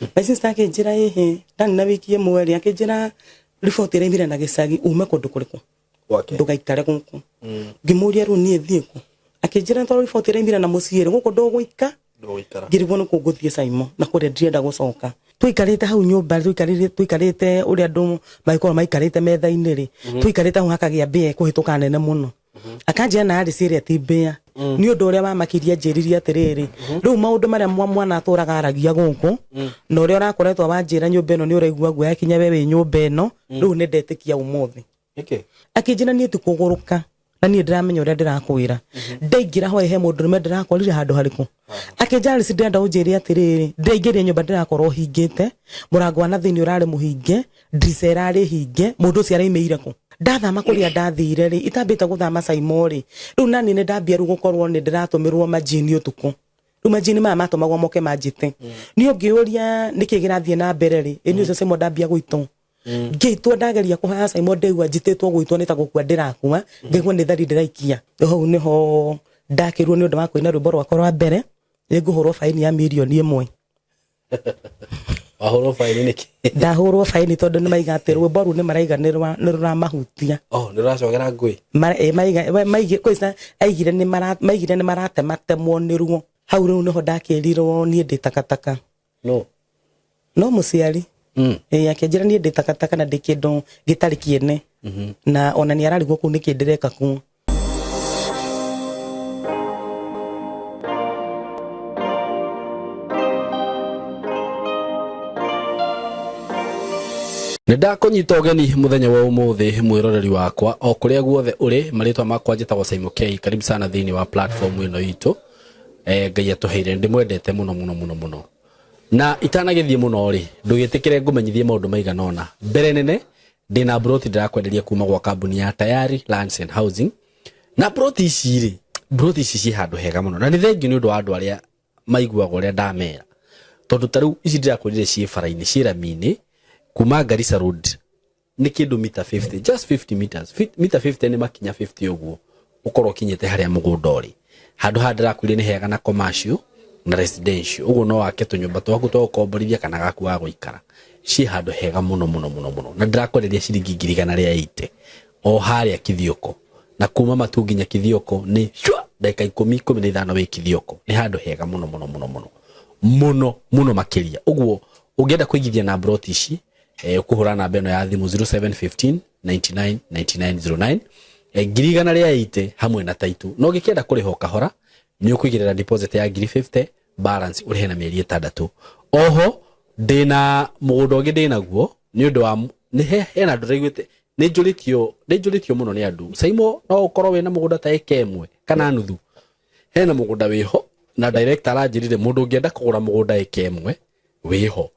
My sister akĩnjĩra ĩhĩ ndarĩ na wiki ĩmwe rĩ, akĩnjĩra riboti ĩraimire na gĩcagi ume kũndũ kũrĩkũ? Gwake. Ndũgaikare gũkũ. Ngĩmũria rĩu niĩ thiĩ kũ? Akĩnjĩra tondũ riboti ĩraimire na mũciĩ rĩ, gũkũ ndũgũika. Ndũgũikara. Ngĩrigwo nĩ kũ ngũthiĩ Saimo na kũrĩa ndirenda gũcoka. Tũikarĩte hau nyũmba, tũikarĩte ũrĩa andũ magĩkorwo maikarĩte metha-inĩ rĩ, tũikarĩte hau hakagĩa mbĩa ĩkũhĩtũka nene mũno. Akanjĩra na Alice ĩrĩa ti mbĩa. Nĩ ũndũ ũrĩa wamakirie anjĩririe atĩrĩrĩ, rĩu maũndũ marĩa mwana atũraga aragia gũkũ, na ũrĩa ũrakoretwo wanjĩra nyũmba ĩno nĩ ũraigua guoya kinya we wĩ nyũmba ĩno, rĩu nĩ ndetĩkia ũmũthĩ. Nĩkĩ? Akĩnjĩra niĩ ti kũgũrũka na niĩ ndĩramenya ũrĩa ndĩrakwĩra. Ndaingĩra hwaĩ he mũndũrũme ndĩrakorire handũ harĩkũ. Akĩnjĩra Alice ndĩrenda ũnjĩre atĩrĩrĩ, ndĩraingĩrire nyũmba ndĩrakorwo hingĩte, mũrango wa na thĩinĩ ũrarĩ mũhinge, ndirica ĩrarĩ hinge, mũndũ ũcio araimĩire kũ? Ndathama kũrĩa ndathire rĩ, itambĩte gũthama Saimo rĩ, rĩu naniĩ nĩ ndambia rĩu gũkorwo nĩ ndĩratũmĩrwo majini ũtukũ. Rĩu majini maya matũmagwo moke manjĩte. Niĩ ũngĩũria nĩkĩ kĩrathiĩ na mbere rĩ, ĩ niĩ ũcio Saimo ndambia gũitwo. Ngĩitwo ndageria kũhoya Saimo ndaigua njĩtĩtwo gũitwo nĩ ta gũkua ndĩrakua, ngaigua nĩ thari ndĩraikia. Hau nĩho ndakĩrwo nĩ ũndũ wa kũina rwĩmbo rwakwa rwa mbere, nĩ ngũhũrwo baini ya mirioni 1. Wahũrwo baini nĩkĩ? Ndahũrwo baini tondũ nĩ maiga atĩ rwĩmbo rũu nĩ maraiga nĩ rũramahutia. Oh, nĩ rũracogera ngũĩ. Maiga, we, maige, kwanza aigire nĩ mara, maigire nĩ maratematemwo nĩ ruo. Hau rĩu nĩho ndakĩrirwo niĩ ndĩ takataka. No. No mũciari. Ĩĩ, akĩnjĩra niĩ ndĩ takataka na ndĩ kĩndũ gĩtarĩ kĩene. Na ona nĩ ararigwo kũu nĩkĩ ndĩreka kuo. Nĩ ndakũnyita ũgeni mũthenya wa ũmũthĩ mwĩroreri wakwa o kũrĩa guothe ũrĩ. Marĩtwa makwa njĩtagwo Saimo K. Karibu sana thĩinĩ wa platform ĩno itũ. Ngai atũheire, ndĩmwendete mũno mũno mũno mũno. Na itanagĩthiĩ mũno rĩ, ndũgĩtĩkĩre ngũmenyithie maũndũ maigana ũna. Mbere nene ndĩna broti ndĩrakwenderia kuma gwa kambuni ya Tayari Lands and Housing. Na broti ici rĩ, broti ici ciĩ handũ hega mũno. Na nĩ thengiũ nĩ ũndũ wa andũ arĩa maiguaga ũrĩa ndamera. Tondũ ta rĩu ici ndĩrakwĩrire ciĩ bara-inĩ, ciĩ rami-inĩ kuma Garissa Road nĩ kĩndũ mita 50, just 50 meters. Mita 50 nĩ makinya 50 ũguo ũkorwo ũkinyĩte harĩa mũgũnda ũrĩ. Handũ haha ndĩrakwĩrire nĩ hega na commercial na residential, ũguo no wake tũnyũmba twaku twa gũkomborithia kana gaku ga gũikara. Ciĩ handũ hega mũno mũno mũno mũno, na ndĩrakwenderia ciringi ngiri igana rĩa 80 o harĩa Kithioko, na kuma Matu nginya Kithioko nĩ shwa ndagĩka ikũmi, ikũmi na ithano wĩ Kithioko. Nĩ handũ hega mũno mũno mũno mũno mũno mũno makĩria. Ũguo ũngĩenda kũigithia na broti ici, ũkũhũra namba ĩno ya thimũ 0715 99 99 09, ngiri igana rĩa 80 hamwe na taitũ. Na ũngĩkĩenda kũrĩha o kahora nĩ ũkũigĩrĩra deposit ya ngiri 50, balance ũrĩhe na mĩeri 6. Oho ndĩna mũgũnda ũngĩ ndĩnaguo nĩ ũndũ wa nĩ hena andũ ndĩraiguĩte nĩ njũrĩtio mũno nĩ andũ. Saimo, no ũkorwo wĩna mũgũnda ta ĩka ĩmwe kana nuthu. Hena mũgũnda wĩho na director aranjĩrire mũndũ ũngĩenda kũgũra mũgũnda ĩka ĩmwe wĩho,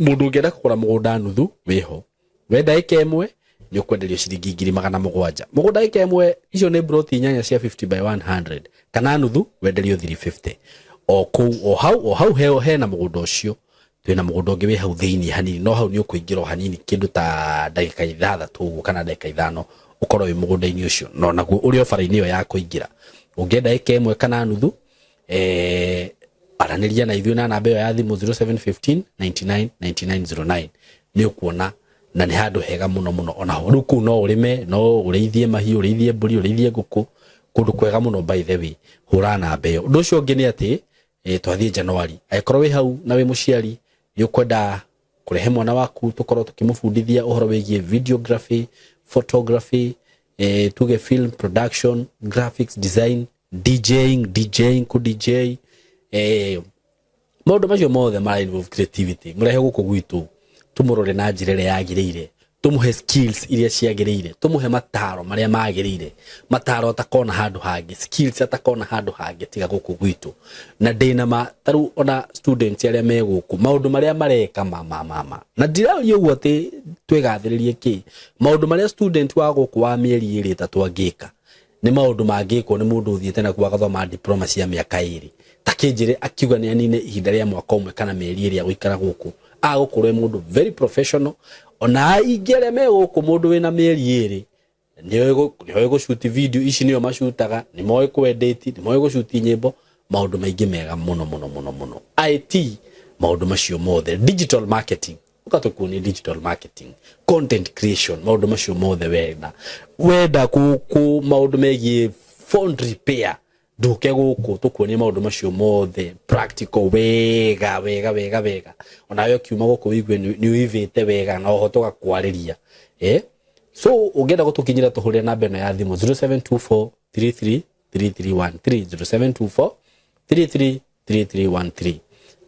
mũndũ ũngĩenda kũgũra mũgũnda nuthu wĩho. Wenda ĩka ĩmwe nĩ ũkwenderio ciringi ngiri magana mũgwanja. Mũgũnda ĩka ĩmwe icio nĩ broti inyanya cia 50 by 100, kana nuthu wenderio 350. O kũu, o hau, o hau hena mũgũnda ũcio. Twĩna mũgũnda ũngĩ wĩ hau thĩinĩ hanini, no hau nĩ ũkũingĩra o hanini kĩndũ ta ndagĩka ithathatũ ũguo kana ndagĩka ithano ũkorwo wĩ mũgũnda-inĩ ũcio, no naguo ũrĩ o bara-inĩ ĩyo ya kũingĩra. Ũngĩenda ĩka ĩmwe kana nuthu, aranĩria na ithuĩ na namba ĩyo ya thimũ 0715 99 99 09, nĩ ũkuona na nĩ handũ hega mũno mũno. Onaho rĩu kũu no ũrĩme, no ũrĩithie mahiũ, ũrĩithie mbũri, ũrĩithie ngũkũ, kũndũ kwega mũno. By the way, hũra namba ĩyo. Ũndũ ũcio ũngĩ nĩ atĩ, twathiĩ January, angĩkorwo wĩ hau na wĩ mũciari nĩ ũkwenda kũrehe mwana waku tũkorwo tũkĩmũbundithia ũhoro wĩgiĩ videography, photography, tuge film production, graphics design, DJing, DJing, ku DJ, maũndũ macio mothe mara involve creativity, mũrehe gũkũ gwitũ tũmũrore na njĩra ĩrĩa yagĩrĩire, tũmũhe skills iria ciagĩrĩire, tũmũhe mataro marĩa magĩrĩire, mataro atakona handũ hangĩ, skills atakona handũ hangĩ tiga gũkũ gwitũ. Na ndĩna ma ta rĩu ona students arĩa me gũkũ, maũndũ marĩa mareka ma ma ma ma, na ndiraria ũguo atĩ twĩgathĩrĩrie kĩ, maũndũ marĩa student wa gũkũ wa mĩeri ĩrĩ ĩtatũ angĩka nĩ maũndũ mangĩkwo nĩ mũndũ ũthiĩte na agathoma diploma cia mĩaka 2. Ta kĩnjĩre akiuga nĩ anine ihinda rĩa mwaka ũmwe kana mĩeri 2 agũikara gũkũ, agũkorwo e mũndũ very professional. Ona aingĩ arĩa me gũkũ, mũndũ wĩna mĩeri 2 nĩoĩ gũcuti video ici, nĩo macutaga, nĩ moĩ kũ-edit, nĩ moĩ gũcuti nyĩmbo, maũndũ maingĩ mega mũno mũno mũno mũno. IT Maundu macio mothe, digital marketing, ũka tũkuonie digital marketing, content creation, maundu macio mothe wenda wenda ku maundu megiĩ phone repair, nduke guku tukuonie maundu macio mothe practical wega wega wega wega. Onawe ukiuma guku wigue ni uivite wega na oho tugakwariria. So ungienda gutukinyira, tuhurire namba ĩno ya thimu, 0724 33 3313, 0724 33 3313.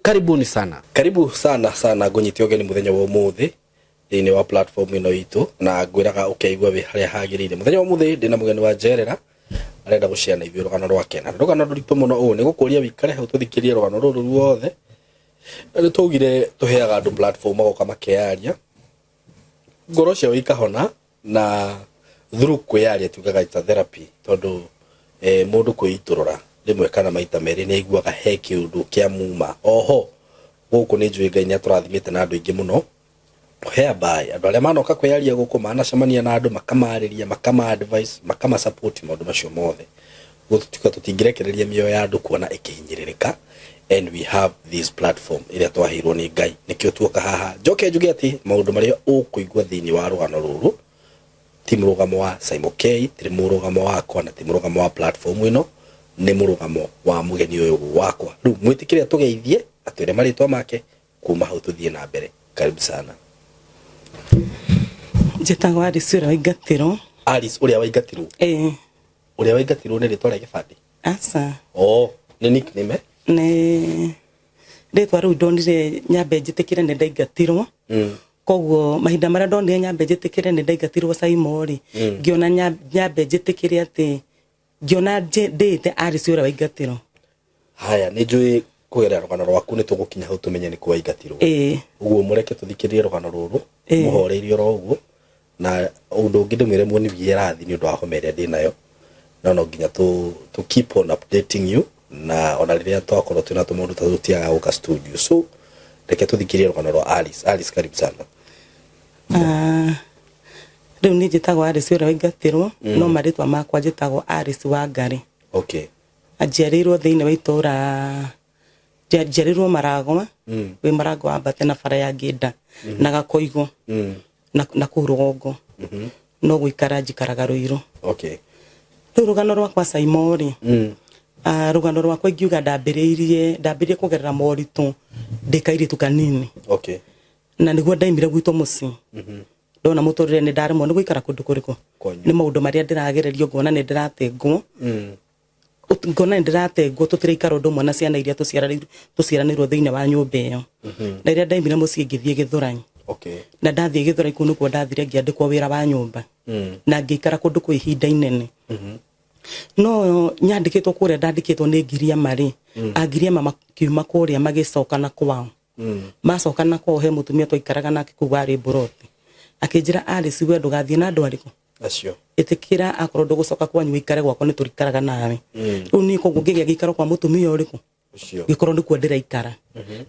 Karibuni sana, karibu sana sana. Ngunyite ũgeni mũthenya wa ũmũthĩ thĩinĩ wa platform ĩno itũ, na ngwĩraga ũkeigua wĩ harĩa hagĩrĩire. Mũthenya wa ũmũthĩ ndĩna mũgeni wa njerera arenda gũshare na ithuĩ rũgano rwake, na nĩ rũgano rũritũ mũno. Ũũ nĩ gũkũria wĩikare hau tũthikĩrie rũgano rũrũ ruothe. Na nĩ twaugire tũheaga andũ platform magoka makeyaria, ngoro ciao ikahona, na through kwĩyaria tugaga it's a therapy, tondũ mũndũ kwĩitũrũra rĩmwe kana maita merĩ nĩ aiguaga he kĩũndũ kĩa muma. Oho gũkũ nĩ njũĩ Ngai nĩ atũrathimĩte na andũ aingĩ mũno, whereby andũ arĩa manoka kwĩyaria gũkũ manacemania na andũ makamarĩria, makama advice, makama support, maũndũ macio mothe. Gũtuĩka tũtingĩrekereria mĩoyo ya andũ kuona ĩkĩhinyĩrĩrĩka, and we have this platform ĩrĩa twaheirwo nĩ Ngai, nĩkĩo tuoka haha. Njoke njuge atĩ maũndũ marĩa ũkũigua thĩinĩ wa rũgano rũrũ ti mũrũgamo wa Simon K, ti mũrũgamo wakwa, na ti mũrũgamo wa platform ĩno, nĩ mũrũgamo wa mũgeni ũyũ wakwa. Rĩu mwĩtĩkĩre atũgeithie, atwĩre marĩtwa make, kuma hau tũthiĩ na mbere. Karibu sana. Njĩtagwo Alice ũrĩa waingatirwo. Alice ũrĩa waingatirwo? Ĩĩ. Ũrĩa waingatirwo nĩ rĩtwa rĩa gĩbandĩ? Aca. Oh, nĩ nickname, eh? Nĩ rĩtwa rĩu ndonire nyambe njĩtĩkĩre nĩ ndaingatirwo. Koguo mahinda marĩa ndonire nyambe njĩtĩkĩre nĩ ndaingatirwo Saimo rĩ, ngĩona nyambe njĩtĩkĩre atĩ ngĩona ndĩĩte Alice ũrĩa waingatirwo. Haya, nĩ njũĩ kũgerera rũgano rwaku nĩ tũgũkinya hau tũmenye nĩ kũ waingatirwo. Ũguo mũreke tũthikĩrĩrie rũgano rũrũ mũhoreirie oro ũguo. Na ũndũ ũngĩ ndĩmwĩre, muonirie rathi nĩ ũndũ wa homa ĩrĩa ndĩnayo, no nginya to keep on updating you, na ona rĩrĩa twakorwo twĩna tũmaũndũ ta tũtiagaga gũka studio. So reke tũthikĩrĩrie rũgano rwa Alice. Alice, karibu sana. Ah, rĩu niĩ njĩtagwo Alice ũrĩa waingatirwo, no marĩtwa makwa njĩtagwo Alice Wangari. Njiarĩirwo thĩinĩ wa itũra, njiarĩirwo Maragwa, wĩ Maragwa wambate na bara ya Ngĩnda na Gakoigo, na kũu rũgongo, no gũikara njikaraga Rũirũ. Rĩu rũgano rwakwa Saimo rĩ, rũgano rwakwa ingiuga ndambĩrĩirie kũgerera moritũ ndĩ kairĩtu kanini. Na nĩguo ndaimire gwitũ mũciĩ, ndona mũtũrĩre nĩ ndaremwo nĩ gũikara kũndũ kũrĩkũ. Kwanyu. Nĩ maũndũ marĩa ndĩragererio, ngona nĩ ndĩratengwo, ngona nĩ ndĩratengwo, tũtiraikara ũndũ ũmwe na ciana iria tũciaranĩirwo thĩinĩ wa nyũmba ĩyo. Na rĩrĩa ndaimire mũciĩ ngĩthiĩ Gĩthũrai. Na ndathiĩ Gĩthũrai, kũu nĩkuo ndathire ngĩandĩkwo wĩra wa nyũmba, na ngĩikara kũndũ kwa ihinda inene. No nyandĩkĩtwo kũrĩa ndandĩkĩtwo nĩ Ngiriama rĩ, Angiriama makiuma kũrĩa magĩcoka na kwao. Macoka na kwao, he mũtumia twaikaraga nake kũu warĩ mburoti, akĩnjĩra, "Alice, we ndũgathiĩ na andũ arĩkũ?" Acio. "Ĩtĩkĩra, akorwo ndũgũcoka kwanyu ũikare gwakwa, nĩ tũrikaraga nawe." Rĩu niĩ koguo ngĩgĩa gĩikaro kwa mũtumia ũrĩkũ? Ũcio. Gĩkorwo nĩkuo ndĩraikara,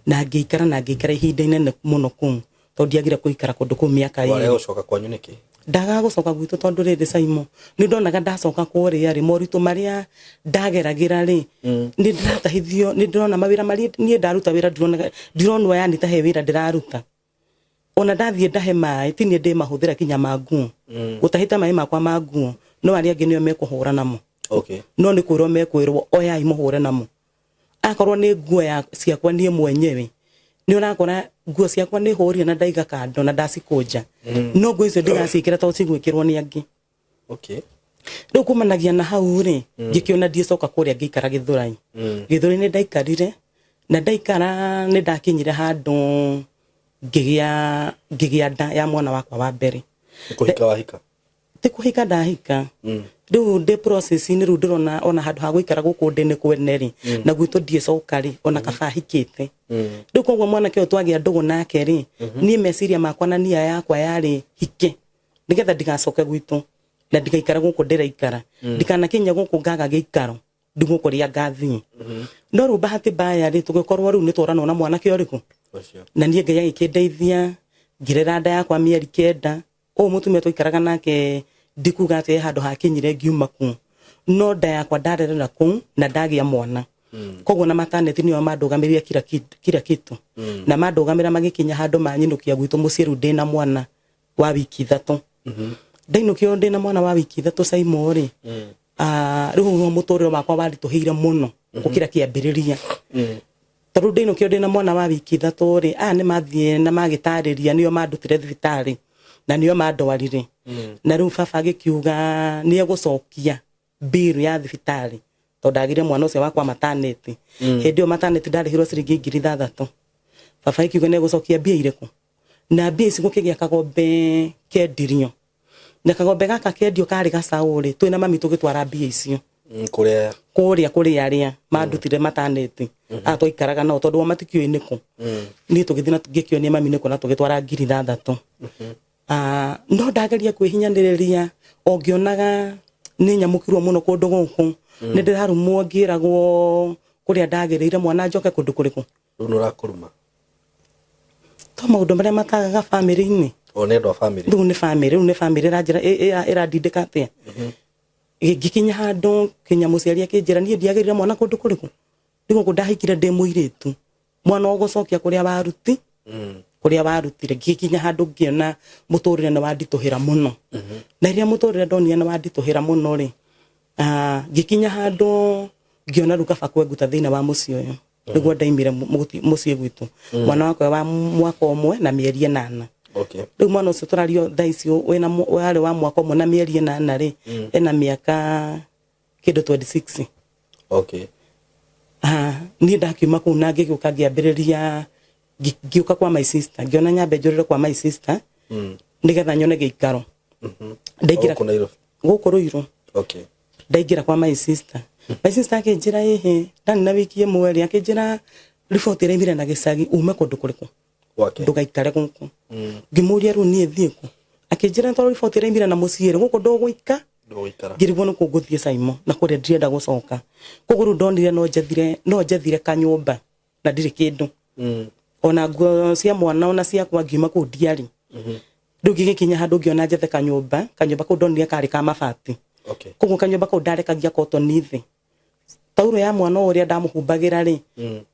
na ngĩikara ihinda inene mũno kũu, tondũ ndiagire kũikara kũndũ kũu mĩaka Warega 2. gũcoka kwanyu nĩkĩ? Ndagaga gũcoka gwitũ tondũ rĩrĩ, Saimo, nĩ ndonaga ndacoka kũrĩa rĩ, moritũ marĩa ndageragĩra rĩ, nĩ ndĩratahithio, nĩ ndĩrona mawĩra marĩa niĩ ndaruta wĩra, ndironwo yani ta he wĩra ndĩraruta. Ona ndathiĩ ndahe maĩ, ti niĩ ndĩmahũthĩra kinya ma nguo, gũtahĩte maĩ makwa ma nguo, no arĩa angĩ nĩo mekũhũra namo. No nĩ kwĩrwo mekwĩrwo, "Oyai mũhũre namo." Akorwo nĩ nguo ya ciakwa niĩ mwenyewe, nĩ ũrakora nguo ciakwa nĩ hũrire na ndaiga kando na ndacikũnja, no nguo icio ndigaciĩkĩra tondũ cigwĩkĩrwo nĩ angĩ. Rĩu kumanagia na hau rĩ, ngĩkĩona ndiĩcoka kũrĩa, ngĩikara Gĩthũrai. Gĩthũrai nĩ ndaikarire, na ndaikara nĩ ndakinyire handũ ngĩgĩa nda ya mwana wakwa wa mbere. Nĩ kũhika wahika? Ti kũhika ndahika. Rĩu ndĩ process-inĩ, rĩu ndĩrona ona handũ ha gũikara gũkũ ndĩ nĩ kwene rĩ, na gwitũ ndiĩcoka rĩ, ona kaba hikĩte. Rĩu koguo mwanake ũyũ twagĩa ndũgũ nake rĩ, niĩ meciria makwa na nia yakwa yarĩ hike nĩgetha ndigacoke gwitũ na ndigaikara gũkũ ndĩraikara, ndikanakinya gũkũ ngaga gĩikaro, ndigwo kũrĩa ngathiĩ. No rĩu bahati mbaya rĩ, tũgĩkorwo rĩu nĩ tworanwo na mwanake ũrĩkũ? Ũcio. Na niĩ Ngai agĩkĩndeithia, ngĩrera nda yakwa mĩeri 9. Ũũ mũtumia twaikaraga nake, ndikuga atĩ he handũ hakinyire ngiuma kũu, no nda yakwa ndarerera kũu na ndagĩa mwana. Koguo na maternity nĩo mandũgamĩrire kila kitu, kila kitu. Na mandũgamĩra magĩkinya handũ manyinũkia gwitũ mũciĩ rĩu ndĩna mwana wa wiki 3. Ndainũkio ndĩna mwana wa wiki 3 Saimo rĩ, rĩu nĩguo mũtũrĩre wakwa waritũhĩire mũno gũkĩra kĩambĩrĩria. Tondũ ndainũkio ndĩna mwana wa wiki 3 rĩ, aya nĩ mathiĩ na magĩtarĩria, nĩo mandutire thibitarĩ na nĩo mandwarire. Na rĩu baba agĩkiuga nĩ egũcokia bill ya thibitarĩ tondũ ndagire mwana ũcio wakwa maternity. Hĩndĩ ĩyo maternity ndarĩhirwo ciringi 6,000. Baba agĩkiuga nĩ egũcokia mbia irĩkũ, na mbia ici gũkĩgĩa kagombe kendirio, na kagombe gaka kendio karĩ gacaũ rĩ, twĩna mami tũgĩtwara mbia icio Kũrĩa kũrĩa kũrĩa arĩa mandutire maternity, aya twaikaraga nao tondũ o matikĩũĩ nĩkũ. Niĩ tũgĩthiĩ na ngĩkĩonia mami nĩkũ na tũgĩtwara 6,000. No ndageria kwĩhinyanĩrĩria o ngĩonaga nĩ nyamũkirwo mũno kũndũ gũkũ. Nĩ ndĩrarumwo ngĩragwo kũrĩa ndagĩrĩire mwana njoke kũndũ kũrĩkũ. Rĩu nĩ ũrakũruma. To maũndũ marĩa matagaga bamĩrĩ-inĩ. O nĩ andũ a bamĩrĩ. Rĩu nĩ bamĩrĩ, rĩu nĩ bamĩrĩ ĩranjĩra ĩrandindĩka atĩa. Ngĩkinya handũ kinya mũciari akĩnjĩra niĩ ndiagĩrĩire mwana kũndũ kũrĩkũ. Rĩu gũkũ ndahikire ndĩ mũirĩtu, mwana ũgũcokia kũrĩa waruti, kũrĩa warutire. Ngĩkinya handũ ngĩona mũtũrĩre nĩ wanditũhĩra mũno. Na rĩrĩa mũtũrĩre ndonire nĩ wanditũhĩra mũno rĩ, ngĩkinya handũ ngĩona rĩu kaba kwenguta thĩinĩ wa mũciĩ ũyũ. Nĩguo ndaimire mũciĩ gwitũ. Mwana wakwa wa mwaka 1 na mĩeri 8. Rĩu mwana ũcio tũrario thaa ici wĩna warĩ wa mwaka 1 na mĩeri 8 rĩ, ena mĩaka kĩndũ 26. Niĩ ndakiuma kũu na ngĩgĩũka ngĩambĩrĩria, ngĩũka kwa my sister, ngĩona nyambe njũrĩre kwa my sister nĩgetha nyone gĩikaro. Ndaingĩra Gũkũ Nairobi. Gũkũ Ruiru. Ndaingĩra kwa my sister. My sister akĩnjĩra ĩhĩ, ndarĩ na wiki 1 rĩ, akĩnjĩra riboti ĩraimire na gĩcagi ume kũndũ kũrĩkũ. Ndũgaikare gũkũ. Ngĩmũria rĩu niĩ thiĩ kũ? Akĩnjĩra tondũ riboti ĩraimire na mũciĩ rĩ, gũkũ ndũgũika. Ndũgũikara. Ngĩrigwo nĩ kũ ngũthiĩ Saimo, na kũrĩa ndirenda gũcoka. Koguo rĩu ndonire no njethire kanyũmba na ndirĩ kĩndũ. Ona nguo cia mwana ona ciakwa ngiuma kũu ndiarĩ. Rĩu ngĩgĩkinya handũ ngĩona njethe kanyũmba, kanyũmba kau ndonire karĩ ka mabati. Koguo kanyũmba kau ndarekagia kotoni thĩ. Tauro ya mwana ũrĩa ndamũhumbagĩra rĩ,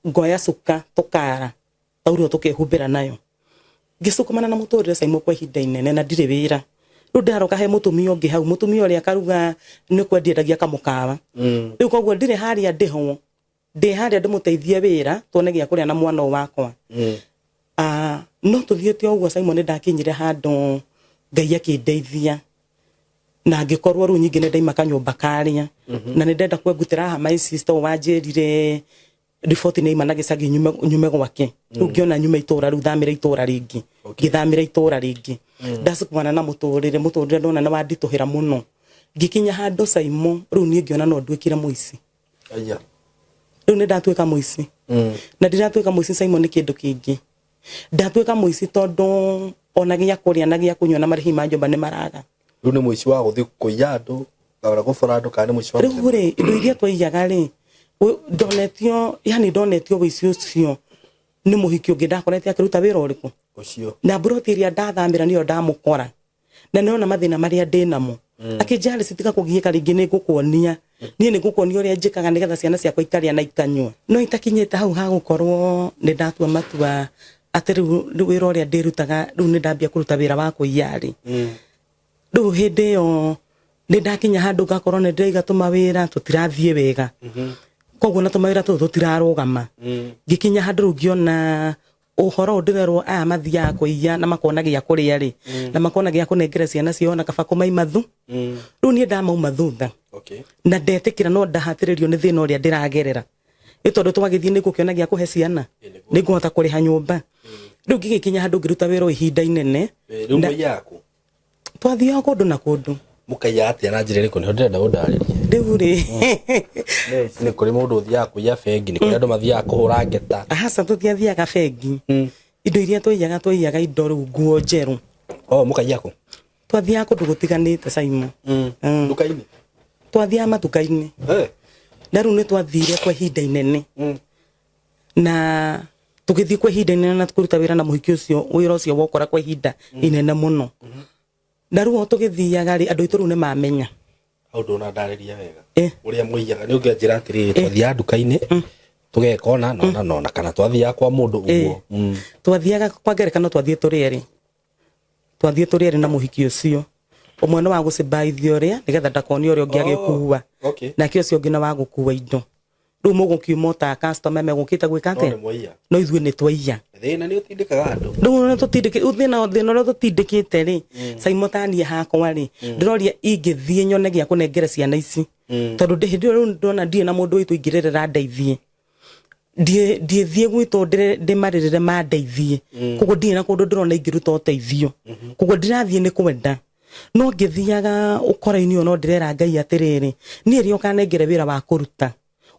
ngoya cuka tũkara, tauro tũkehumbĩra nayo. Ngĩcukumana na mũtũrĩre Saimo kwa ihinda inene na ndirĩ wĩra. Rĩu ndĩraroka he mũtumia ũngĩ hau, mũtumia ũrĩa akaruga nĩ kwendia endagia kamũkawa. Rĩu koguo ndirĩ harĩa ndĩhwo, ndĩ harĩa ndĩmũteithie wĩra tuone gĩa kũrĩa na mwana ũyũ wakwa. No tũthiĩte o ũguo Saimo nĩ ndakinyire handũ Ngai akĩndeithia na ngĩkorwo rĩu nyingĩ nĩ ndaima kanyũmba karĩa. Na nĩ ndenda kwengutĩra haha my sister ũyũ wanjĩrire riboti nĩ ima na gĩcagi nyume gwake. Rĩu ngĩona nyume itũra rĩu thamĩre itũra rĩngĩ. Ngĩthamĩra itũra rĩngĩ. Ndacukumana na mũtũrĩre, mũtũrĩre ndona nĩ wanditũhĩra mũno. Ngĩkinya handũ Saimo rĩu niĩ ngĩona no nduĩkire mũici. Rĩu nĩ ndatuĩka mũici. Na ndiratuĩka mũici Saimo nĩ kĩndũ kĩngĩ. Ndatuĩka mũici tondũ ona gĩa kũrĩa na gĩa kũnyua na marĩhi ma nyũmba nĩ maraga. Rĩu nĩ mũici wa gũthiĩ kũiya andũ, kana gũbora andũ, kana nĩ mũici wa Rĩu gũthiĩ rĩ, indo iria twaiyaga rĩ, ndonetio, yani ndonetio ũici ũcio nĩ mũhiki ũngĩ ndakorete akĩruta wĩra ũrĩkũ? Ũcio. Na mburoti ĩrĩa ndathamĩra nĩyo ndamũkora. Na nĩona mathĩna marĩa ndĩ namo. Akĩnjĩra Alice, tiga kũgiĩka rĩngĩ, nĩ ngũkuonia. Niĩ nĩ ngũkuonia ũrĩa njĩkaga nĩgetha ciana ciakwa ikarĩa na ikanyua. No itakinyĩte hau ha gũkorwo nĩ ndatua matua atĩ rĩu wĩra ũrĩa ndĩrutaga, rĩu nĩ ndambia kũruta wĩra wa kũiya rĩ. Rĩu hĩndĩ ĩyo nĩ ndakinya handũ ngakorwo nĩ ndĩraiga tũmawĩra tũtirathiĩ wega. Koguo na tũmawĩra tũtũ tũtirarũgama. Ngĩkinya handũ rĩu ngĩona ũhoro ũyũ ndĩrerwo aya mathiaga kũiya na makona gĩa kũrĩa rĩ, na makona gĩa kũnengera ciana ciao na kaba kũmaima thu. Rĩu niĩ ndamauma thutha. Na ndetĩkĩra no ndahatĩrĩrio nĩ thĩna ũrĩa ndĩragerera. Nĩ tondũ twagĩthiĩ nĩ ngũkĩona gĩa kũhe ciana, nĩ ngũhota kũrĩha nyũmba. Rĩu ngĩgĩkinya handũ ngĩruta wĩra ihinda inene. Rĩu mũiyaga kũ? Twathiaga kũndũ na kũndũ. Mũkaiya atĩa na njĩra ĩrĩkũ? Nĩho ndĩrenda ũndarĩrie. Rĩu rĩ. Nĩ kũrĩ mũndũ ũthiaga kũiya bengi, nĩ kũrĩ andũ mathiaga kũhũra ngeta. Aca, tũtiathiaga bengi. Indo iria twaiyaga, twaiyaga indo rĩu nguo njerũ. Oh, mũkaiya kũ? Twathiaga kũndũ gũtiganĩte, Saimo. Nduka-inĩ? Twathiaga matuka-inĩ. Na rĩu nĩ twathire kwa ihinda inene. Na tũgĩthiĩ kwa ihinda inene na kũruta wĩra na mũhiki ũcio, wĩra ũcio wokora kwa ihinda inene mũno. Na rĩu o tũgĩthiaga rĩ, andũ aitũ rĩu nĩ mamenya. Hau ndũnandarĩria wega. Eh. Ũrĩa mũiyaga nĩ ũngĩanjĩra atĩrĩrĩ, twathiaga nduka-inĩ tũgeka ona na ona na ona, kana twathiaga kwa mũndũ ũguo. Twathiaga, kwa ngerekano, twathiĩ tũrĩ erĩ, twathiĩ tũrĩ erĩ na mũhiki ũcio, ũmwe nĩ wa gũcibaithia ũrĩa nĩgetha ndakone ũrĩa ũngĩ agĩkua. Nake ũcio ũngĩ nĩ wa gũkua indo. Rĩu mũgũkiuma ta customer megũkĩte gwĩka No atĩa? nĩ mwaiya. No ithuĩ nĩ twaiya. Thĩna nĩ ũtindĩkaga andũ. Rĩu ũrĩa tũtindĩkĩ thĩna ũrĩa tũtindĩkĩte rĩ, Simon, taniĩ hakwa rĩ, ndĩroria ingĩthiĩ nyone gĩa kũnengera ciana ici, tondũ ndĩ hĩndĩ ĩyo rĩu ndona ndirĩ na mũndũ witũ ingĩrĩrĩra ndeithie, ndiĩthiĩ gwitũ ndĩmarĩrĩre mandeithie. Koguo ndirĩ na kũndũ ndĩrona ingĩruta ũteithio, koguo ndirathiĩ nĩ kwenda. No ngĩthiaga ũkora-inĩ ũyũ, no ndĩrera Ngai atĩrĩrĩ, niĩ rĩ, ũkanengere wĩra wa kũruta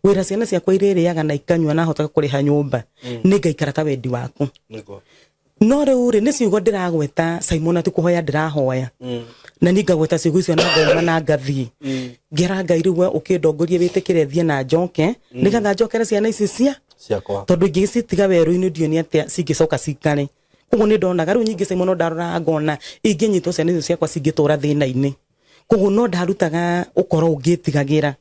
wĩra, ciana ciakwa irĩrĩaga na ikanyua na hotage kũrĩha nyũmba, nĩ ngaikara ta wendi waku. No rĩu rĩ, nĩ ciugo ndĩragweta, Simon, ati kũhoya ndĩrahoya, na niĩ ngagweta ciugo icio na ngauma na ngathiĩ ngera Ngai, rĩu we ũkĩndongorie, wĩtĩkĩre thiĩ na njoke, nĩgetha njokere ciana ici cia ciakwa, tondũ ingĩcitiga werũ-inĩ ndiũĩ nĩ atĩa cingĩcoka cikare. Koguo nĩ ndonaga rĩu nyingĩ, Simon, no ndaroraga ngona ingĩnyitwo ciana icio ciakwa cingĩtũra thĩna-inĩ. Koguo no ndarutaga ũkoro ũngĩtigagĩra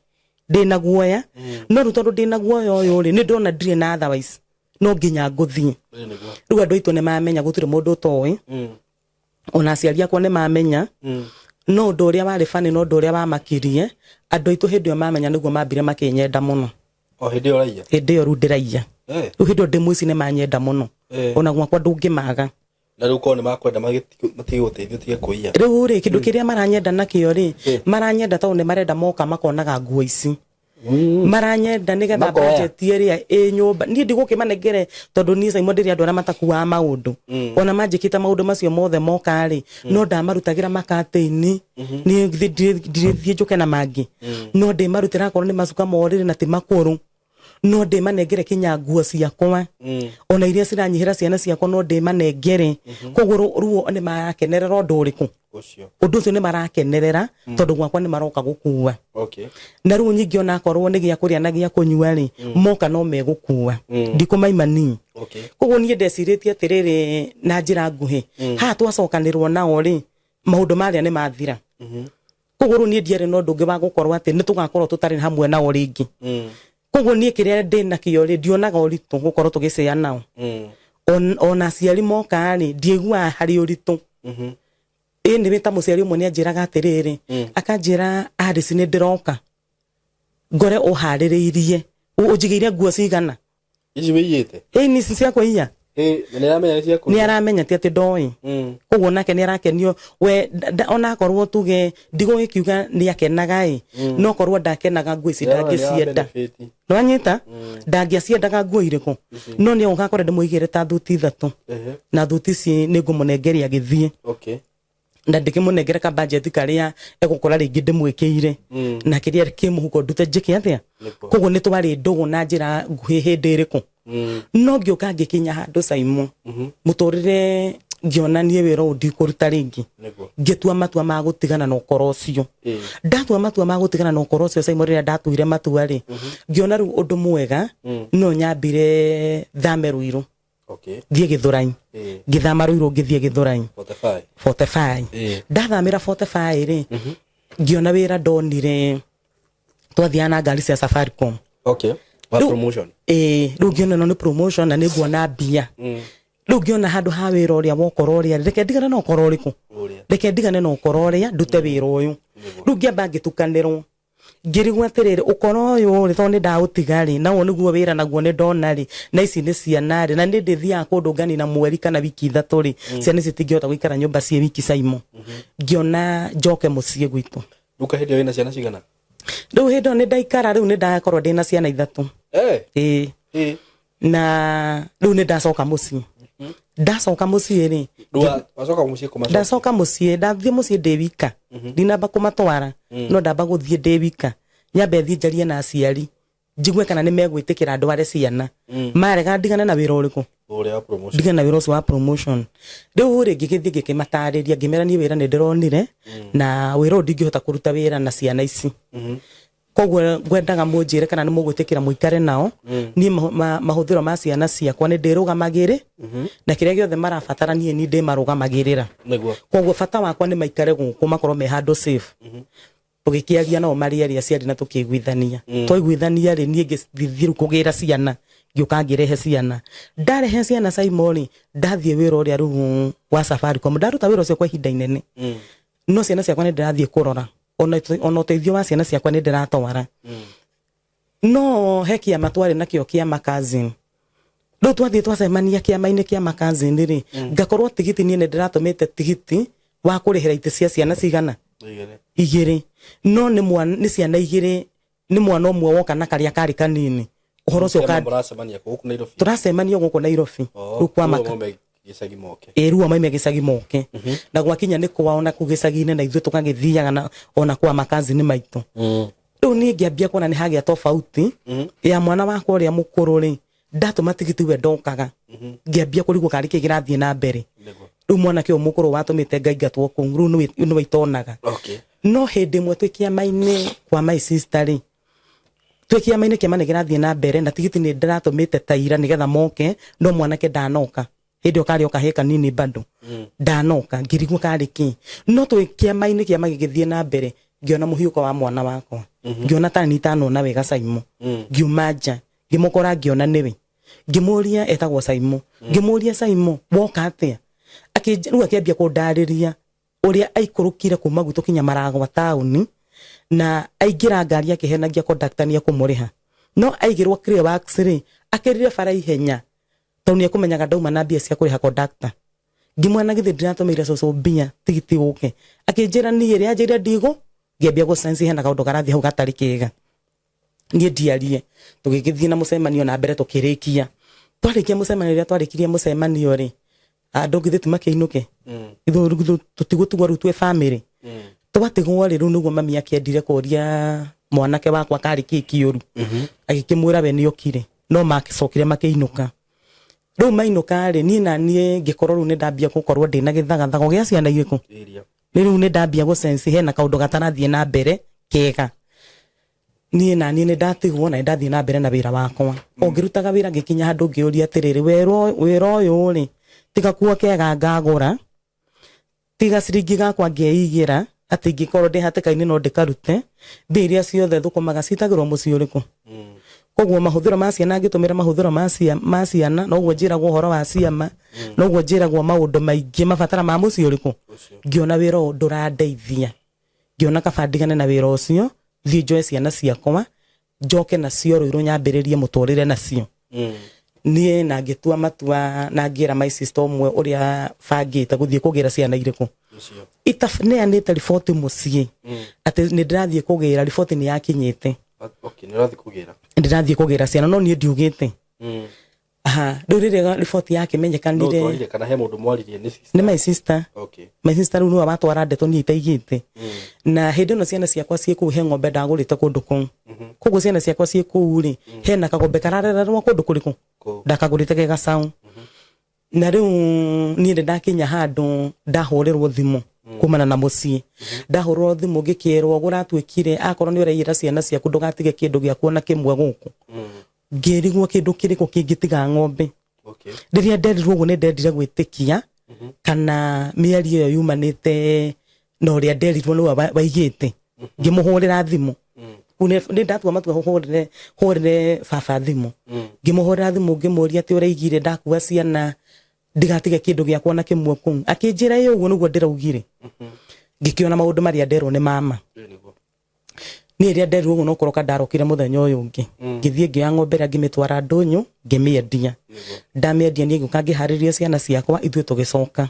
ndĩna guoya, no rĩu tondũ ndĩna guoya ũyũ rĩ, nĩ ndona ndirĩ na otherwise, no nginya ngũthiĩ. Rĩu andũ aitũ nĩ mamenya, gũtirĩ mũndũ ũtoĩ, ona aciari akwa nĩ mamenya. No ũndũ ũrĩa warĩ bani na ũndũ ũrĩa wamakirie andũ aitũ, hĩndĩ ĩyo mamenya nĩguo mambire makĩnyenda mũno. O hĩndĩ ĩyo ũraiya? Hĩndĩ ĩyo rĩu ndĩraiya. Rĩu hĩndĩ ĩyo ndĩ mũici nĩ manyenda mũno. Ona gwakwa ndũngĩmaga. Na rĩu korwo nĩ makwenda matige gũteithia ũtige kũiya? Rĩu rĩ, kĩndũ kĩrĩa maranyenda nakĩo rĩ, maranyenda tondũ nĩ marenda moka makonaga nguo ici, maranyenda nĩgetha Makoya. budget ĩrĩa ĩ nyũmba niĩ ndigũkĩmanengere, tondũ niĩ, Simon, ndĩrĩ andũ arĩa matakuaga maũndũ. Ona manjĩkĩte maũndũ macio mothe moka rĩ, no ndamarutagĩra makatĩini, niĩ ndirĩthiĩ njũke na mangĩ, no ndĩmarutĩra akorwo nĩ macuka morĩrĩ na ti makũrũ, no ndĩmanengere kinya nguo ciakwa, ona iria ciranyihĩra ciana ciakwa, no ndĩmanengere. Koguo ruo nĩ marakenerera ũndũ ũrĩkũ? Ũcio. Ũndũ ũcio nĩ marakenerera, tondũ gwakwa nĩ maroka gũkua. Na rĩu nyingĩ ona akorwo nĩ gĩa kũrĩa na gĩa kũnyua rĩ, moka no megũkua, ndikũmaima nii. Koguo niĩ ndecirĩtie atĩrĩrĩ, na njĩra nguhĩ, haha twacokanĩrwo nao rĩ, maũndũ marĩa nĩ mathira. Koguo rĩu niĩ ndiarĩ na ũndũ ũngĩ wa gũkorwo atĩ nĩ tũgakorwo tũtarĩ hamwe nao rĩngĩ. Koguo niĩ kĩrĩa ndĩ nakĩo rĩ, ndionaga ũritũ gũkorwo tũgĩcĩa nao. Ona aciari moka rĩ, ndiiguaga harĩ ũritũ. Ĩ nĩ ta mũciari ũmwe nĩ anjĩraga atĩrĩrĩ, akanjĩra, "Alice, nĩ ndĩroka ngore ũharĩrĩirie, ũnjigĩire nguo cigana?" Ici wĩiyĩte? Ĩ nĩ ici cia kũiya. Na nĩ aramenya nĩ cia Nĩ kũiya? aramenya, ti atĩ ndoĩ. Koguo nake nĩ arakenio we onakorwo tuge ndigũgĩkiuga nĩ akenaga ĩ, no korwo ndakenaga nguo ici ndangĩcienda. Nĩwanyita, ndangĩaciendaga nguo irĩkũ, no nĩ oga akore ndĩmũigĩre ta thuti ithatũ, na thuti ici nĩ ngũmũnengeria agĩthiĩ, na ndĩkĩmũnengere ka budget karĩa egũkora rĩngĩ ndĩmwĩkĩire, na kĩrĩa kĩ mũhuko ndute njĩke atĩa. Koguo nĩ twarĩ ndũgũ na njĩra nguhĩ hĩndĩ ĩrĩkũ. No ngĩũka ngĩkinya handũ, Simon, mũtũrĩre ngĩona niĩ wĩra ũyũ ndikũruta rĩngĩ. Ngĩtua matua ma gũtigana na ũkoro ũcio. Ndatua matua ma gũtigana na ũkoro ũcio, Simon, rĩrĩa ndatuire matua rĩ, ngĩona rĩu ũndũ mwega no nyambire thame Ruiru, thiĩ Gĩthũrai. Ngĩthama Ruiru ngĩthiĩ Gĩthũrai. 45. 45. Ndathamĩra 45 rĩ, ngĩona wĩra ndonire, twathiaga na ngari cia Safaricom. Wa Rĩu- promotion. Ĩĩ, rĩu ngĩona ĩno nĩ promotion na nĩ nguona mbia. Rĩu ngĩona handũ ha wĩra ũrĩa wokoro ũrĩa, reke ndigane na ũkoro ũrĩkũ? Ũrĩa. Reke ndigane na ũkoro ũrĩa, ndute wĩra ũyũ. Rĩu ngĩamba ngĩtukanĩrwo, ngĩrigwo atĩrĩrĩ, ũkoro ũyũ rĩ, tondũ nĩ ndaũtiga rĩ, naguo nĩguo wĩra naguo nĩ ndona rĩ, na ici nĩ ciana rĩ, na nĩ ndĩthiaga kũndũ nganina mweri kana wiki 3 rĩ, ciana ici itingĩhota gũikara nyũmba ciĩ wiki. Caimo, ngĩona njoke mũciĩ gwitũ. Rĩu hĩndĩ ĩyo wĩna ciana cigana? Rĩu hĩndĩ ĩyo nĩ ndaikara, rĩu nĩ ndakorwo ndĩna ciana ithatũ. Ĩĩ. Na rĩu nĩ ndacoka mũciĩ, ndacoka mũciĩ rĩ, Rĩu wacoka mũciĩ kũmacokia? Ndacoka mũciĩ, ndathiĩ mũciĩ ndĩ wika, ndinamba kũmatwara, no ndamba gũthiĩ ndĩ wika, nyambe thiĩ njarie na aciari, njigue kana nĩ megwĩtĩkĩra ndware ciana. Marega, ndigane na wĩra ũrĩkũ? Ũrĩa wa promotion. Ndigane na wĩra ũcio wa promotion. Rĩu rĩ, ngĩgĩthiĩ ngĩkĩmatarĩria, ngĩmera niĩ wĩra nĩ ndĩronire, na wĩra ũyũ ndingĩhota kũruta wĩra na ciana ici, koguo ngwendaga mũnjĩre kana nĩ mũgwĩtĩkĩra mũikare nao. Niĩ mahũthĩro ma ciana ciakwa nĩ ndĩrũgamagĩrĩ, na kĩrĩa gĩothe marabatara niĩ ni ndĩmarũgamagĩrĩra. Koguo bata wakwa nĩ maikare gũkũ, makorwo me handũ safe. Tũgĩkĩaria nao marĩ erĩ aciari na tũkĩiguithania. Twaiguithania rĩ, niĩ ngĩthiĩ rĩu kũgĩra ciana, ngĩũka ngĩrehe ciana. Ndarehe ciana Saimo rĩ, ndathiĩ wĩra ũrĩa rĩu wa Safaricom, ndaruta wĩra ũcio kwa ihinda inene, no ciana ciakwa nĩ ndĩrathiĩ kũrora, ona ũteithio wa ciana ciakwa nĩ ndĩratwara. No he kĩama twarĩ nakĩo kĩa makazin. Rĩu twathiĩ twacemania kĩama-inĩ kĩa makazin rĩ, ngakorwo tigiti niĩ nĩ ndĩratũmĩte tigiti wa kũrĩhĩra itĩ cia ciana cigana? Igĩrĩ. Igĩrĩ, no nĩ mwana, nĩ ciana igĩrĩ, nĩ mwana ũmwe woka na karĩa karĩ kanini. Ũhoro ũcio Kĩama mũracemania kũ gũkũ Nairobi? Tũracemania gũkũ Nairobi. Oh, rĩu kwa rĩu maka maume gĩcagi moke. Ĩ, rĩu maime gĩcagi moke, na gwakinya nĩ kwao na kũu gĩcagi-inĩ, na ithuĩ tũgagĩthiaga na ona kwa makazini maitũ. Rĩu niĩ ngĩambia kuona nĩ hagĩa tofauti ya mwana wakwa ũrĩa mũkũrũ rĩ, ndatũma tigiti we ndokaga. Ngĩambia kũrigwo karĩ kĩ kĩrathiĩ na mbere. Rĩu mwanake ũyũ mũkũrũ watũmĩte ngaingatwo kũu, rĩu nĩwe itonaga. No hĩndĩ ĩmwe twĩ kĩama-inĩ kwa my sister rĩ, twĩ kĩama-inĩ, kĩama nĩ kĩrathiĩ na mbere na tigiti nĩ ndĩratũmĩte ta ira nĩgetha moke, no mwanake ndanoka. Hĩndĩ ĩyo karĩ o kahĩĩ kanini bado, ndanoka. Ngĩrigwo karĩ kĩ. No twĩ kĩama-inĩ, kĩama gĩgĩthiĩ na mbere, ngĩona mũhiũko wa mwana wakwa, ngĩona tarĩ itanona wega Saimo. Ngiuma nja, ngĩmũkora, ngĩona nĩwe, ngĩmũria, etagwo Saimo, ngĩmũria, "Saimo, woka atĩa?" Rĩu akĩambia kũndarĩria ũrĩa aikũrũkire kuma gwitũ kinya Maragwa taũni, na aingĩra ngari akĩhenagia conductor nĩ ekũmũrĩha, no aigĩrwo clear wax rĩ, akĩrire bara ihenya tondũ nĩ ekũmenyaga ndauma na mbia cia kũrĩha conductor. Ngĩmwona, "Githĩ ndiratũmĩire cũcũ mbia tigiti ũke?" Akĩnjĩra, "Niĩ rĩ anjĩire ndigũ." Ngĩambia gũ sense hena kaũndũ karathiĩ hau gatarĩ kega. Niĩ ndiarie, tũgĩgĩthiĩ na mũcemanio na mbere, tũkĩrĩkia. Twarĩkia mũcemanio, rĩrĩa twarĩkirie mũcemanio rĩ, andũ githĩ ti makĩinũke? Ithuĩ tũtigũtigwo rĩu twĩ family. Twatigwo rĩ, rĩu nĩguo mami akĩendire kũria mwanake wakwa karĩ kĩ kĩũru. Agĩkĩmwĩra we nĩokire, no macokire makĩinũka. Rĩu mainũka rĩ, niĩ na niĩ ngĩkorwo rĩu nĩ ndambia gũkorwo ndĩna gĩthagathago gĩa ciana irĩkũ. Iria. Nĩ rĩu nĩ ndambia gũ sense hena kaũndũ gatarathiĩ na mbere kega. Niĩ na niĩ nĩ ndatigwo na nĩ ndathiĩ na mbere na wĩra wakwa. O ngĩrutaga wĩra, ngĩkinya handũ ngĩũria atĩrĩrĩ, wĩra ũyũ rĩ, tiga kuo kega ngagũra, tiga ciringi gakwa ngeigĩra atĩ ingĩkorwo ndĩ hatĩka-inĩ no ndĩkarute, mbia iria ciothe thũkũmaga citagĩrwo mũciĩ ũrĩkũ? Koguo mahũthĩro ma ciana, ngĩtũmĩra mahũthĩro ma ciana, noguo njĩragwo ũhoro wa ciama, noguo njĩragwo maũndũ maingĩ, mabatara ma mũciĩ ũrĩkũ. Ngĩona wĩra ũyũ ndũrandeithia, ngĩona kaba ndigane na wĩra ũcio, thiĩ njoe ciana ciakwa, njoke nacio Rũirũ, nyambĩrĩrie mũtũrĩre nacio. Niĩ na ngĩtua matua na ngĩra my sister ũmwe ũrĩa bangĩte gũthiĩ kũgĩra ciana irĩkũ. Ũcio. Itaneanĩte riboti mũciĩ atĩ nĩ ndĩrathiĩ kũgĩra, riboti nĩ yakinyĩte. Okay, nĩ ũrathiĩ kũgĩra. Ndĩrathiĩ kũgĩra ciana, no niĩ ndiugĩte. Aha, rĩu rĩrĩa riboti No yakĩmenyekanire ũtwarire kana he mũndũ mwaririe nĩ sister? Nĩ my sister. My sister rĩu nĩwe watwara ndeto, niĩ itaigĩte. Na hĩndĩ ĩno ciana ciakwa ciĩ kũu, he ng'ombe ndagũrĩte kũndũ kũu. Koguo ciana ciakwa ciĩ kũu rĩ, hena kagombe kararererwo kũndũ kũrĩkũ? Kũu. Ndakagũrĩte ge gacaũ. Na rĩu niĩ nĩ ndakinya handũ ndahũrĩrwo thimũ kumana na mũciĩ. Ndahũrĩrwo thimũ ngĩkĩrwo gũratuĩkire akorwo nĩ ũraiyĩra ciana ciaku, ndũgatige kĩndũ gĩaku ona kĩmwe gũkũ. Ngĩrigwo kĩndũ kĩrĩkũ kĩngĩtiga ng'ombe. Rĩrĩa nderirwo ũguo, nĩ ndendire gwĩtĩkia kana mĩario ĩyo yumanĩte na ũrĩa nderirwo nĩwe waigĩte. Ngĩmũhũrĩra thimũ. Rĩu nĩ ndatua matua hũrĩre hũrĩre baba thimũ. Ngĩmũhũrĩra thimũ, ngĩmũria atĩ ũraigire ndakua ciana ndigatige kĩndũ gĩakwa na kĩmwe kũu. Akĩnjĩra, "Ĩ, ũguo nĩguo ndĩraugire." Ngĩkĩona maũndũ marĩa nderwo nĩ mama. Ĩĩ, nĩguo. Niĩ rĩrĩa nderirwo ũguo, no kũroka ndarokire mũthenya ũyũ ũngĩ. Ngĩthiĩ ngĩoya ng'ombe ĩrĩa, ngĩmĩtwara ndũnyũ, ngĩmĩendia. Ndamĩendia, niĩ ngĩũka ngĩharĩria ciana ciakwa, ithuĩ tũgĩcoka.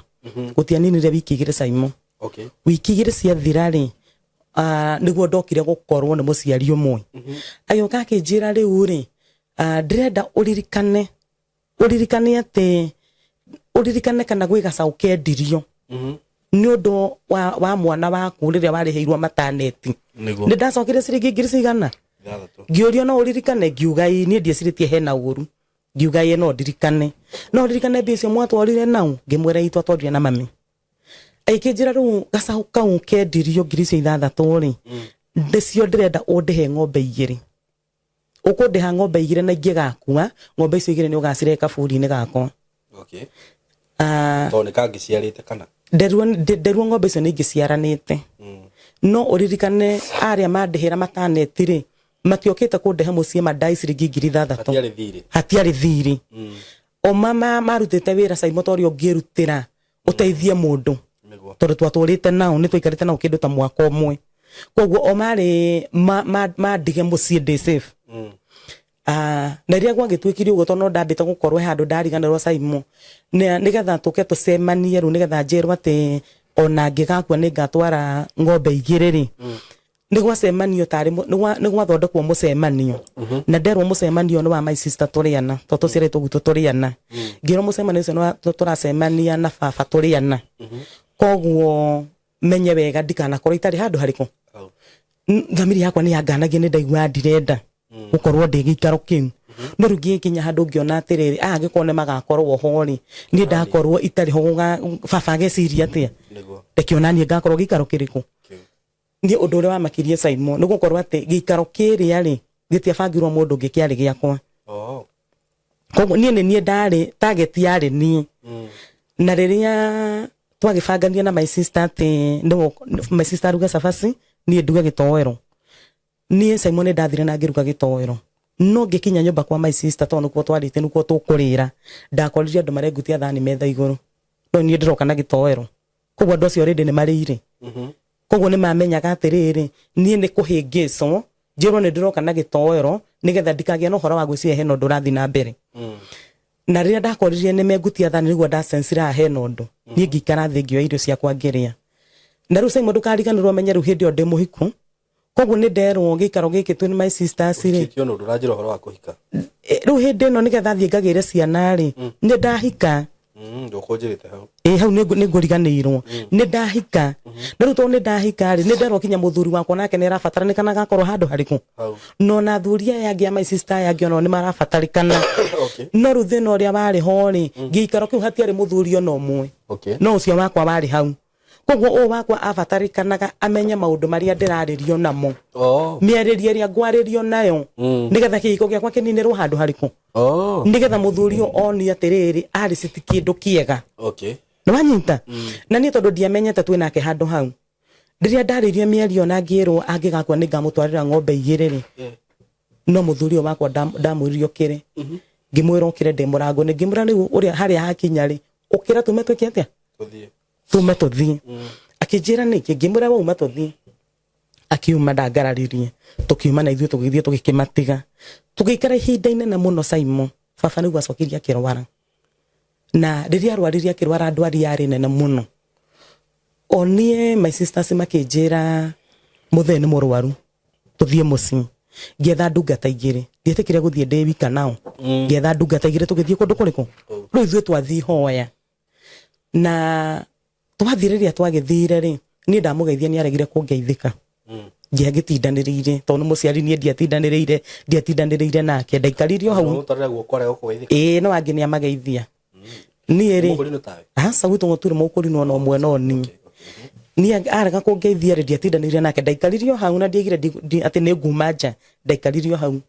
Gũtianinire wiki 2, Saimo. Wiki 2 ciathira rĩ, nĩguo ndokire gũkorwo nĩ mũciari ũmwe agĩũka akĩnjĩra, "Rĩu rĩ, ndĩrenda ũririkane, ũririkane atĩ ũririkane kana gwĩ gacaũ kendirio nĩ ũndũ wa mwana waku rĩrĩa warĩhĩirwo mataneti." Nĩ ndacokire ciringi ngiri cigana. 6. Ngĩũrio no ũririkane, ngiuga ĩĩ. Niĩ ndiecirĩtie hena ũru. Ngiuga ĩĩ, no ndirikane. "No ũririkane mbia icio mwatwarire nau?" Ngĩmwĩra, "Ĩĩ, twatwarire na mami." Agĩkĩnjĩra, "Rĩu gacaũ kau kendirio ngiri icio 6 rĩ, ndĩcio ndĩrenda ũndĩhe ng'ombe 2. Ũkũndĩha ng'ombe 2, na ingĩgakua, ng'ombe icio 2 nĩ ũgacirehe kaburi-inĩ gakwa." Tondũ nĩ kangĩciarĩte kana? Nderuo ng'ombe icio nĩ ingĩciaranĩte. No ũririkane arĩa mandĩhĩra mataneti rĩ, matiokĩte kũndehe mũciĩ mandai ciringi 6,000. Hatiarĩ thirĩ. Hatiarĩ thirĩ. O marutĩte wĩra Saimo ta ũrĩa ũngĩrutĩra ũteithie mũndũ. Nĩguo. Tondũ twatũrĩte nao, nĩ twaikarĩte nao kĩndũ ta mwaka ũmwe, koguo o marĩ mandige mũciĩ ndĩ safe. Na rĩrĩa gwagĩtuĩkire ũguo, tondũ no ndambĩte gũkorwo he handũ ndariganĩrwo Saimo, nĩgetha tũke tũcemanie rĩu, nĩgetha njĩrwo atĩ ona ngĩgakua nĩ ngatwara ng'ombe igĩrĩ rĩ, nĩ gwacemanio tarĩ nĩ gwathondekwo mũcemanio, na nderwo mũcemanio nĩ wa my sister tũrĩ ana, tondũ tũciarĩtwo gwitũ tũrĩ ana. Ngĩrwo mũcemanio ũcio nĩ wa tũracemania na baba tũrĩ ana, koguo menye wega ndikanakorwo itarĩ handũ harĩkũ. Hau. Thamiri yakwa nĩ yanganagia, nĩ ndaigua ndirenda gũkorwo ndĩ gĩikaro kĩu, no rĩu ngĩgĩkinya handũ ngĩona atĩrĩrĩ, aya angĩkorwo nĩ magakorwo ho rĩ, niĩ ndakorwo itarĩ ho baba ageciria atĩa? Nĩguo. Reke ona niĩ ngakorwo gĩikaro kĩrĩkũ. Kĩu. Niĩ ũndũ ũrĩa wamakirie Saimo nĩ gũkorwo atĩ gĩikaro kĩrĩa rĩ gĩtiabangirwo mũndũ ũngĩ, kĩarĩ gĩakwa. Koguo niĩ nĩ niĩ ndarĩ target, yarĩ niĩ. Na rĩrĩa twagĩbangania na my sister atĩ my sister aruge cabaci, niĩ nduge gĩtoero, niĩ Simon nĩ ndathire na ngĩruga gĩtoero, no ngĩkinya nyũmba kwa my sister, tondũ nĩkuo twarĩte, nĩkuo tũkũrĩra, ndakorire andũ marengutia thani metha igũrũ, no niĩ ndĩroka na gĩtoero. Koguo andũ acio already nĩ marĩire. Koguo nĩ mamenyaga atĩrĩrĩ, niĩ nĩ kũhĩngĩcwo njĩrwo nĩ ndĩroka na gĩtoero, nĩgetha ndikagĩa na ũhoro wa gwĩciria hena ũndũ ũrathiĩ na mbere. Na rĩrĩa ndakorire nĩ mengutia thani, nĩguo ndasensire haha hena ũndũ. Niĩ ngĩikara thĩ, ngĩoya irio ciakwa ngĩrĩa. Na rĩu Simon, ndũkariganĩrwo menye rĩu hĩndĩ ĩyo ndĩ mũhiku, koguo nĩ nderwo gĩikaro gĩkĩ twĩ my sisters rĩ. Ũhikĩtio nũ? Ndũranjĩra ũhoro wa kũhika. Rĩu hĩndĩ ĩno nĩgetha thiĩ ngagĩre ciana rĩ, nĩ ndahika. Ndũkũnjĩrĩte hau. Ĩ, hau nĩ ngũriganĩirwo nĩ ndahika. Na rĩu tondũ nĩ ndahika rĩ, nĩ nderwo kinya mũthuri wakwa nake nĩ arabatarĩkana agakorwo handũ harĩkũ. Hau. No na athuri aya angĩ a my sister aya angĩ onao nĩ marabatarĩkana. No rĩu thĩna ũrĩa warĩ ho rĩ, gĩikaro kĩu hatiarĩ mũthuri ona ũmwe. No ũcio wakwa warĩ hau, koguo ũyũ wakwa abatarĩkanaga amenye maũndũ marĩa ndĩrarĩrio namo, mĩarĩrie ĩrĩa ngwarĩrio nayo, nĩgetha kĩhiko gĩakwa kĩninĩrwo handũ harĩkũ, nĩgetha mũthuri ũyũ one atĩrĩrĩ, arĩ ti kĩndũ kĩega. Nĩ wanyita? Na niĩ tondũ ndiamenyete twĩ nake handũ hau, rĩrĩa ndarĩrie mĩario na ngĩrwo angĩgakua nĩ ngamũtwarĩra ng'ombe igĩrĩ rĩ, no mũthuri ũyũ wakwa ndamwĩrire ũkĩre, ngĩmwĩra ũkĩre ndĩ mũrango nĩ ngĩmwĩra rĩu ũrĩa harĩa hakinya rĩ, ũkĩra tume twĩke atĩa? Tũthiĩ. Tume tũthiĩ. Akĩnjĩra nĩkĩ? Ngĩmwĩra wauma tũthiĩ. Akiuma, ndangararirie, tũkiuma na ithuĩ tũgĩthiĩ tũgĩkĩmatiga, tũgĩikara ihinda inene mũno. Saimo, baba nĩguo acokirie akĩrwara, na rĩrĩa arwarire akĩrwara ndwari yarĩ nene mũno. O niĩ my sisters makĩnjĩra mũthee nĩ mũrwaru, tũthiĩ mũciĩ. Ngĩetha ndungata igĩrĩ, ndietĩkire gũthiĩ ndĩ wika nao. Ngĩetha ndungata igĩrĩ, tũgĩthiĩ kũndũ kũrĩkũ? Rĩu ithuĩ twathiĩ hoya, na twathiĩ, rĩrĩa twagĩthire rĩ, niĩ ndamũgeithia, nĩ aregire kũngeithĩka. Ndiagĩtindanĩrĩire tondũ nĩ mũciari, niĩ ndiatindanĩrĩire nake, ndaikarire o hau. Ũmũtwarĩra guoko arega gũkũgeithĩka? Ĩĩ, no angĩ nĩ amageithia. Niĩ rĩ, Mũkũrinũ tawe? Aca, gwitũ gũtirĩ mũkũrinũ ona ũmwe, no niĩ arega kũngeithia rĩ, ndiatindanĩire nake, ndaikarire o hau na ndiaigire atĩ nĩ nguma nja, ndaikarire o hau.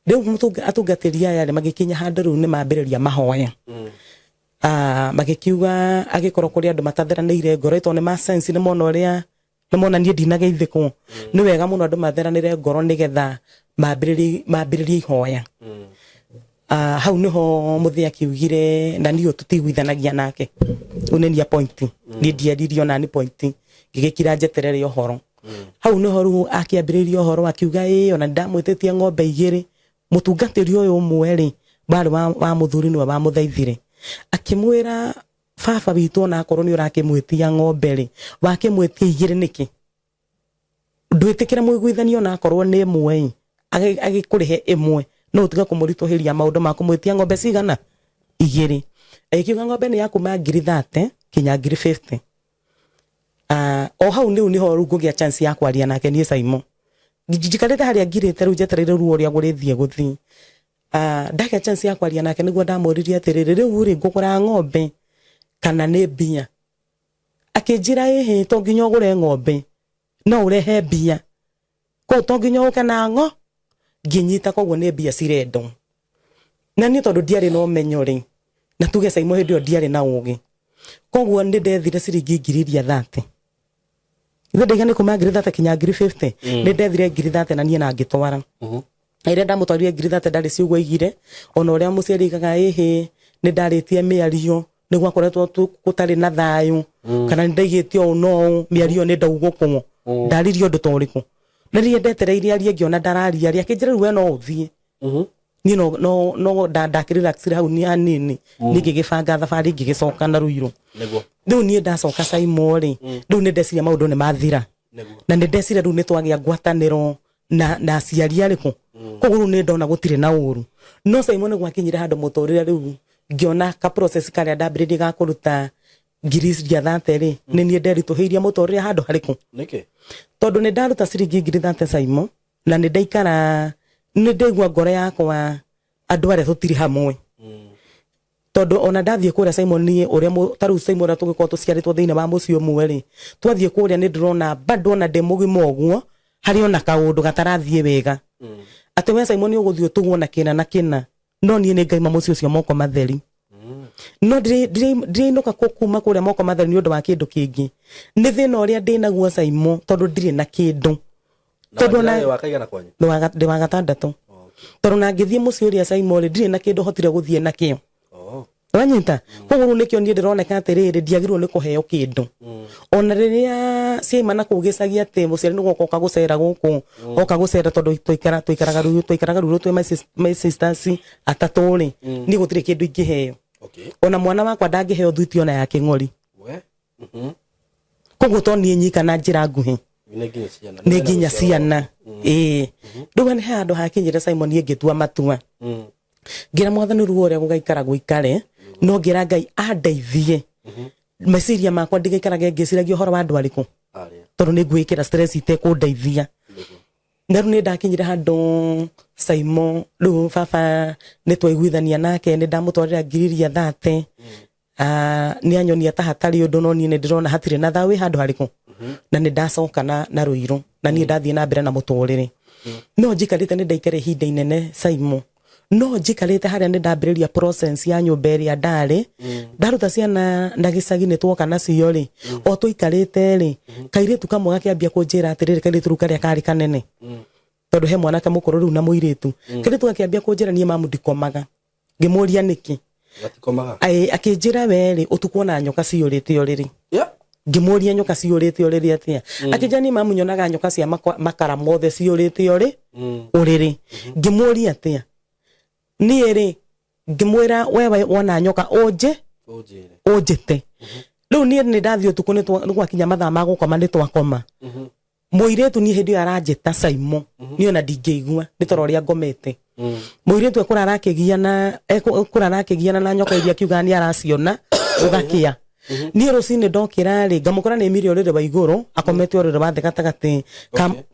Rĩu atungatĩri aya rĩ, magĩkinya handũ rĩu nĩ mambĩrĩria mahoya. Magĩkiuga agĩkorwo kũrĩ andũ matatheranĩire ngoro, tondũ nĩ ma sense, nĩ mona ũrĩa, nĩ mona niĩ ndinageithĩkwo, nĩ wega mũno andũ matheranĩre ngoro nĩgetha mambĩrĩrie ihoya. Hau niho mũthee akiugire na niĩ tũtiguithanagia nake, rĩu nĩ niĩ point, niĩ ndiaririe ona nĩ point, ngĩgĩkira njeterere ũhoro. Hau niho rĩu akĩambĩrĩria ũhoro, akiuga ĩĩ, ona ndamwĩtĩtie ng'ombe igĩrĩ. Mũtungatĩri ũyũ ũmwe rĩ, warĩ wa mũthuri, nĩwe wamũthaithire, akĩmwĩra baba witũ ona akorwo nĩ ũrakĩmwĩtia ng'ombe rĩ, wakĩmwĩtia igĩrĩ nĩkĩ? Ndwĩtĩkĩre mũiguithanio ona akorwo nĩ ĩmwe ĩ, agĩkũrĩhe ĩmwe, no ũtige kũmũritũhĩria maũndũ ma kũmwĩtia ng'ombe cigana? Igĩrĩ. Agĩkiuga ng'ombe nĩ ya kuma 30,000 kinya 50,000. O hau rĩu nĩho rĩu ngũgĩa chance ya kwaria nake. Niĩ Saimo njikarĩte harĩa ngirĩte rĩu, njetereire ruo ũrĩa gũrĩthiĩ gũthiĩ. Ndagĩa chance ya kwaria nake, nĩguo ndamũririe atĩrĩrĩ, rĩu rĩ, ngũgũra ng'ombe kana nĩ mbia? Akĩnjĩra ĩhĩ, to nginya ũgũre ng'ombe, no ũrehe mbia, koguo to nginya ũke na ng'o. Ngĩnyita koguo nĩ mbia cirendwo. Na niĩ tondũ ndiarĩ na ũmenyo rĩ, na tuge Saimo hĩndĩ ĩyo ndiarĩ na ũgĩ, koguo nĩ ndethire ciringi ngiri iria 30. Ithe ndaiga nĩ kuma 30,000 kinya 50,000. Nĩ ndethire 30,000 na niĩ na ngĩtwara. Rĩrĩa ndamũtwarire 30,000 ndarĩ ciugo aigire, ona ũrĩa mũciari aigaga ĩhĩ, nĩ ndarĩtie mĩario, nĩ gwakoretwo gũtarĩ na thayũ, kana nĩ ndaigĩte ũũ na ũũ, mĩario nĩ ndaugũkwo. Ndaririe ũndũ ta ũrĩkũ? Na rĩrĩa ndetereire arie ngĩona ndararia rĩ, akĩnjĩra rĩu we no ũthiĩ. Niĩ no no no ndakĩrelaxire hau ni hanini, niĩ ngĩgĩbanga thabarĩ ngĩgĩcoka na Ruiru. Rĩu niĩ ndacoka Saimo rĩ, rĩu nĩ ndeciria maũndũ nĩ mathira. Na nĩ ndeciria rĩu nĩ twagĩa ngwatanĩro na aciari arĩkũ, koguo rĩu nĩ ndona gũtirĩ na ũru. No Saimo nĩ gwakinyire handũ mũtũrĩre rĩu ngĩona ka process karĩa ndambĩrĩirie ga kũruta 30,000 rĩ, nĩ niĩ nderitũhĩirie mũtũrĩre handũ harĩkũ. Nĩkĩ? Tondũ nĩ ndaruta ciringi 30,000 Saimo, na nĩ ndaikara nĩ ndaigua ngoro yakwa andũ arĩa tũtirĩ hamwe. Tondũ ona ndathiĩ kũrĩa Simon, niĩ ũrĩa ta rĩu Simon ũrĩa tũgĩkorwo tũciarĩtwo thĩinĩ wa mũciĩ ũmwe rĩ, twathiĩ kũrĩa nĩ ndĩrona bado ona ndĩ mũgima ũguo harĩ ona kaũndũ gatarathiĩ wega, atĩ we Simon ũgũthiĩ ũtugwo na kĩna na kĩna, no niĩ nĩ ngaima mũciĩ ũcio moko matheri. No ndĩrainũka kuma kũrĩa moko matheri nĩ ũndũ wa kĩndũ kĩngĩ, nĩ thĩna ũrĩa ndĩnaguo Simon, tondũ ndirĩ na kĩndũ. Tondũ wa kaigana kwanyu? Ndĩ wa gatandatũ. Tondũ na ngĩthiĩ mũciĩ ũrĩa Simon rĩ, ndirĩ na kĩndũ hotire gũthiĩ nakĩo. Wanyita? Koguo rĩu nĩkĩo niĩ ndĩroneka atĩrĩrĩ, ndiagĩrĩirwo nĩ kũheo kĩndũ. Ona rĩrĩa ciaima na kũu gĩcagi atĩ mũciari nĩ gũka oka gũcera gũkũ, oka gũcera, tondũ twaikaraga Ruiru twĩ my sisters atatũ rĩ, niĩ gũtirĩ kĩndũ ingĩheo. Ona mwana wakwa ndangĩheo thuiti ona ya kĩng'ori. Koguo to niĩ nyika na njĩra nguhĩ. Nĩ nginya ciana. Nĩ nginya ciana, ĩĩ. Rĩu nĩ handũ hakinyire Simon niĩ ngĩtua matua, ngĩra Mwathani ruo ũrĩa gũgaikara gũikare, no ngĩra Ngai andeithie meciria makwa ndigaikarage ngĩciragia ũhoro wa andũ arĩkũ. Arĩa. Tondũ nĩ ngwĩkĩra stress itekũndeithia. Na rĩu nĩ ndakinyire handũ Saimo, rĩu baba nĩ twaiguithania nake, nĩ ndamũtwarĩra 30,000. Nĩ anyonia ta hatarĩ ũndũ, no niĩ nĩ ndĩrona hatirĩ na thayũ wĩ handũ harĩkũ. Na nĩ ndacoka na Ruiru, na niĩ ndathiĩ na mbere na mũtũrĩre. No njikarĩte, nĩ ndaikara ihinda inene Saimo, no njikarĩte harĩa nĩ ndambĩrĩria process ya nyũmba ĩrĩa ndarĩ ndaruta ciana na gĩcagi nĩ twoka nacio rĩ, o tũikarĩte rĩ, kairĩtu kamwe gakĩambia kũnjĩra atĩrĩrĩ, kairĩtu rĩu karĩa karĩ kanene, tondũ he mwanake mũkũrũ rĩu na mũirĩtu, kairĩtu gakĩambia kũnjĩra niĩ mamu ndikomaga. Ngĩmũria nĩkĩ. Gatikomaga. Ai, akĩnjĩra we rĩ, ũtukũ ona nyoka ciyũrĩte ũrĩrĩ. Ngĩmũria nyoka ciyũrĩte ũrĩrĩ atĩa? Akĩnjĩra niĩ mamu nyonaga nyoka cia makara mothe ciyũrĩte ũrĩrĩ. Ngĩmũria atĩa niĩ rĩ, ngĩmwĩra we wona nyoka ũnjĩ Ũnjĩre. Ũnjĩte. Rĩu niĩ nĩ ndathiĩ ũtukũ, nĩ gwakinya mathaa ma gũkoma, nĩ twakoma. Mũirĩtu niĩ hĩndĩ ĩyo aranjĩta Saimo, niĩ ona ndingĩigua nĩ toro ũrĩa ngomete. Mũirĩtu ekũrara akĩgiana na nyoka iria akiugaga nĩ araciona gũgakĩa. Niĩ rũcinĩ ndokĩra rĩ, ngamũkora nĩ emirie ũrĩrĩ wa igũrũ, akomete ũrĩrĩ wa thĩ gatagatĩ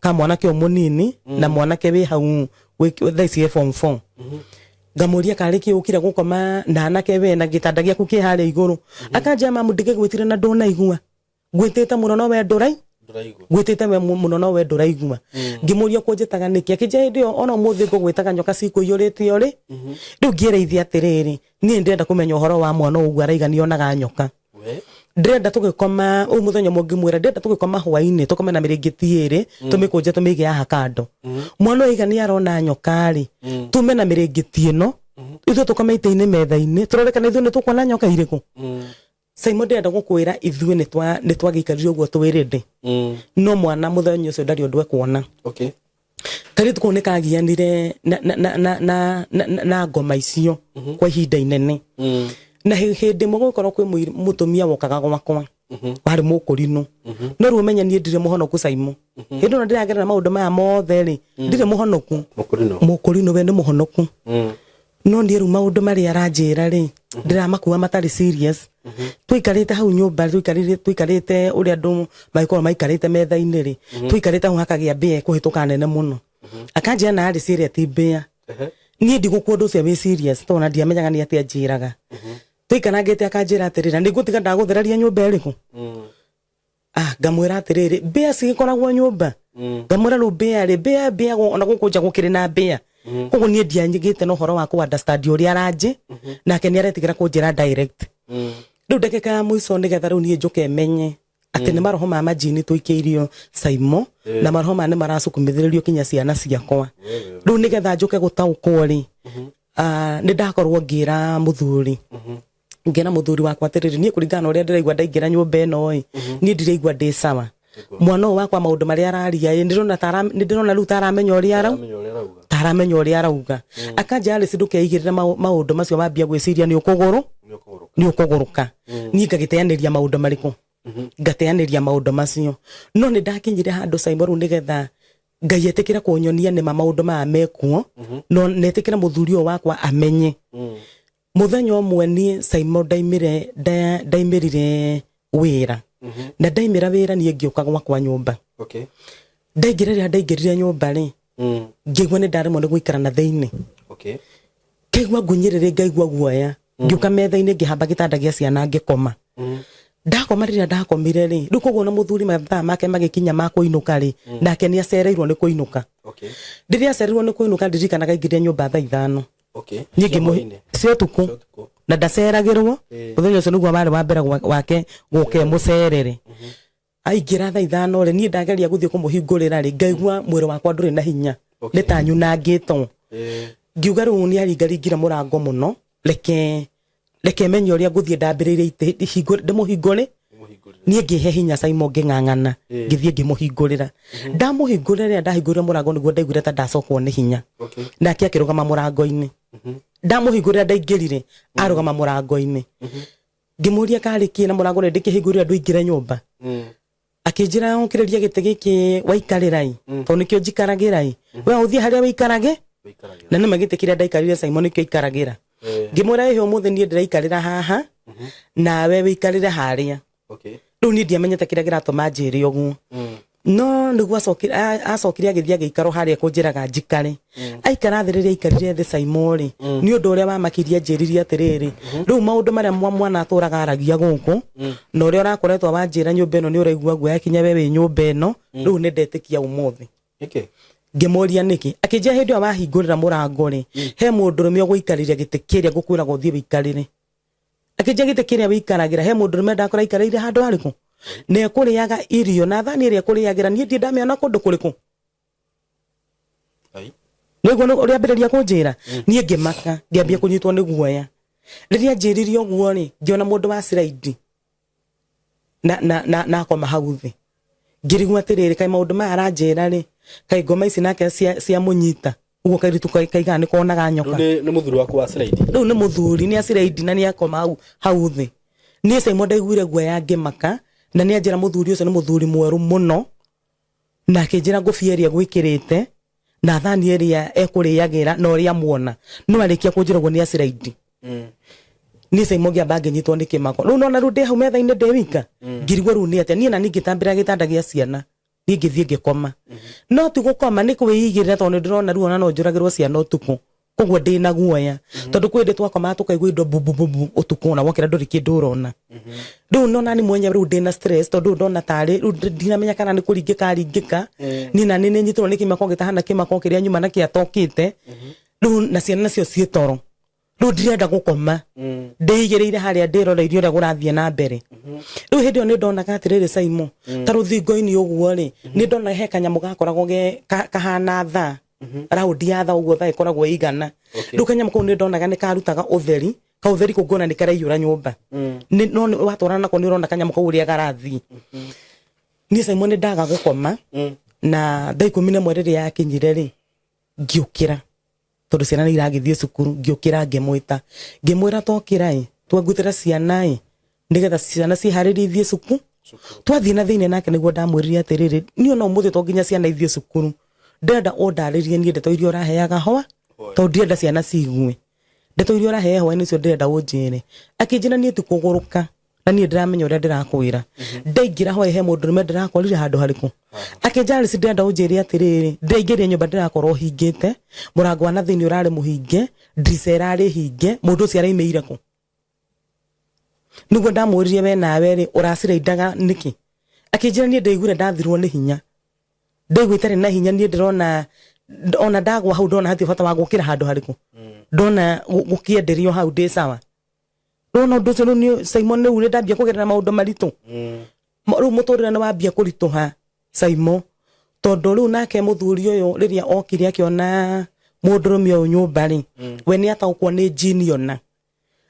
ka mwanake ũyũ mũnini na mwanake wĩ hau thaa ici e form 4. Ngamũria karĩ kĩ ũkire gũkoma na anake we na gĩtanda gĩaku kĩ harĩa igũrũ? Akanjĩra mamu ndĩgĩgwĩtire na ndũnaigua, ngwĩtĩte mũno no we ndũrai Ndũraigua. Ngwĩtĩte we mũno no we ndũraigua. Ngĩmũria kũnjĩtaga nĩkĩ? Akĩnjĩra hĩndĩ ĩyo ona ũmũthĩ ngũgwĩtaga nyoka cikũiyũrĩte ũrĩ. Rĩu ngĩĩra atĩrĩrĩ, niĩ ndĩrenda kũmenya ũhoro wa mwana ũyũ ũguo araiga nĩonaga nyoka. Ndĩrenda tũgĩkoma ũyũ mũthenya ũmwe, ngĩmwĩra ndĩrenda tũgĩkoma hwainĩ tũkome na mĩrĩngĩti ĩrĩ, tũmĩkũnje tũmĩige haha kando. Mwana ũyũ aiga nĩ arona nyoka rĩ, tume na mĩrĩngĩti ĩno, ithuĩ tũkome itĩ-inĩ metha-inĩ, tũrore kana ithuĩ nĩ tũkuona nyoka irĩkũ. Simon, ndĩrenda gũkwĩra ithuĩ nĩ twagĩikarire ũguo twĩrĩndĩ, no mwana mũthenya ũcio ndarĩ ũndũ ekuona. Kairĩtu kau nĩ kagianire na ngoma icio kwa ihinda inene. Na hĩndĩ ĩmwe gũgĩkorwo kwĩ mũtumia wokaga gwakwa warĩ mũkũrinũ, no rĩu ũmenye niĩ ndirĩ mũhonoku Saimo. Hĩndĩ ĩno ndĩragerera maũndũ maya mothe rĩ, ndirĩ mũhonoku. Mũkũrinũ. Mũkũrinũ we nĩ mũhonoku, no niĩ rĩu maũndũ marĩa aranjĩra rĩ, ndĩramakua matarĩ serious. Tũikarĩte hau nyũmba, tũikarĩte ũrĩa andũ magĩkorwo maikarĩte metha-inĩ rĩ, tũikarĩte hau hakagĩa mbĩa ĩkũhĩtũka nene mũno. Akanjĩra na arĩ ciĩrĩa ti mbĩa. Niĩ ndigũkua ũndũ ũcio wĩ serious, tondũ ona ndiamenyaga nĩ atĩa anjĩraga. Tũikarangĩte akanjĩra atĩrĩra nĩ ngũtiga ndagũthereria nyũmba ĩrĩkũ. Ah, ngamwĩra atĩrĩrĩ, mbĩa cigĩkoragwo nyũmba? Ngamwĩra rĩu mbĩa rĩ, mbĩa mbĩa ona gũkũ nja gũkĩrĩ na mbĩa. Koguo niĩ ndiagĩte na ũhoro wa kũ understand ũrĩa aranjĩ, nake nĩ aretigĩra kũnjĩra direct. Rĩu ndagĩka ya mũico nĩgetha rĩu niĩ njũke menye Atĩ nĩ maroho ma majini tũikĩirio Saimo, na maroho maya nĩ maracukumithĩrĩrio kinya ciana ciakwa. Rĩu nĩgetha njũke gũtaũkwo rĩ, nĩ ndakorwo ngĩra mũthuri, ngĩra mũthuri wakwa atĩrĩrĩ, niĩ kũringana na ũrĩa ndĩraigua ndaingĩra nyũmba ĩno ĩ, niĩ ndiraigua ndĩ sawa. Mwana ũyũ wakwa maũndũ marĩa araria ĩ, nĩ ndĩrona rĩu ta aramenya ũrĩa arau ta aramenya ũrĩa arauga. Akanja Alice, ndũkeigĩrĩre maũndũ macio, wambia gwĩciria nĩ ũkũgũrũ nĩ ũkũgũrũka. Niĩ ngagĩteanĩria maũndũ marĩkũ, ngateanĩria maũndũ macio. No nĩ ndakinyire handũ, Simon, rĩu nĩgetha Ngai etĩkĩre kũnyonia nĩma maũndũ maya mekuo, no netĩkĩre mũthuri ũyũ wakwa amenye. Mũthenya ũmwe niĩ, Simon, ndaimire ndaimĩrire wĩra, na ndaimĩra wĩra niĩ ngĩũka gwakwa nyũmba. Ndaingĩra, rĩrĩa ndaingĩrire nyũmba rĩ, ngĩigua nĩ ndaremwo nĩ gũikara na thĩinĩ. Ngaigua ngunyĩrĩrĩ, ngaigua guoya. Ngĩũka metha-inĩ, ngĩhamba gĩtanda gĩa ciana, ngĩkoma. Ndakoma, rĩrĩa ndakomire rĩ, rĩu koguo na mũthuri mathaa make magĩkinya ma kũinũka rĩ, nake nĩ acereirwo nĩ kũinũka. Rĩrĩa acereirwo nĩ kũinũka, ndirikanaga aingĩrire nyũmba thaa 5. Niĩ ngĩmũhe cia ũtukũ, na ndaceragĩrwo. Mũthenya ũcio nĩguo warĩ wa mbere wake gũka mũcerere. Aingĩra thaa 5 rĩ, niĩ ndageria gũthiĩ kũmũhingũrĩra rĩ, ngaigua mwĩrĩ wakwa ndũrĩ na hinya, nĩ ta nyunangĩtwo. Ngiuga rĩu nĩ aringaringire mũrango mũno, reke menye ũrĩa ngũthiĩ. Ndambĩrĩirie ndĩmũhingũre. Niĩ ngĩhe hinya, Simon, ngĩng'ang'ana, ngĩthiĩ ngĩmũhingũrĩra. Ndamũhingũrĩra, rĩrĩa ndahingũrire mũrango nĩguo ndaiguire ta ndacokwo nĩ hinya. Nake akĩrũgama mũrango-inĩ. Ndamũhingũrĩra, ndaingĩrire, arũgama mũrango-inĩ. Ngĩmũria karĩ kĩ na mũrango nĩ ndĩkĩhingũrire andũ aingĩre nyũmba. Akĩnjĩra ũkĩrĩria gĩtĩ gĩkĩ waikarĩra ĩ, tondũ nĩkĩo njikaragĩra ĩ, we ũthiĩ harĩa wĩikarage. Na nĩma gĩtĩ kĩrĩa ndaikarire, Simon, nĩkĩo aikaragĩra. Ngĩmwĩra, ĩhĩ, ũmũthĩ niĩ ndĩraikarĩra haha, nawe wĩikarĩre harĩa. Rĩu niĩ ndiamenyete kĩrĩa kĩratũma njĩre ũguo, no nĩguo acokire agĩthiĩ agĩikaro harĩa kũnjĩraga njikare. Aikara thĩ, rĩrĩa aikarire thĩ, Simon rĩ, nĩ ũndũ ũrĩa wamakirie, anjĩririe atĩrĩrĩ, rĩu maũndũ marĩa mwana atũraga aragia gũkũ na ũrĩa ũrakoretwo wanjĩra nyũmba ĩno nĩ ũraigua guoya kinya we wĩ nyũmba ĩno, rĩu nĩ ndetĩkia ũmũthĩ. Ngĩmũria nĩkĩ. Akĩnjĩra hĩndĩ ĩyo wahingũrĩra mũrango rĩ, he mũndũrũme ũgũikarĩria gĩtĩ kĩrĩa ngũkwĩraga ũthiĩ wĩikarĩre. Akĩnjĩra gĩtĩ kĩrĩa wĩikaragĩra he mũndũrũme ndakora aikarĩire handũ harĩkũ na ekũrĩaga irio na thani ĩrĩa ekũrĩagĩra niĩ ndirĩ ndamĩona kũndũ kũrĩkũ. Nĩguo ũrĩa ambĩrĩria kũnjĩra, niĩ ngĩmaka, ngĩambia kũnyitwo nĩ guoya. Rĩrĩa anjĩrire ũguo rĩ, ngĩona mũndũ wa ciraidi na akoma hau thĩ. Ngĩrigwo atĩrĩrĩ, kaĩ maũndũ maya aranjĩra rĩ, kaĩ ngoma ici nake ciamũnyita ũguo kairitu kaigana nĩ konaga nyoka. Rĩu nĩ mũthuri waku wa ciraidi? Rĩu nĩ mũthuri, nĩ aciraidi na nĩ akoma hau thĩ. Niĩ, Simon, ndaiguire guoya, ngĩmaka. Na nĩ anjĩra mũthuri ũcio nĩ mũthuri mwerũ mũno, na akĩnjĩra ngũbia ĩrĩa gwĩkĩrĩte na thani ĩrĩa ekũrĩagĩra na ũrĩa muona. No arĩkia kũnjĩra ũguo nĩ aciraidi, niĩ, Simon, ngĩamba ngĩnyitwo nĩ kĩmako. Rĩu nona rĩu ndĩ hau metha-inĩ ndĩ wika, ngirigwo rĩu nĩ atĩa. Niĩ na niĩ ngĩtambĩra gĩtanda gĩa ciana, niĩ ngĩthiĩ ngĩkoma. No ti gũkoma, nĩ kwĩigĩrĩra, tondũ nĩ ndĩrona rĩu ona no njũragĩrwo ciana ũtukũ. Koguo ndĩ na guoya, tondũ kwĩ hĩndĩ twakomaga tũkaigua indo bubububu ũtukũ, na wokĩra ndũrĩ kĩndũ ũrona. Rĩu nona ni mwenyewe rĩu ndĩna stress, tondũ ndona tarĩ rĩu ndinamenya kana nĩ kũringĩka ringĩka. Niĩ na nĩ nyitĩrwo nĩ kĩmako gĩtahana kĩmako kĩrĩa nyuma na kĩatokĩte rĩu, na ciana nacio ciĩ toro. Rĩu ndirenda gũkoma, ndĩigĩrĩire harĩa ndĩroreirie ũrĩa kũrathiĩ na mbere. Rĩu hĩndĩ ĩyo nĩ ndonaga atĩrĩrĩ, Saimo, ta rũthingo-inĩ ũguo rĩ, nĩ ndona he kanyamũ gakoragwo ge kahana thaa, raundi ya thaa ũguo, thaa ĩkoragwo ĩigana. Rĩu kanyamũ kau nĩ ndonaga nĩ karutaga ũtheri, kautheri kau ngona nĩ karaiyũra nyũmba. No watwarana nako nĩ ũrona kanyamũ kau ũrĩa garathiĩ. Niĩ, Saimo, nĩ ndaga gũkoma, na thaa 11 rĩrĩa yakinyire rĩ, ngĩũkĩra, tondũ ciana nĩ iragĩthiĩ cukuru. Ngĩũkĩra, ngĩmwĩta, ngĩmwĩra tokĩra ĩ, twangutĩra ciana ĩ, nĩgetha ciana ciharĩrie ithiĩ cukuru. Twathiĩ na thĩinĩ nake, nĩguo ndamwĩrire atĩrĩrĩ, niĩ ona ũmũthĩ to nginya ciana ithiĩ cukuru, ndĩrenda ũndarĩrie niĩ ndeto iria ũraheaga hwa, tondũ ndirenda ciana ciigue. Ndeto iria ũraheaga hwainĩ icio ndĩrenda ũnjĩre. Akĩnjĩra niĩ ti kũgũrũka, na niĩ ndĩramenya ũrĩa ndĩrakwĩra. Ndaingĩra hwaĩ he mũndũrũme ndĩrakorire handũ harĩkũ. Akĩnjĩra Alice, ndĩrenda ũnjĩre atĩrĩrĩ, ndĩraingĩrire nyũmba ndĩrakorwo ũhingĩte mũrango wa na thĩinĩ, ũrarĩ mũhinge, ndirica ĩrarĩ hinge, mũndũ ũcio araimĩire kũ? Nĩguo ndamũririe, we nawe rĩ, ũraciraindaga nĩkĩ? Akĩnjĩra niĩ ndaiguire ndathirwo nĩ hinya, ndaigua itarĩ na hinya. Niĩ ndĩrona ona ndagwa hau, ndona hatirĩ bata wa gũkĩra handũ harĩkũ, ndona gũkĩenderio hau ndĩ sawa. Rĩu ona ũndũ ũcio rĩu niĩ, Simon, rĩu nĩ ndambia kũgerera maũndũ maritũ. Rĩu mũtũrĩre nĩ wambia kũritũha, Saimo, tondũ rĩu nake mũthuri ũyũ rĩrĩa okire akĩona mũndũrũme ũyũ nyũmba rĩ, we nĩ ataũkwo nĩ jini ona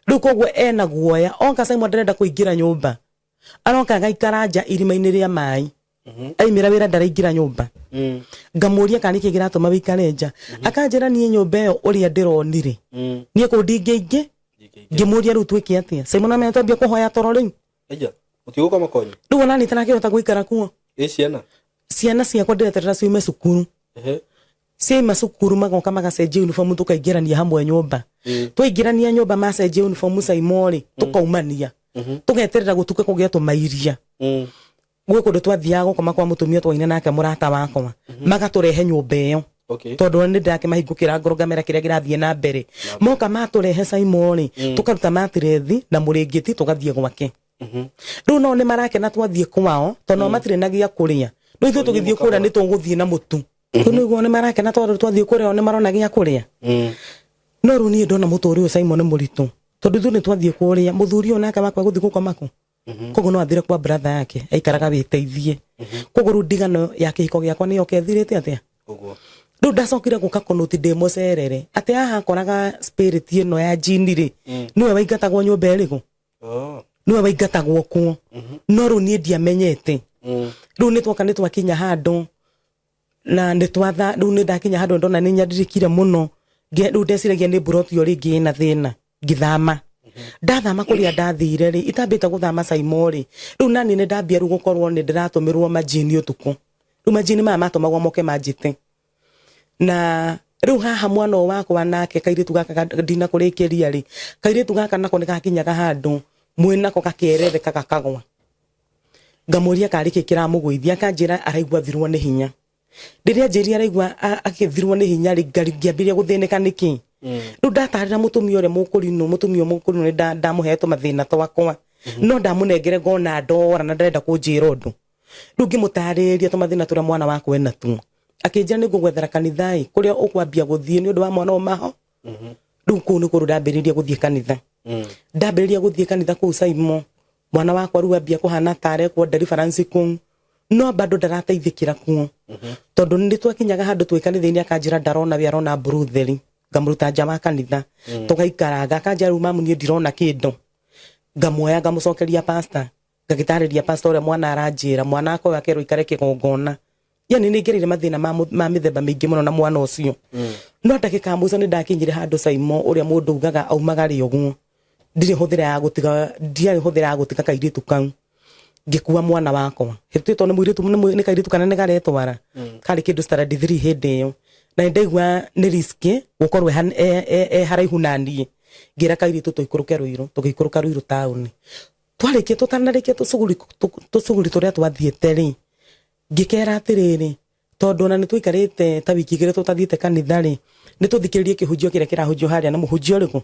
rĩu, koguo ena guoya. Oka, Saimo, ndarenda kũingĩra nyũmba, aroka agaikara nja irima-inĩ rĩa maĩ. Aimĩra wĩra ndaraingĩra nyũmba. Ngamũria kana nĩkĩ kĩratũma wĩikare nja. Akanjĩra, niĩ nyũmba ĩyo ũrĩa ndĩronire, niĩ kũu ndingĩingĩ. Ngĩmũria, rĩu twĩke atĩa, Simon? Amenya twambia kũhoya toro rĩu. Aya, mũtigũkoma kwanyu? Rĩu ona niĩ itarakĩhota gũikara kuo. Ĩ ciana? Ciana ciakwa ndĩreterera ciume cukuru. Ciaima cukuru magoka magacenjia uniform, tukaingĩrania hamwe nyũmba. Twaingĩrania nyũmba, macenjia uniform, Saimo rĩ, tukaumania, tugeterera gũtuke kũgĩa tũmairia. Gwĩ kũndũ twathiaga gũkoma kwa mũtumia twaina nake, mũrata wakwa, magatũrehe nyũmba ĩyo. Tondũ nĩ ndakĩmahingũkĩra ngoro, ngamera kĩrĩa kĩrathiĩ na mbere. Moka matũrehe, Saimo rĩ, tũkaruta matirethi na mũrĩngĩti, tũgathiĩ gwake. Rĩu nao nĩ marakena twathiĩ kwao, tondũ nao matirĩ na gĩa kũrĩa. Rĩu ithuĩ tũgĩthiĩ kũrĩa nĩ tũgũthiĩ na mũtu. Rĩu nĩguo nĩ marakena tondũ twathiĩ kũrĩa o nĩ marona gĩa kũrĩa. No rĩu niĩ ndona mũtũrĩre ũyũ, Simon, nĩ mũritũ, tondũ ithuĩ nĩ twathiĩ kũrĩa, mũthuri ũyũ nake wakwa gũthiĩ gũkoma kũ? Koguo no athire kwa brother yake aikaraga wĩteithie. Koguo rĩu ndigano ya kĩhiko gĩakwa nĩ yoka ĩthirĩte atĩa. Ũguo. Rĩu ndacokire gũka kũnũti ndĩ mũcerere atĩ haha akoraga spirit ĩno ya jini rĩ, nĩwe waingatagwo nyũmba ĩrĩkũ? Oh. Nĩwe waingatagwo kuo, no rĩu niĩ ndiamenyete. Rĩu nĩ twoka, nĩ twakinya handũ na nĩ twatha. Rĩu nĩ ndakinya handũ ndona nĩ nyandirikire mũno. Rĩu ndeciragia nĩ mburoti ĩyo rĩngĩ ĩna thĩna, ngĩthama. Ndathama kũrĩa ndathire rĩ, itambĩte gũthama, Saimo rĩ, rĩu nani nĩ ndambia rĩu gũkorwo nĩ ndĩratũmĩrwo majini ũtukũ. Rĩu majini maya matũmagwo moke manjĩte. Na rĩu haha mwana ũyũ wakwa nake, kairĩtu gaka ndinakũrĩkĩria rĩ, kairĩtu gaka nako nĩ gakinyaga handũ mwĩnako gakerereka, gakagwa. Ngamũria karĩ kĩ kĩramũgũithia, akanjĩra araigua thirwo nĩ hinya. Rĩrĩa njĩrire araigua agĩthirwo nĩ hinya rĩ, ngĩambĩrĩria gũthĩnĩka nĩkĩ. Rĩu ndatarĩra mũtumia ũrĩa mũkũrinũ, mũtumia ũyũ mũkũrinũ nĩ ndamũhe tũmathĩna twakwa, no ndamũnengere ngona ndora na ndarenda kũnjĩra ũndũ. Rĩu ngĩmũtarĩria tũmathĩna tũrĩa mwana wakwa enatuo, akĩnjĩra nĩ ngũgwethera kanitha ĩ kũrĩa ũkwambia gũthiĩ nĩ ũndũ wa mwana ũyũ maho. Rĩu kũu nĩ kũndũ ndambĩrĩria gũthiĩ kanitha. Ndambĩrĩria gũthiĩ kanitha kũu, Saimo, mwana wakwa rĩu ambia kũhana ta arekwo deliverance kũu, no bado ndarateithĩkĩra kuo, tondũ nĩ twakinyaga handũ twĩ kanitha-inĩ akanjĩra ndarona we, arona mburu theri. Ngamũruta nja wa kanitha, tũgaikaranga, akanjĩra, rĩu mamu, niĩ ndirona kĩndũ. Ngamuoya, ngamũcokeria pastor, ngagĩtarĩria pastor ũrĩa mwana aranjĩra, mwana akwa ũyũ akerwo ikare kĩgongona. Yani nĩ ngereire mathĩna ma mĩthemba mĩingĩ mũno na mwana ũcio. No ndagĩka ya mũico nĩ ndakinyire handũ, Saimo, ũrĩa mũndũ ugaga aumagare ũguo, ndirĩ hũthĩra ya gũtiga, ndiarĩ hũthĩra ya gũtiga kairĩtu kau. Ngĩkua mwana wakwa hĩtũtwo nĩ mũirĩtu, nĩ kairĩtu kana nĩ garetwara, karĩ kĩndũ standard 3 hĩndĩ ĩyo, na nĩ ndaigua nĩ risk gũkorwo e haraihu na niĩ. Ngĩra kairĩtu tũikũrũke Rũirũ, tũgĩikũrũka Rũirũ taũni. Twarĩkia, tũtanarĩkia tũcuguri tũrĩa twathiĩte rĩ, ngĩkera atĩrĩrĩ, tondũ ona nĩ twaikarĩte ta wiki 2 tũtathiĩte kanitha rĩ, nĩ tũthikĩrĩrie kĩhunjio kĩrĩa kĩrahunjio harĩa na mũhunjia ũrĩkũ.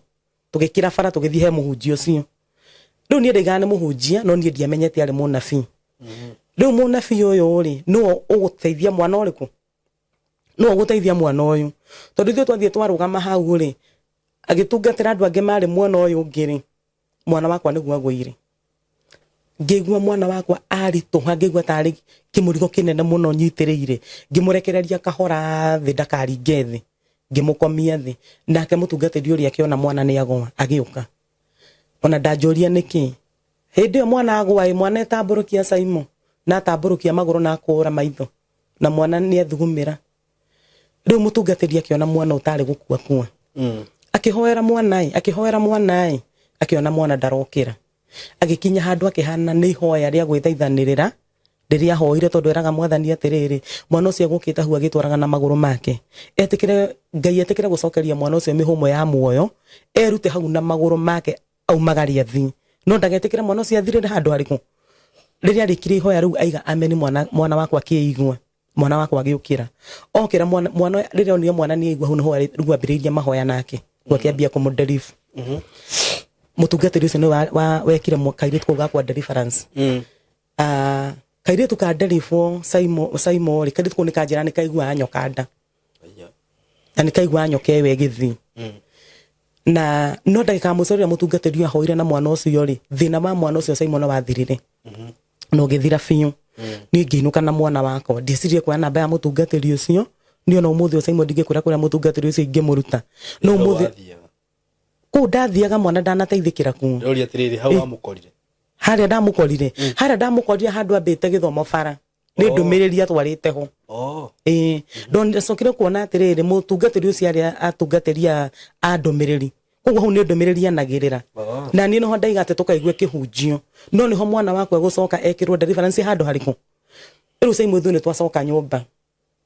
Tũgĩkĩra bara, tũgĩthiĩ he mũhunjia ũcio. Rĩu niĩ ndaigaga nĩ mũhunjia, no niĩ ndiamenyete arĩ mũnabii. Rĩu mũnabii ũyũ rĩ, nĩwe ũgũteithia mwana ũrĩkũ, nĩwe ũgũteithia mwana ũyũ, tondũ ithuĩ twathiĩ twarũgama hau rĩ, agĩtungatĩra andũ angĩ marĩ mwena ũyũ ũngĩ rĩ, mwana wakwa nĩguo agũire. Ngĩigua mwana wakwa aritũha, ngĩigua tarĩ kĩmũrigo kĩnene mũno nyitĩrĩire. Ngĩmũrekereria kahora thĩ ndakaringe thĩ, ngĩmũkomia thĩ. Nake mũtungatĩri ũrĩa akĩona mwana nĩ agũa, agĩũka, ona ndanjũria nĩkĩ. Hĩndĩ ĩyo mwana agũa ĩ, mwana etambũrũkia, Saimo, na atambũrũkia magũrũ na akũra maitho, na mwana nĩ ethugumĩra. Rĩu mũtungatĩri akĩona mwana ũtarĩ gũkua kua, akĩhoera mwana ĩ, akĩhoera mwana ĩ, akĩona mwana ndarokĩra. Agĩkinya handũ akĩhana nĩ ihoya rĩa gwĩthaithanĩrĩra rĩrĩa ahoire, tondũ eraga Mwathani atĩrĩrĩ, mwana ũcio egũkĩte hau agĩtwaraga na magũrũ make, etĩkĩre Ngai etĩkĩre gũcokeria mwana ũcio mĩhũmũ ya muoyo, erute hau na magũrũ make, aumagare athiĩ, no ndagetĩkĩre mwana ũcio athirĩre handũ harĩkũ. Rĩrĩa arĩkirie ihoya rĩu, aiga ameni, mwana wakwa akĩigua, mwana wakwa agĩũkĩra. Okĩra, mwana rĩrĩa onire mwana nĩ aigua, hau nĩho rĩu ambĩrĩirie mahoya nake, rĩu akĩambia kũmũdeliver. Mũtungatĩri ũcio nĩ wekire kairĩtu kau gakwa deliverance. Ah, kairĩtu ka deliver, Saimo, Saimo rĩ, kairĩtu kau nĩ kanjĩra nĩ kaiguaga nyoka nda na nĩ kaiguaga nyoka ĩyo ĩgĩthiĩ. Na no ndagĩka ya mũico rĩrĩa mũtungatĩri ahoire na mwana ũcio rĩ, thĩna wa mwana ũcio, Saimo, nĩ wathirire. Na ũgĩthira biũ. Niĩ ngĩinũka na mwana wakwa, ndiecirie kuoya namba ya mũtungatĩri ũcio. Niĩ ona ũmũthĩ ũyũ, Simon, ndingĩkwĩra kũrĩa mũtungatĩri ũcio ingĩmũruta, no ũmũthĩ Wathiaga. Kũu ndathiaga, mwana ndanateithĩkĩra kuo. Ndĩroria atĩrĩrĩ, hau wamũkorire? Harĩa ndamũkorire handũ ambĩte gĩthomo bara nĩ ndũmĩrĩri atwarĩte ho. Ĩĩ, ndacokire kuona atĩrĩrĩ, mũtungatĩri ũcio arĩa atungatĩri a ndũmĩrĩri, koguo hau nĩ ndũmĩrĩri anagĩrĩra. Na niĩ noho ndaiga atĩ tũkaigue kĩhunjio, no nĩho mwana wakwa egũcoka ekĩrwo deliverance handũ harĩkũ. Rĩu Simon, ithuĩ nĩ twacoka nyũmba,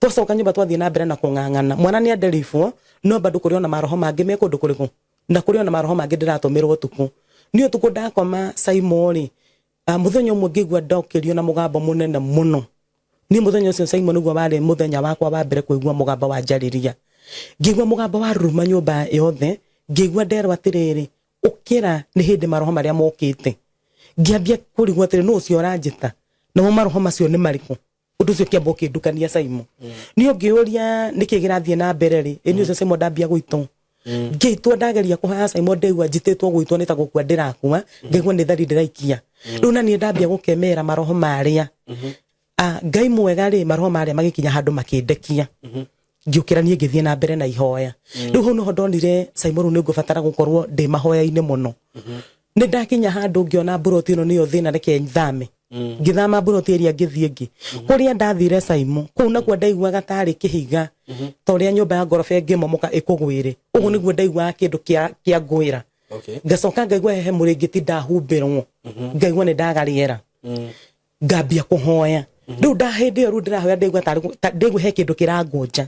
twacoka nyũmba twathiĩ na mbere na kũng'ang'ana. Mwana nĩ aderibwo, no bado kũrĩ ona maroho mangĩ me kũndũ kũrĩkũ, na kũrĩ ona maroho mangĩ ndĩratũmĩrwo ũtukũ. Niĩ ũtukũ ndakoma, Simon rĩ, mũthenya ũmwe ngĩigua ndokĩrio na mũgambo mũnene mũno. Niĩ mũthenya ũcio, Simon, nĩguo warĩ mũthenya wakwa wa mbere kũigua mũgambo wa njarĩria. Ngĩigua mũgambo wa ruruma nyũmba yothe, ngĩigua nderwo atĩrĩrĩ, "Ũkĩra, nĩ hĩndĩ maroho marĩa mokĩte." Ngĩambia kũrigwo atĩrĩ, nũ ũcio ũranjĩta, namo maroho macio nĩ marĩkũ? Ũndũ ũcio ũkĩamba ũkĩndukania, Simon. Niĩ ũngĩũria nĩkĩ kĩrathiĩ na mbere rĩ, ĩ nĩ ũcio, Simon, ndambia gũitwo. Ngĩitwo, ndageria kũhoya, Simon, ndaigua njitĩtwo gũitwo nĩ ta gũkua ndĩrakua, ngaigua nĩ thari ndĩraikia. Rĩu na niĩ ndambia gũkemera maroho marĩa. Ngai mwega rĩ, maroho marĩa magĩkinya handũ makĩndekia. Ngĩũkĩra niĩ, ngĩthiĩ na mbere na ihoya. Rĩu hau nĩho ndonire, Simon, rĩu nĩ ngũbatara gũkorwo ndĩ mahoya-inĩ mũno. Nĩ ndakinya handũ ngĩona mburoti ĩno nĩyo thĩna, reke thame. Ngĩthama mburoti ĩrĩa, ngĩthiĩ ĩngĩ. Kũrĩa ndathire, Simon, kũu nakuo ndaiguaga tarĩ kĩhiga, ta ũrĩa nyũmba ya ngoroba ĩngĩmomoka ĩkũgwĩre, ũguo nĩguo ndaiguaga kĩndũ kĩa ngwĩra. Ngacoka ngaigua hehe mũrĩngĩti ndahumbĩrwo, ngaigua nĩ ndaga rĩera. Ngambia kũhoya. Rĩu nda hĩndĩ ĩyo rĩu ndĩrahoya, ndaigua ndaigua he kĩndũ kĩrangũnja.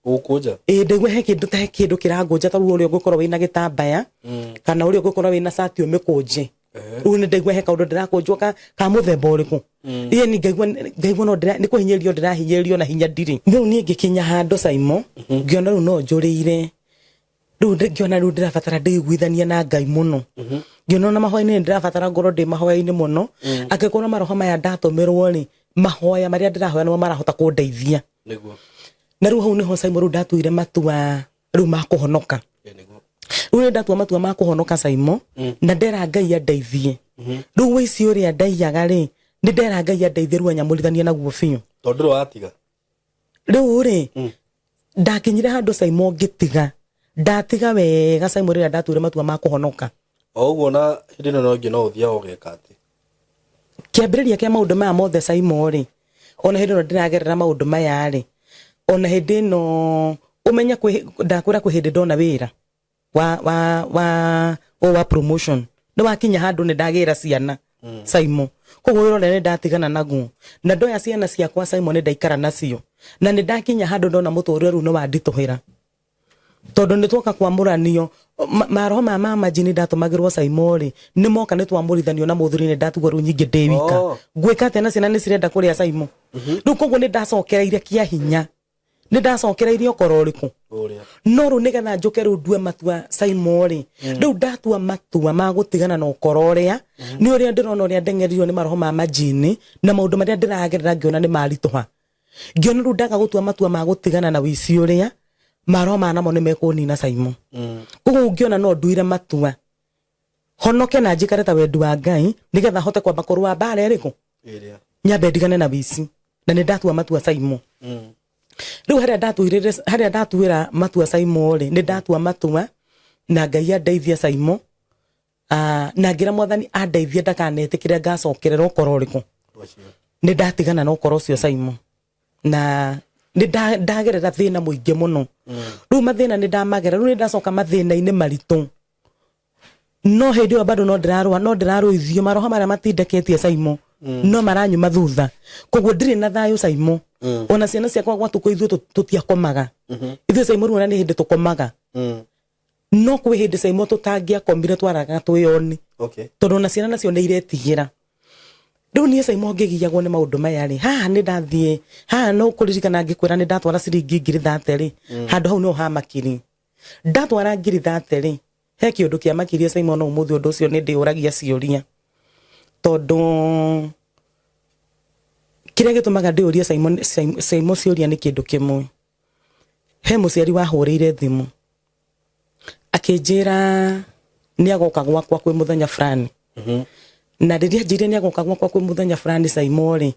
Gũkũnja? Ĩĩ, ndaigua he kĩndũ, ta he kĩndũ kĩrangũnja, ta rĩu ũrĩa ũngĩkorwo wĩna gĩtambaya kana ũrĩa ũngĩkorwo wĩna cati ũmĩkũnje. Rĩu nĩ ndaigua he kaũndũ ndĩrakũnjwo ka mũthemba ũrĩkũ. Ĩĩ, ni ngaigua no nĩ kũhinyĩrĩrio ndĩrahinyĩrĩrio na hinya ndirĩ. Rĩu niĩ ngĩkinya handũ, Simon, ngĩona rĩu no njũrĩire. Rĩu ngĩona rĩu ndĩrabatara ndĩiguithanie na Ngai mũno. Ngĩona ona mahoya-inĩ nĩ ndĩrabatara ngorwo ndĩ mahoya-inĩ mũno, angĩkorwo maroho maya ndatũmĩrwo rĩ, mahoya marĩa ndĩrahoya nĩmo marahota kũndeithia. Na rĩu hau nĩho, Simon, rĩu ndatuire matua rĩu ma kũhonoka. Rĩu nĩ ndatua matua ma kũhonoka, Simon, na ndera Ngai andeithie. Rĩu wĩici ũrĩa ndaiyaga rĩ, nĩ ndera Ngai andeithie rĩu anyamũrithanie naguo biũ. Tondũ ndũrĩ watiga. Rĩu rĩ, ndakinyire handũ, Simon, ngĩtiga. Ndatiga wega, Simon, rĩrĩa ndatuire matua ma kũhonoka. O ũguo na hĩndĩ ĩno no ĩngĩ no ũthiaga ũgeka atĩ? Kĩambĩrĩria kĩa maũndũ maya mothe, Simon, rĩ, ona hĩndĩ ĩno ndĩragerera maũndũ maya rĩ, ona hĩndĩ ĩno ũmenye ndakwĩra kwĩ hĩndĩ ndona wĩra wa promotion, nĩ wakinya handũ nĩ ndagĩra ciana, Simon. Koguo wĩra ũrĩa nĩ ndatigana naguo na ndoya ciana ciakwa, Simon, nĩ ndaikara nacio, na nĩ ndakinya handũ ndona mũtũrĩre rĩu nĩ wanditũhĩra, tondũ nĩ twoka kwamũranio. Maroho ma mama njini ndatũmagĩrwo, Simon, rĩ, nĩ moka nĩ twamũrithanio na mũthuri, nĩ ndatigwo rĩu nyingĩ ndĩ wika. Ngwĩka atĩa na ciana nĩ cirenda kũrĩa, Simon? Rĩu koguo nĩ ndacokereire kĩa hinya, nĩ ndacokereirie ũkoro ũrĩkũ. Ũrĩa. No rĩu nĩgetha njũke rĩu ndue matua, Simon, rĩ, rĩu ndatua matua ma gũtigana na ũkoro ũrĩa, nĩ ũrĩa ndĩrona ũrĩa ndeng'eririo nĩ maroho ma majini na maũndũ marĩa ndĩragerera, ngĩona nĩ maritũha. Ngĩona rĩu ndaga gũtua matua ma gũtigana na wĩici ũrĩa, maroho maya namo nĩ mekũnina, Simon. Koguo ngĩona no nduire matua honoke na njikare ta wendi wa Ngai, nĩgetha hote kwamba kũrũa mbara ĩrĩkũ. Ĩrĩa. Nyambe ndigane na wĩici, na nĩ ndatua matua, Simon. Rĩu harĩa ndatuĩrĩre, harĩa ndatuĩra matua, Simon, rĩ, nĩ ndatua matua na Ngai andeithia, Simon. Na ngĩra Mwathani andeithie ndakanetĩkĩre ngacokerera ũkoro ũrĩkũ. Ũcio. Nĩ ndatigana na ũkoro ũcio, Simon, na nĩ ndagerera thĩna mũingĩ mũno. Rĩu mathĩna nĩ ndamagera, rĩu nĩ ndacoka mathĩna-inĩ maritũ, no hĩndĩ ĩyo bado no ndĩrarũa, no ndĩrarũithio. Maroho marĩa matindeketie, Simon, no maranyuma thutha, koguo ndirĩ na thayũ, Simon. Ona ciana ciakwa gwatukũ ithuĩ tũtiakomaga ithuĩ, Simon. Rĩu ona nĩ hĩndĩ tũkomaga, no kwĩ hĩndĩ, Simon, tũtangĩakomire, twaraga twĩoni. Tondũ ona ciana nacio nĩ iretigĩra. Rĩu niĩ, Simon, ngĩgiyagwo nĩ maũndũ maya rĩ, haha nĩ ndathiĩ haha, no kũririkana ngĩkwĩra nĩ ndatwara ciringi 30,000 rĩ, handũ hau no hamakiri. Ndatwara 30,000 rĩ, he kĩũndũ kĩamakirie, Simon. No ũmũthĩ ũndũ ũcio nĩ ndĩũragia ciũria, tondũ kĩrĩa gĩtũmaga ndĩũrie Simon, Simon ciũria nĩ kĩndũ kĩmwe. He mũciari wahũrĩire thimũ akĩnjĩra nĩ agoka gwakwa kwĩ mũthenya fulani. Na rĩrĩa anjĩrire nĩ agoka gwakwa kwĩ mũthenya fulani Saimo rĩ,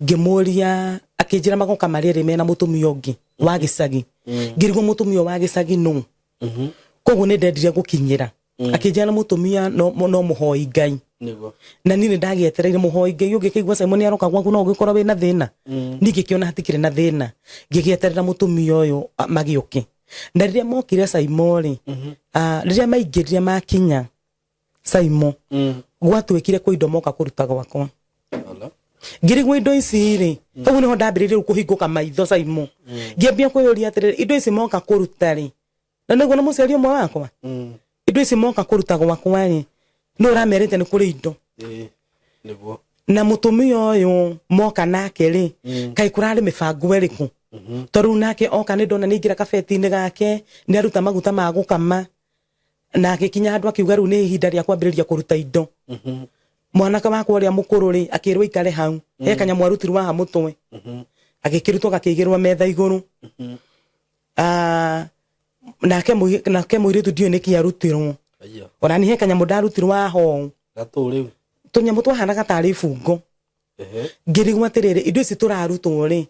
ngĩmũria, akĩnjĩra magoka marĩ erĩ mena mũtumia ũngĩ wa gĩcagi. Ngĩrigwo mũtumia wa gĩcagi nũ. Koguo nĩ ndendire gũkinyĩra. Akĩnjĩra nĩ mũtumia no mũhoi Ngai. Niguo. Na niĩ nĩ ndagĩetereire mũhoi Ngai ũngĩkĩigua Simon nĩ aroka gwaku no ũgĩkorwo wĩna thĩna. Niĩ ngĩkĩona hatikĩrĩ na thĩna, ngĩgĩeterera mũtumia ũyũ magĩũke. Na rĩrĩa mokire Saimo rĩ, rĩrĩa maingĩrire makinya Saimo, gwatuĩkire kwĩ indo moka kũruta gwakwa. Ala. Ngĩrigwo indo ici rĩ, hau nĩho ndambĩrĩirie rĩu kũhingũka maitho Saimo. Ngĩambia kwĩyũria atĩrĩrĩ, indo ici moka kũruta rĩ, na nĩguo na mũciari ũmwe wakwa, indo ici moka kũruta gwakwa rĩ, nĩ ũramerĩte nĩ kũrĩ indo. Ĩĩ, niguo. Na mũtumia ũyũ moka nake rĩ, kaĩ kũrarĩ mĩbango ĩrĩkũ? Tondũ nake oka nĩ ndona nĩ aingĩra kabeti-inĩ gake, nĩ aruta maguta ma gũkama, na agĩkinya handũ akiuga rĩu nĩ ihinda rĩa kwambĩrĩria kũruta indo. Mwanake wakwa ũrĩa mũkũrũ rĩ, akĩrwo aikare hau, he kanyamũ arutirwo haha mũtwe, agĩkĩrutwo gakĩigĩrwo metha igũrũ. Nake mũirĩtu ndiũĩ nĩkĩ arutirwo. Aya. Ona niĩ he kanyamũ ndarutirwo haha ũũ. Gatũ rĩu. Tũnyamũ twahanaga tarĩ ibungo. Ngĩrigwo atĩrĩrĩ, indo ici tũrarutwo rĩ,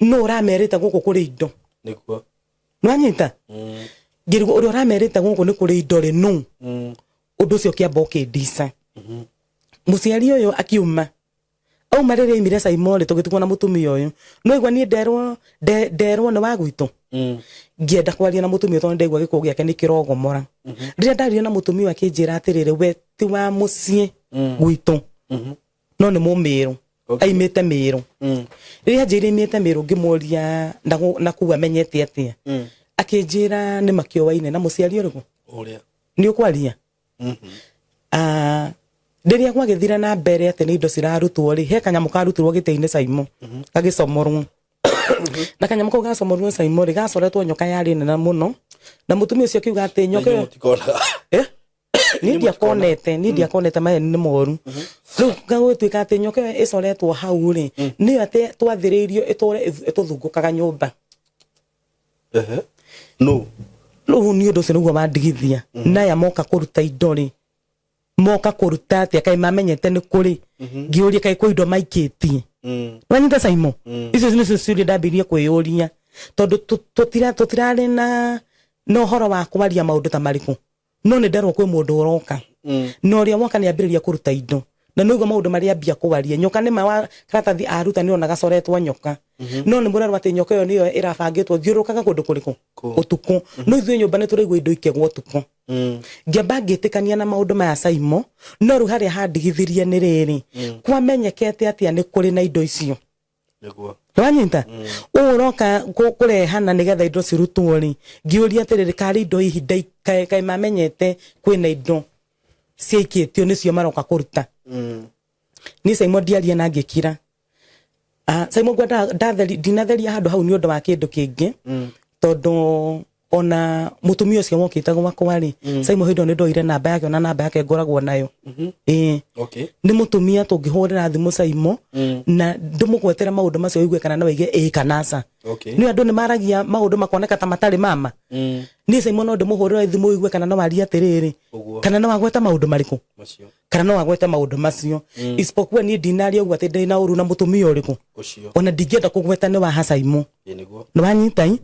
nũ ũramerĩte gũkũ kũrĩ indo? Nĩguo. Nĩwanyita? Ngĩrigwo ũrĩa ũramerĩte gũkũ nĩ kũrĩ indo rĩ, nũ? Ũndũ ũcio ũkĩamba ũkĩndica. Mũciari ũyũ akiuma. Auma rĩrĩa aimire Saimo rĩ, tũgĩtigwo na mũtumia ũyũ. No igua niĩ nderwo nĩ wa gwitũ. Ngĩenda kwaria na mũtumia tondũ ndaigua gĩkũũ gĩake nĩ kĩrogomora. Rĩrĩa ndaririe na mũtumia ũyũ akĩnjĩra atĩrĩrĩ, we ti wa mũciĩ gwitũ, no nĩ mũmĩrũ. Aimĩte Mĩrũ. Rĩrĩa anjĩrire aimĩte Mĩrũ, ngĩmũria na kũu amenyete atĩa. Akĩnjĩra nĩ makĩoaine na mũciari ũrĩkũ? Ũrĩa. Nĩ ũkwaria? Rĩrĩa gwagĩthire na mbere atĩ nĩ indo cirarutwo rĩ, he kanyamũ karutirwo gĩtĩ-inĩ Saimo, gagĩcomorwo. Na kanyamũ kau gacomorwo Saimo rĩ, gacoretwo nyoka yarĩ nene mũno. Na mũtumia ũcio akiuga atĩ nyoka ĩyo Inyuĩ mũtikonaga. Niĩ ndiakonete, niĩ ndiakonete, maheni nĩ moru. Rĩu gagũgĩtuĩka atĩ nyoka ĩyo ĩcoretwo hau rĩ, nĩyo atĩ twathĩrĩirio ĩtũre ĩtũthungũkaga nyũmba. No. Rĩu nĩ ũndũ ũcio nĩguo wandigithia. Naya moka kũruta indo rĩ, moka kũruta atĩa? Kaĩ mamenyete nĩ kũrĩ? Ngĩũria kaĩ kwĩ indo maikĩtie? Wanyita Saimo? Icio nĩcio ciũria ndambĩrĩirie kwĩyũria, tondũ tũtirarĩ na ũhoro wa kwaria maũndũ ta marĩkũ. No nĩ nderwo kwĩ mũndũ ũroka. Na ũrĩa woka nĩ ambĩrĩria kũruta indo. Na nĩguo maũndũ marĩa ambia kwaria. Nyoka nĩ ma wa karatathi aruta nĩ ona gacoretwo nyoka. No nĩ mũrerwo atĩ nyoka ĩyo nĩyo ĩrabangĩtwo thiũrũrũkaga kũndũ kũrĩkũ? Ũtukũ. No ithuĩ nyũmba nĩ tũraigua indo ikĩgwa ũtukũ. Ngĩamba ngĩtĩkania na maũndũ maya Saimo, no rĩu harĩa handigithirie nĩ rĩrĩ, kwamenyekete atĩa nĩ kũrĩ na indo icio? Nĩguo. Wanyita? Ũũ ũroka kũrehana nĩgetha indo cirutwo rĩ, ngĩũria atĩrĩrĩ, karĩ indo hihi kaĩ mamenyete kwĩna indo ciaikĩtio nĩcio maroka kũruta? Niĩ Saimo ndiaria na ngĩkira. Saimo ngwa ndinatheria handũ hau nĩ ũndũ wa kĩndũ kĩngĩ, tondũ ona mũtumia ũcio wokĩte gwakwa rĩ, Saimo hĩndĩ ĩyo nĩ ndoire namba yake, ona namba yake ngoragwo nayo. Ĩĩ. Nĩ mũtumia tũngĩhũrĩra thimũ Saimo, na ndĩmũgwetere maũndũ macio ũigue kana no aige ĩĩ kana aca. Nĩ andũ nĩ maragia maũndũ makoneka ta matarĩ mama. Niĩ Saimo no ndĩmũhũrĩre thimũ ũigue kana no arie atĩrĩrĩ, kana no agwete maũndũ marĩkũ? Macio. Kana no agwete maũndũ macio. Isipokuwa niĩ ndinaria ũguo atĩ ndĩna ũru na mũtumia ũrĩkũ. Ũcio. Ona ndingĩenda kũgweta nĩ wa ha Saimo. Ĩĩ, nĩguo. Nĩ wanyita ĩ?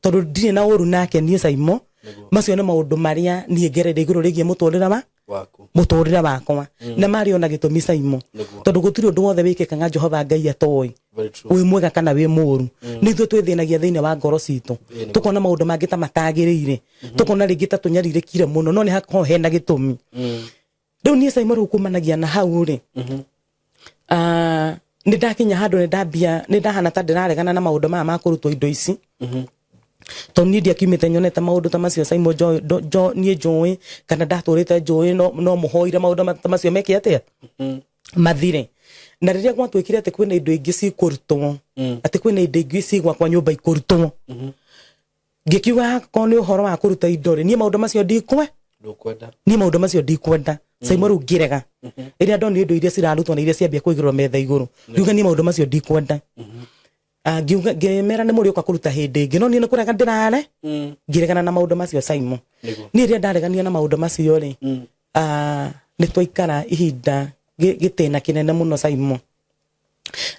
Tondũ ndirĩ na ũru nake niĩ Saimo. Nĩguo. Macio nĩ maũndũ marĩa niĩ ngereire igũrũ rĩgiĩ mũtũrĩre wa Waku. Mũtũrĩre wakwa. Na marĩ ona gĩtũmi Saimo. Nĩguo. Tondũ gũtirĩ ũndũ wothe wĩkĩkaga Jehova Ngai atoĩ. Very true. Wĩ mwega kana wĩ mũũru. Nĩ ithuĩ twĩthĩnagia thĩinĩ wa ngoro citũ. Ĩĩ, nĩguo. Tũkona maũndũ mangĩ ta matagĩrĩire. Tũkona rĩngĩ ta tũnyarirĩkire mũno, no nĩ hakoragwo hena gĩtũmi. Rĩu niĩ Saimo rĩu kumanagia na hau rĩ, nĩ ndakinya handũ nĩ ndambia, nĩ ndahana ta ndĩraregana na maũndũ maya ma kũrutwo indo ici. Tondũ niĩ ndiakiumĩte nyonete maũndũ ta macio Saimo, niĩ njũĩ kana ndatũrĩte njũĩ, no mũhoire maũndũ ta macio meke atĩa? Mathire. Na rĩrĩa gwatuĩkire atĩ kwĩna indo ingĩ cikũrutwo, atĩ kwĩna indo ingĩ cigwakwa nyũmba ikũrutwo, ngĩkiuga akorwo nĩ ũhoro wa kũruta indo rĩ, niĩ maũndũ macio ndikwe. Ndũkwenda. Niĩ maũndũ macio ndikwenda. Saimo rĩu ngĩrega. Rĩrĩa ndonire indo iria cirarutwo na iria ciambia kũigĩrĩrwo metha igũrũ, ngiuga niĩ maũndũ macio ndikwenda. Ngiuga, ngĩmera nĩ mũrĩũka kũruta hĩndĩ ĩngĩ, no niĩ nĩ kũrega ndĩrare. Ngĩregana na maũndũ macio Saimo. Nĩguo. Niĩ rĩrĩa ndaregania na maũndũ macio rĩ, Nĩ twaikara ihinda gĩtĩna kĩnene mũno, Simon,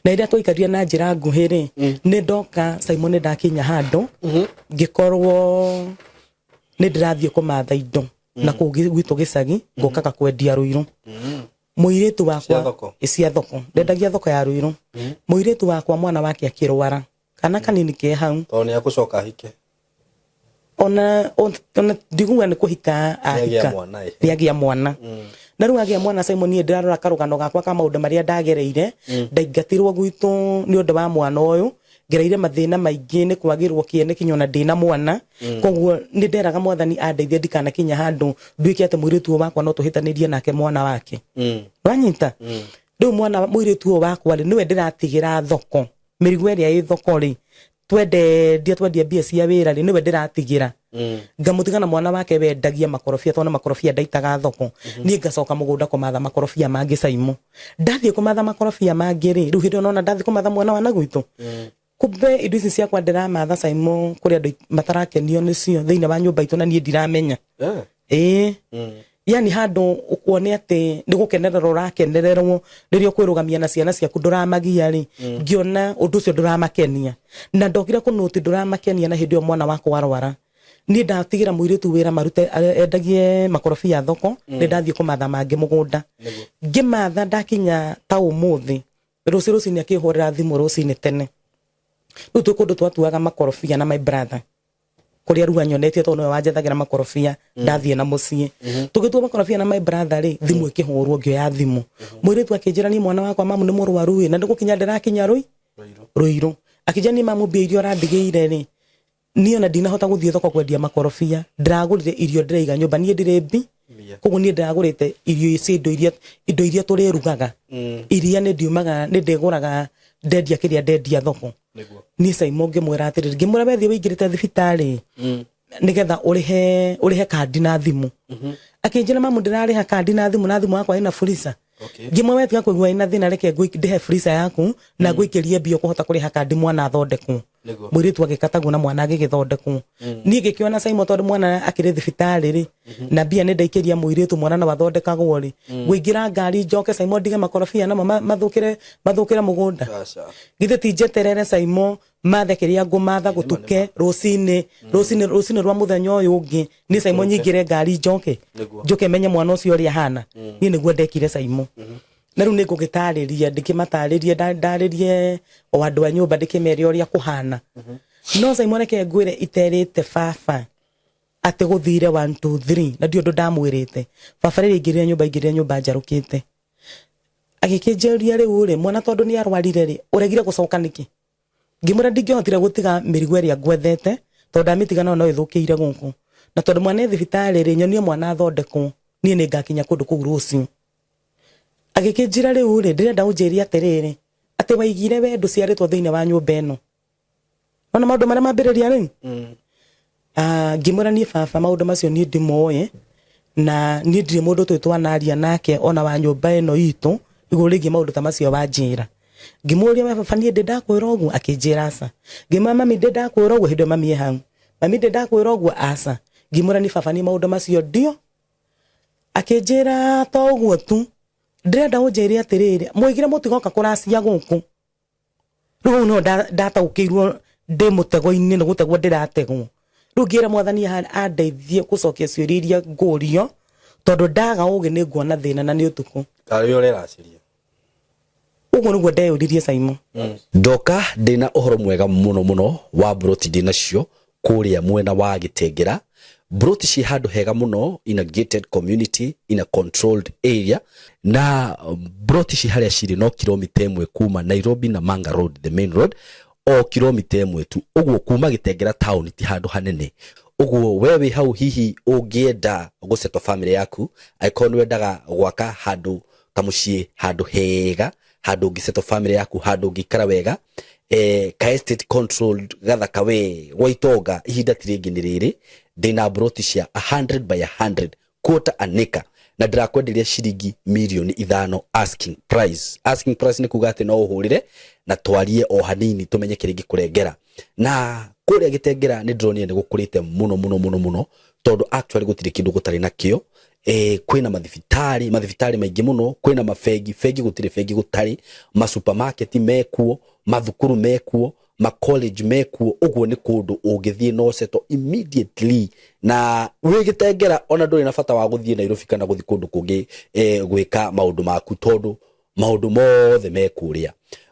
na rĩrĩa twaikarire na njĩra nguhĩ rĩ, nĩ ndoka, Simon, nĩ ndakinya handũ ngĩkorwo nĩ ndĩrathiĩ kũmatha indo na kũu gwitũ gĩcagi, ngokaga kwendia Rũirũ. Mũirĩtu wakwa Cia thoko? Ĩ, cia thoko. Ndendagia thoko ya Rũirũ. Mũirĩtu wakwa, mwana wake akĩrwara, kana kanini ke hau. Tondũ nĩ akũcoka ahike. Ona ndiguga nĩ kũhika. Nĩagĩa Ahika. mwana, ĩ. Nĩagĩa mwana. Na rĩu agĩa mwana, Simon, niĩ ndĩrarora karũgano gakwa ka maũndũ marĩa ndagereire. Ndaingatirwo gwitũ nĩ ũndũ wa mwana ũyũ. Ngereire mathĩna maingĩ nĩ kwagĩrwo kĩene kinya ona ndĩna mwana. Koguo nĩ nderaga Mwathani andeithie ndikanakinya handũ nduĩke atĩ mũirĩtu ũyũ wakwa no tũhĩtanĩrie nake mwana wake. Wanyita? Rĩu mwana mũirĩtu ũyũ wakwa rĩ, nĩwe ndĩratigĩra thoko, mĩrigo ĩrĩa ĩ thoko rĩ, twendendia, twendia mbia cia wĩra rĩ, nĩwe ndĩratigĩra. Ngamũtiga na mwana wake wendagia makorobia, tondũ makorobia ndaitaga thoko. Niĩ ngacoka mũgũnda kũmatha makorobia mangĩ. Caimo, ndathiĩ kũmatha makorobia mangĩ rĩ, rĩu hĩndĩ ĩyo nona ndathiĩ kũmatha mwana wa na gwitũ, kumbe indo ici ciakwa ndĩramatha, Caimo, kũrĩ andũ matarakenio nĩcio thĩinĩ wa nyũmba itũ na niĩ ndiramenya. Ĩĩ, yani handũ ukuone atĩ nĩ gũkenererwo ũrakenererwo rĩrĩa ũkwĩrũgamia na ciana ciaku, ndũramagia rĩ, ngĩona ũndũ ũcio ndũramakenia na ndokire kũnũti ndũramakenia. Na hĩndĩ ĩyo mwana wakwa arwara, niĩ ndatigĩra mũirĩtu wĩra marute endagie makorobia thoko, nĩ ndathiĩ kũmatha mangĩ mũgũnda. Ngĩmatha, ndakinya ta ũmũthĩ rũciũ rũcinĩ, akĩhũrĩra thimũ rũcinĩ tene. Rĩu twĩ kũndũ twatuaga makorobia na my brother, kũrĩa rĩu anyonetie, tondũ nĩwe wanjethagĩra makorobia ndathiĩ na mũciĩ. Tũgĩtua makorobia na my brother rĩ, thimũ ĩkĩhũrwo. Ngĩoya thimũ, mũirĩtu akĩnjĩra, niĩ mwana wakwa mamu nĩ mũrwaru ĩ, na nĩ gũkinya ndĩrakinya rũi Rũirũ. Akĩnjĩra, niĩ mamu, mbia iria ũrandigĩire rĩ, niĩ ona ndinahota gũthiĩ thoko kwendia makorobia, ndĩragũrire irio ndĩraiga nyũmba, niĩ ndirĩ mbi. Koguo niĩ ndĩragũrĩte irio ici, indo iria tũrĩrugaga, iria nĩ ndiumaga nĩ ndĩgũraga ndendia kĩrĩa ndendia thoko. Niĩ, Simon, ngĩmwĩra atĩrĩrĩ, ngĩmwĩra, wethiĩ wĩingĩrĩte thibitarĩ nĩgetha ũrĩhe kandi na thimũ. Akĩnjĩra, mamu, ndĩrarĩha kandi na thimũ, na thimũ yakwa ĩna Fuliza. Ngĩmwe, we tiga kũigua ĩna thĩna, reke ndĩhe Fuliza yaku na ngũikĩrie mbia ũkũhota kũrĩha kandi mwana athondekwo. Mũirĩtu agĩkatagwo na mwana agĩgĩthondekwo. Niĩ ngĩkĩona, Simon, tondũ mwana akĩrĩ thibitarĩ rĩ, na mbia nĩ ndaikĩria mũirĩtu, mwana no athondekagwo rĩ, ngũingĩra ngari njoke, Simon, ndige makorobia namo mathũkĩre mũgũnda? Aca. Githĩ ti njeterere, Simon, mathe kĩrĩa ngũmatha, gũtuke rũcinĩ rwa mũthenya ũyũ ũngĩ, niĩ, Simon, nyingĩre ngari njoke, njũke menye mwana ũcio ũrĩa ahana? Niĩ nĩguo ndekire, Simon. Na rĩu nĩ ngũgĩtarĩria, ndĩkĩmatarĩrie, ndarĩrie o andũ a nyũmba, ndĩkĩmere ũrĩa kũhana. No Simon, reke ngwĩre, iterĩte baba atĩ gũthire 1 2 3, na ndi ũndũ ndamwĩrĩte baba. Rĩrĩa ingĩrire nyũmba njarũkĩte, agĩkĩnjĩria, rĩu rĩ, mwana tondũ nĩ arwarire rĩ, ũregire gũcoka nĩkĩ? Ngĩmwĩra ndingĩhotire gũtiga mĩrigo ĩrĩa ngwethete, tondũ ndamĩtiga no ĩthũkĩire gũkũ, na tondũ mwana e thibitarĩ rĩ, nyonie mwana athondekwo, niĩ nĩ ngakinya kũndũ kũu rũciũ. Agĩkĩnjĩra, rĩu rĩ, ndĩrenda ũnjĩre atĩrĩrĩ, atĩ waigire we ndũciarĩtwo thĩinĩ wa nyũmba ĩno. Ona maũndũ marĩa mambĩrĩria rĩu. Ah, ngĩmwĩra, niĩ baba, maũndũ macio niĩ ndimoĩ, na niĩ ndirĩ mũndũ twĩ twanaria nake ona wa nyũmba ĩno itũ igũrũ rĩgiĩ maũndũ ta macio wanjĩra. Ngĩmũria, we baba, niĩ ndĩ ndakwĩra ũguo? Akĩnjĩra aca. Ngĩmwĩra, mami, ndĩ ndakwĩra ũguo? Hĩndĩ ĩyo mami e hau. Mami, ndĩ ndakwĩra ũguo? Aca. Ngĩmwĩra, niĩ baba, niĩ maũndũ macio ndio. Akĩnjĩra, to ũguo tu, ndĩrenda ũnjĩre atĩrĩrĩ, mwaigire mũtigoka kũracia gũkũ. Rĩu hau nĩho ndataũkĩirwo ndĩ mũtego-inĩ, nĩ gũtegwo ndĩrategwo. Rĩu ngĩra Mwathani andeithie gũcokia ciũria iria ngũrio, tondũ ndaga ũgĩ nĩ nguona thĩna na nĩ ũtukũ. Karĩ ũreraciria. Ũguo nĩguo ndeyũririe, Simon. Ndoka ndĩna ũhoro mwega mũno mũno wa mburoti ndĩnacio kũrĩa mwena wa Gĩtengera. Mburoti ciĩ handũ hega mũno, in a gated community, in a controlled area, na mburoti ci harĩa cirĩ no kilomita 1 kuma Nairobi na Manga Road, the main road, o kilomita 1 tu ũguo kuma Gĩtengera town, ti handũ hanene ũguo. We wĩ hau, hihi ũngĩenda gũsettle family yaku, angĩkorwo nĩ wendaga gwaka handũ kamũciĩ, handũ hega, handũ ũngĩsettle family yaku, handũ ũngĩikara wega, ka estate controlled gathaka we gwa itonga, ihinda ti rĩngĩ nĩ rĩrĩ. Ndĩna mburoti cia 100 by 100, quarter an acre, na ndĩrakwenderia ciringi mirioni 5 asking price. Asking price nĩ kuga atĩ no ũhũrĩre na twarie o hanini tũmenye kĩrĩa ingĩkũrengera. Na kũrĩa Gĩtengera nĩ ndĩronire nĩ gũkũrĩte mũno mũno mũno mũno, tondũ actually gũtirĩ kĩndũ gũtarĩ nakĩo. Kwĩna mathibitarĩ, mathibitarĩ maingĩ mũno, kwĩna mabengi, bengi gũtirĩ bengi gũtarĩ, masupermarket mekuo, mathukuru mekuo, macollege mekuo. Ũguo nĩ kũndũ ũngĩthiĩ no settle immediately na wĩ Gĩtengera, ona ndũrĩ na bata wa gũthiĩ Nairobi kana gũthiĩ kũndũ kũngĩ gwĩka maũndũ maku, tondũ maũndũ mothe me kũrĩa.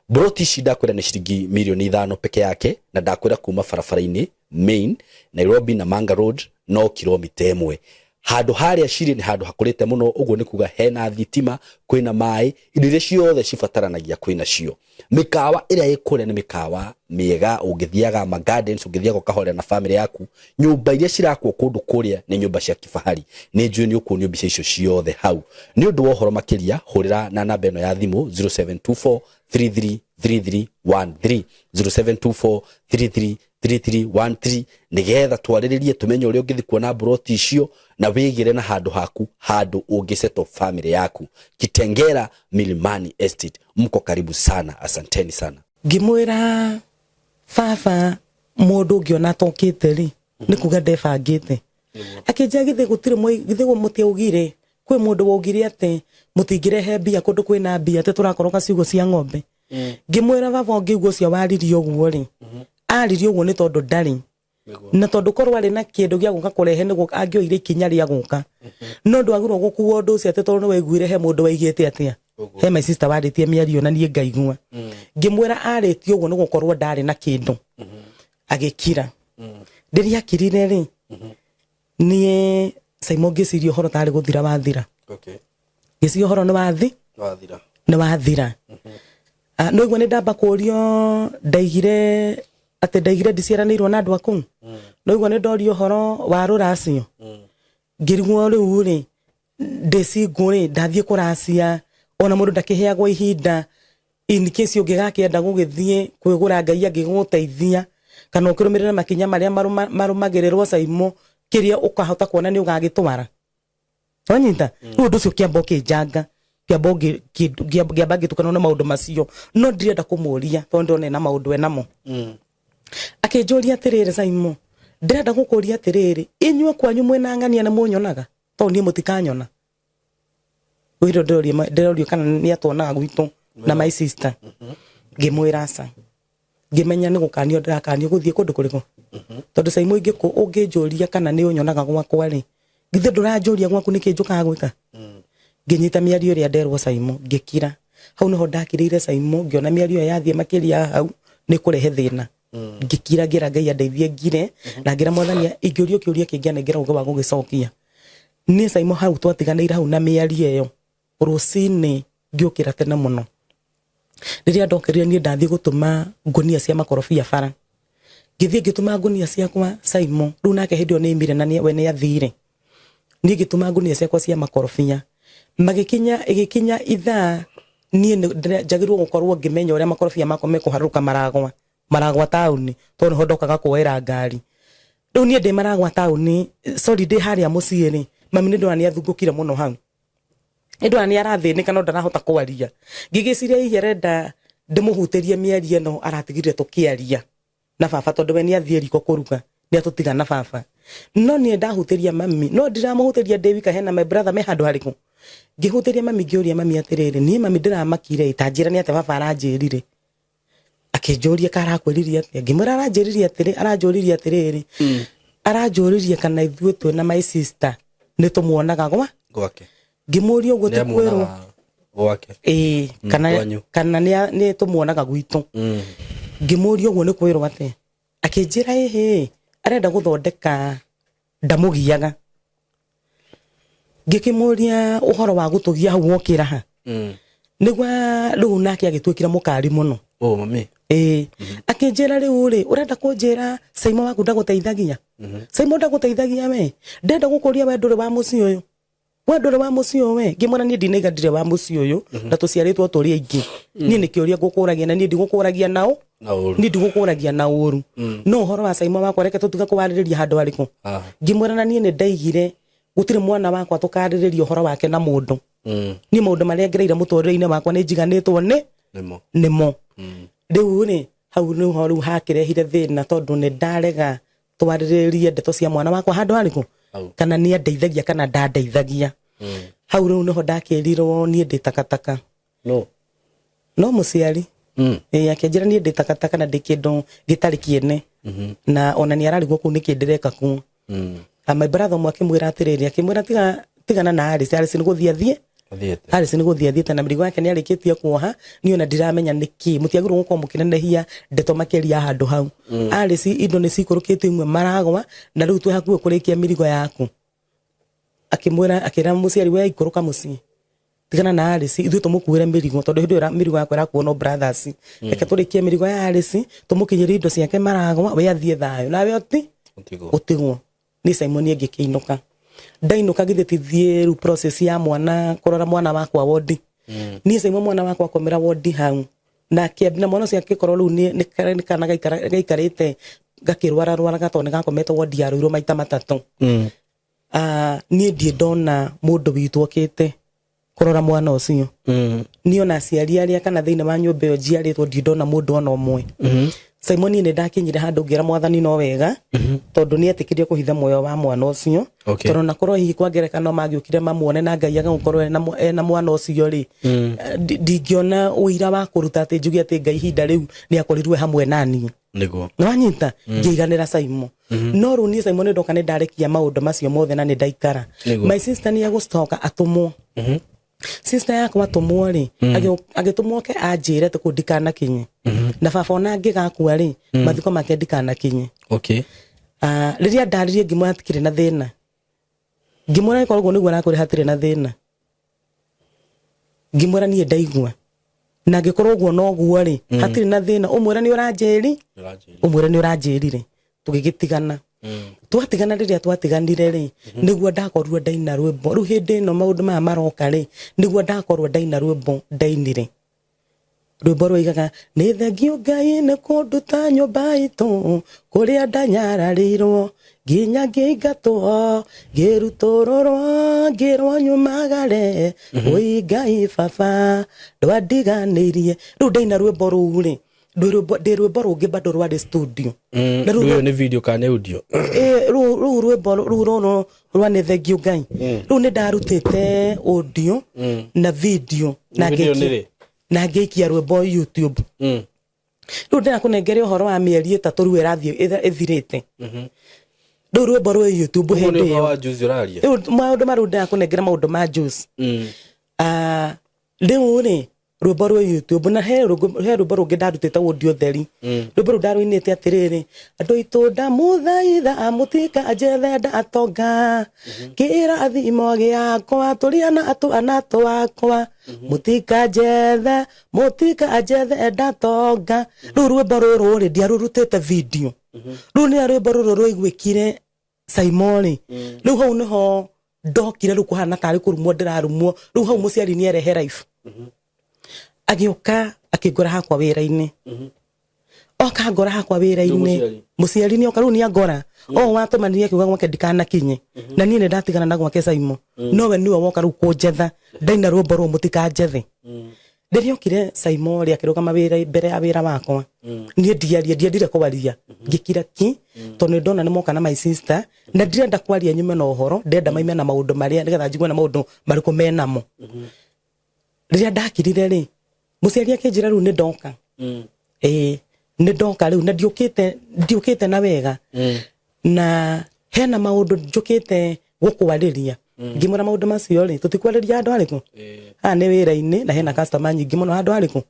Broti ici ndakwĩra nĩ ciringi mirioni 5 peke yake, na ndakwĩra kuma barabara-inĩ main Nairobi na Manga Road no kilomita 1. Handũ harĩa cirĩ nĩ handũ hakũrĩte mũno, ũguo nĩ kuga hena thitima, kwĩna maĩ, indo iria ciothe cibataranagia kwĩna cio. Mĩkawa ĩrĩa ĩ kũrĩa nĩ mĩkawa mĩega, ũngĩthiaga ma gardens, ũngĩthiaga ũkahorera na family yaku. Nyũmba iria cirakwo kũndũ kũrĩa nĩ nyũmba cia kifahari. Nĩ njũĩ nĩ ũkuonio mbica icio ciothe hau. Nĩ ũndũ wa ũhoro makĩria, hũrĩra na namba ĩno ya thimũ 0724 333313, 0724 333313, nĩgetha twarĩrĩrie tũmenye ũrĩa ũngĩthiĩ kuona mburoti icio na wĩgĩre na handũ haku, handũ ũngĩsettle family yaku. Kitengela Milimani Estate, mko karibu sana, asanteni sana. Ngĩmwĩra baba, mũndũ ũngĩona atokĩte rĩ, nĩ kuga ndebangĩte. Akĩnjĩra githĩ gũtirĩ githĩ mũtiaugire kwĩ mũndũ waugire atĩ mũtingĩrehe mbia kũndũ kwĩna mbia, atĩ tũrakoroga ciugo cia ng'ombe. Ngĩmwĩra baba, ũngĩigua ũcio waririe ũguo rĩ, aririe ũguo nĩ tondũ ndarĩ na tondũ korwo arĩ na kĩndũ gĩa gũka kũrehe nĩguo angĩoire ikinya rĩa gũka, no ndwagĩrĩirwo gũkua ũndũ ũcio atĩ tondũ nĩ waiguire he mũndũ waigĩte atĩa, he my sister warĩtie mĩario na niĩ ngaigua. Ngĩmwĩra arĩtie ũguo nĩ gũkorwo ndarĩ na kĩndũ. Agĩkira. Rĩrĩa akirire rĩ, niĩ Simon ngĩciria ũhoro tarĩ gũthira wathira. Ngĩciria ũhoro nĩ wathi wathira. Nĩ wathira. No igua nĩ ndamba kũrio, ndaigire atĩ ndaigire ndiciaranĩirwo na andũ a kũu. No igua nĩ ndorio ũhoro wa rũracio, ngĩrigwo rĩu rĩ ndĩ single rĩ, ndathiĩ kũracia ona mũndũ ndakĩheagwo ihinda in case ũngĩgakĩenda gũgĩthiĩ kwĩgũra, Ngai angĩgũteithia kana ũkĩrũmĩrĩre makinya marĩa marũmagĩrĩrwo Saimo, kĩrĩa ũkahota kuona nĩ ũgagĩtwara wanyita. Rĩu ũndũ ũcio kĩamba ũkĩnjanga, kĩamba ngĩamba ngĩtukana na maũndũ macio, no ndirenda kũmũria tondũ ndĩrona ena maũndũ enamo. Akĩnjũria atĩrĩrĩ, Saimo, ndĩrenda gũkũria atĩrĩrĩ, inyuĩ kwanyu mwĩna ng'ania nĩ mũnyonaga? Tondũ niĩ mũtikanyona. Wĩrĩ ndĩrorio kana nĩ atuonaga gwitũ na my sister. Ngĩmwĩra aca. Ngĩmenya nĩ gũkanio ndĩrakanio gũthiĩ kũndũ kũrĩkũ, tondũ Saimo ũngĩnjũria kana nĩ ũnyonaga gwakwa rĩ, githĩ ndũranjũria gwaku nĩkĩ njũkaga gwĩka? Ngĩnyita mĩario ĩrĩa nderwo Saimo, ngĩkira. Hau nĩho ndakirĩire Saimo, ngĩona mĩario ĩyo yathiĩ makĩria hau nĩ kũrehe thĩna. Ngĩkira, ngĩra Ngai andeithie ngire, na ngĩra Mwathani ingĩũrio kĩũria kĩngĩ anengera ũgĩ wa gũgĩcokia. Niĩ Saimo hau twatiganĩire hau na mĩario ĩyo. Rũcinĩ ngĩũkĩra tene mũno, rĩrĩa ndokĩrire niĩ ndathiĩ gũtũma ngũnia cia makorobia bara. Ngĩthiĩ ngĩtũma ngũnia ciakwa Saimo. Rĩu nake hĩndĩ ĩyo nĩ aimire na we nĩ athire. Niĩ ngĩtũma ngũnia ciakwa cia makorobia, magĩkinya, ĩgĩkinya ithaa niĩ njagĩrĩirwo gũkorwo ngĩmenya ũrĩa makorobia makwa mekũharũrũka maragwa, maragwa taũni, tondũ nĩho ndokaga kuoera ngari. Rĩu niĩ ndĩ maragwa taũni, sorry, ndĩ harĩa mũciĩ rĩ, mami nĩ ndona nĩ athungũkire mũno hau, nĩ ndona nĩ arathĩnĩka no ndarahota kwaria. Ngĩgĩciria hihi arenda ndĩmũhutĩrie mĩario ĩno aratigire tũkĩaria na baba, tondũ we nĩ athiĩ riko kũruga, nĩ atũtiga na baba. No niĩ ndahutĩria mami, no ndiramũhutĩria ndĩ wika, hena my brother me handũ harĩkũ. Ngĩhutĩria mami, ngĩũria mami atĩrĩrĩ, niĩ mami ndĩramakire, ta njĩra nĩ atĩa baba aranjĩrire. Akĩnjũria ka arakwĩririe atĩa. Ngĩmwĩra aranjĩririe atĩrĩ, aranjũririe atĩrĩrĩ, aranjũririe kana ithuĩ twĩna my sister nĩ tũmuonaga gwa gwake. Ngĩmũria ũguo ti kwĩrwo Nĩamuonaga gwake. Ĩĩ, kana kwanyu. Kana nĩ tũmuonaga gwitũ. Ngĩmũria ũguo nĩ kwĩrwo atĩa. Akĩnjĩra ĩhĩ, arenda gũthondeka ndamũgiaga. Ngĩkĩmũria ũhoro wa gũtũgia hau wokĩra ha nĩguo rĩu nake agĩtuĩkire mũkari mũno. Oh, mami. Ĩĩ, akĩnjĩra rĩu rĩ, ũrenda kũnjĩra Saimo waku ndagũteithagia? Saimo ndagũteithagia? We ndenda gũkũria, we ndũrĩ wa mũciĩ ũyũ, we ndũrĩ wa mũciĩ ũyũ we. Ngĩmwĩra niĩ ndinaiga ndirĩ wa mũciĩ ũyũ na tũciarĩtwo tũrĩ aingĩ. Niĩ nĩ kĩũria ngũkũragia, na niĩ ndigũkũragia nao Na ũru. Niĩ ndigũkũragia na ũru, no ũhoro wa Saimo wakwa reke tũtige kũwarĩrĩria handũ harĩkũ. Ngĩmwĩra na niĩ nĩ ndaigire gũtirĩ mwana wakwa tũkarĩrĩria ũhoro wake na mũndũ. Niĩ maũndũ marĩa ngereire mũtũrĩre-inĩ wakwa nĩ njiganĩtwo nĩ Nĩmo. Nĩmo. Rĩu rĩ, hau nĩho rĩu hakĩrehire thĩna, tondũ nĩ ndarega twarĩrĩrie ndeto cia mwana wakwa handũ harĩkũ. Hau. Kana nĩ andeithagia kana ndandeithagia. Hau rĩu nĩho ndakĩrirwo niĩ ndĩ takataka. No. No mũciari. Ĩĩ, akĩnjĩra niĩ ndĩ takataka na ndĩ kĩndũ gĩtarĩ kĩene, na ona nĩ ararigwo kũu nĩkĩ ndĩreka kuo. My brother ũmwe akĩmwĩra atĩrĩrĩ, akĩmwĩra tiga, tigana na Alice, Alice nĩ gũthiĩ athiĩ. Athiĩte. Alice nĩ gũthiĩ athiĩte na mĩrigo yake nĩ arĩkĩtie kuoha, niĩ ona ndiramenya nĩkĩ mũtiagĩrĩirwo gũkorwo mũkĩnenehia ndeto makĩria handũ hau. Alice indo nĩ cikũrũkĩte imwe maragwa, na rĩu twĩ hakuhĩ kũrĩkia mĩrigo yaku. Akĩmwĩra, akĩra mũciari, we ikũrũka mũciĩ, tigana na Alice, ithuĩ tũmũkuĩre mĩrigo, tondũ hĩndĩ ĩyo mĩrigo yakwa ĩrakuo no brothers. Reke tũrĩkie mĩrigo ya Alice, tũmũkinyĩrie indo ciake maragwa, we athiĩ thayũ nawe oti Ũtigwo. Ũtigwo. Ni Simon ngĩkĩinũka, ndainũka githĩ ti thiĩ rĩu process ya mwana, kũrora mwana wakwa wodi. Niĩ Simon, mwana wakwa akomera wodi hau na na mwana ũcio akĩkorwo rĩu nĩ kana gaikarĩte gakĩrwara rwaraga, tondũ nĩ gakomete wodi ya Ruiru maita matatũ. Niĩ ndirĩ ndona mũndũ witũ okĩte kũrora mwana ũcio. Niĩ ona aciari arĩa kana thĩinĩ wa nyũmba ĩyo njiarĩtwo, ndirĩ ndona mũndũ ona ũmwe. Simon, niĩ nĩ ndakinyire handũ ngĩra mwathani no wega, tondũ nĩ etĩkĩrie kũhitha muoyo wa mwana ũcio. Tondũ na korwo hihi kwa ngerekano magĩũkire mamuone na Ngai agagũkorwo ena mwana ũcio rĩ, ndingĩona ũira wa kũruta atĩ njuge atĩ Ngai ihinda rĩu nĩ akorirwe hamwe na niĩ. Nĩguo. Nĩwanyita ngĩiganĩra Simon. No rĩu niĩ Simon nĩ ndoka, nĩ ndarekia maũndũ macio mothe na nĩ ndaikara. My sister nĩ egũcoka atũmwo. Sister yakwa atũmwo rĩ, agĩtũmwo ke anjĩre atĩ kũu ndikanakinye, na baba ona angĩgakua rĩ, mathiko make ndikanakinye. Rĩrĩa ndaririe, ngĩmwĩra hatikĩrĩ na thĩna, ngĩmwĩra ĩkorwo ũguo nĩguo arakũrĩ, hatirĩ na thĩna. Ngĩmwĩra niĩ ndaigua, na angĩkorwo ũguo noguo rĩ, hatirĩ na thĩna, ũmwĩre nĩ ũranjĩri, ũmwĩre nĩ ũranjĩrire. Tũgĩgĩtigana. Twatigana, rĩrĩa twatiganire rĩ, nĩguo ndakorirwo ndaina rwĩmbo rĩu. Hĩndĩ ĩno maũndũ maya maroka rĩ, nĩguo ndakorwo ndaina rwĩmbo, ndainire rwĩmbo rwaigaga, "Nĩ thengio Ngai nĩ kũnduta nyũmba itũ kũrĩa ndanyararĩirwo, nginya ngĩingatwo, ngĩrutũrũrwo, ngĩrwo nyumagare, ũi Ngai baba ndwandiganĩirie." Rĩu ndaina rwĩmbo rũu rĩ, ndĩ rwĩmbo rũngĩ bado rwarĩ studio. Na rĩu Rũyũ nĩ video kana nĩ audio? Rĩu rwĩmbo rũu rũrũ rwa "Nĩ Thengio Ngai", rĩu nĩ ndarutĩte audio na video na Video nĩ rĩ? Na ngĩikia rwĩmbo YouTube. Rĩu ndĩrakũnengere ũhoro wa mĩeri 3 rĩu ĩrathiĩ ĩthirĩte. Rĩu rwĩmbo rwĩ YouTube Ũguo nĩ hĩndĩ ũhoro ĩyo. Wa juzi ũraria? Rĩu maũndũ marĩa ndĩrakũnengera, maũndũ ma juice. Rĩu rĩ, rwĩmbo rwĩ YouTube, na he rwĩmbo rũngĩ ndarutĩte audio theri. Rwĩmbo rũu ndarũinĩte atĩrĩrĩ, "Andũ aitũ ndamũthaitha mũtika njethe ndatonga, kĩrathimo gĩakwa tũrĩa na twana twakwa, mũtika njethe, mũtika njethe ndatonga." Rĩu rwĩmbo rũrũ rĩ, ndiarũrutĩte video. Rĩu nĩ rwĩmbo rũrũ rwaiguĩkire Simon rĩ, rĩu hau nĩho ndokire rĩu kũhana tarĩ kũrumwo ndĩrarumwo. Rĩu hau mũciari nĩ erehe life, agĩũka akĩngora hakwa wĩra-inĩ, oka ngora hakwa wĩra-inĩ. Mũciari? Mũciari nĩ oka rĩu, nĩ angora o watũmanire akiuga gwake ndikanakinye, na niĩ nĩ ndatigana na gwake Simon, nowe nĩwe woka rĩu kũnjetha. Ndaina rwĩmbo rũu "Mũtikanjethe", rĩrĩa okire Simon rĩ, akĩrũgama wĩra mbere ya wĩra wakwa. Niĩ ndiaria, ndiendire kwaria, ngĩkira ki, tondũ nĩ ndona nĩ moka na my sister, na ndirenda kwaria nyume na ũhoro, ndĩrenda maime na maũndũ marĩa nĩgetha njigue na maũndũ marĩkũ menamo. Rĩrĩa ndakirire rĩ, mũciari akĩnjĩra, "Rĩu nĩ ndoka." Ĩĩ, nĩ ndoka rĩu, na ndiũkĩte na wega, na hena maũndũ njũkĩte gũkwarĩria. Ngĩmwĩra, "Maũndũ macio rĩ, tũtikwarĩria handũ harĩkũ? Haha nĩ wĩra-inĩ na hena customer nyingĩ mũno handũ harĩkũ?"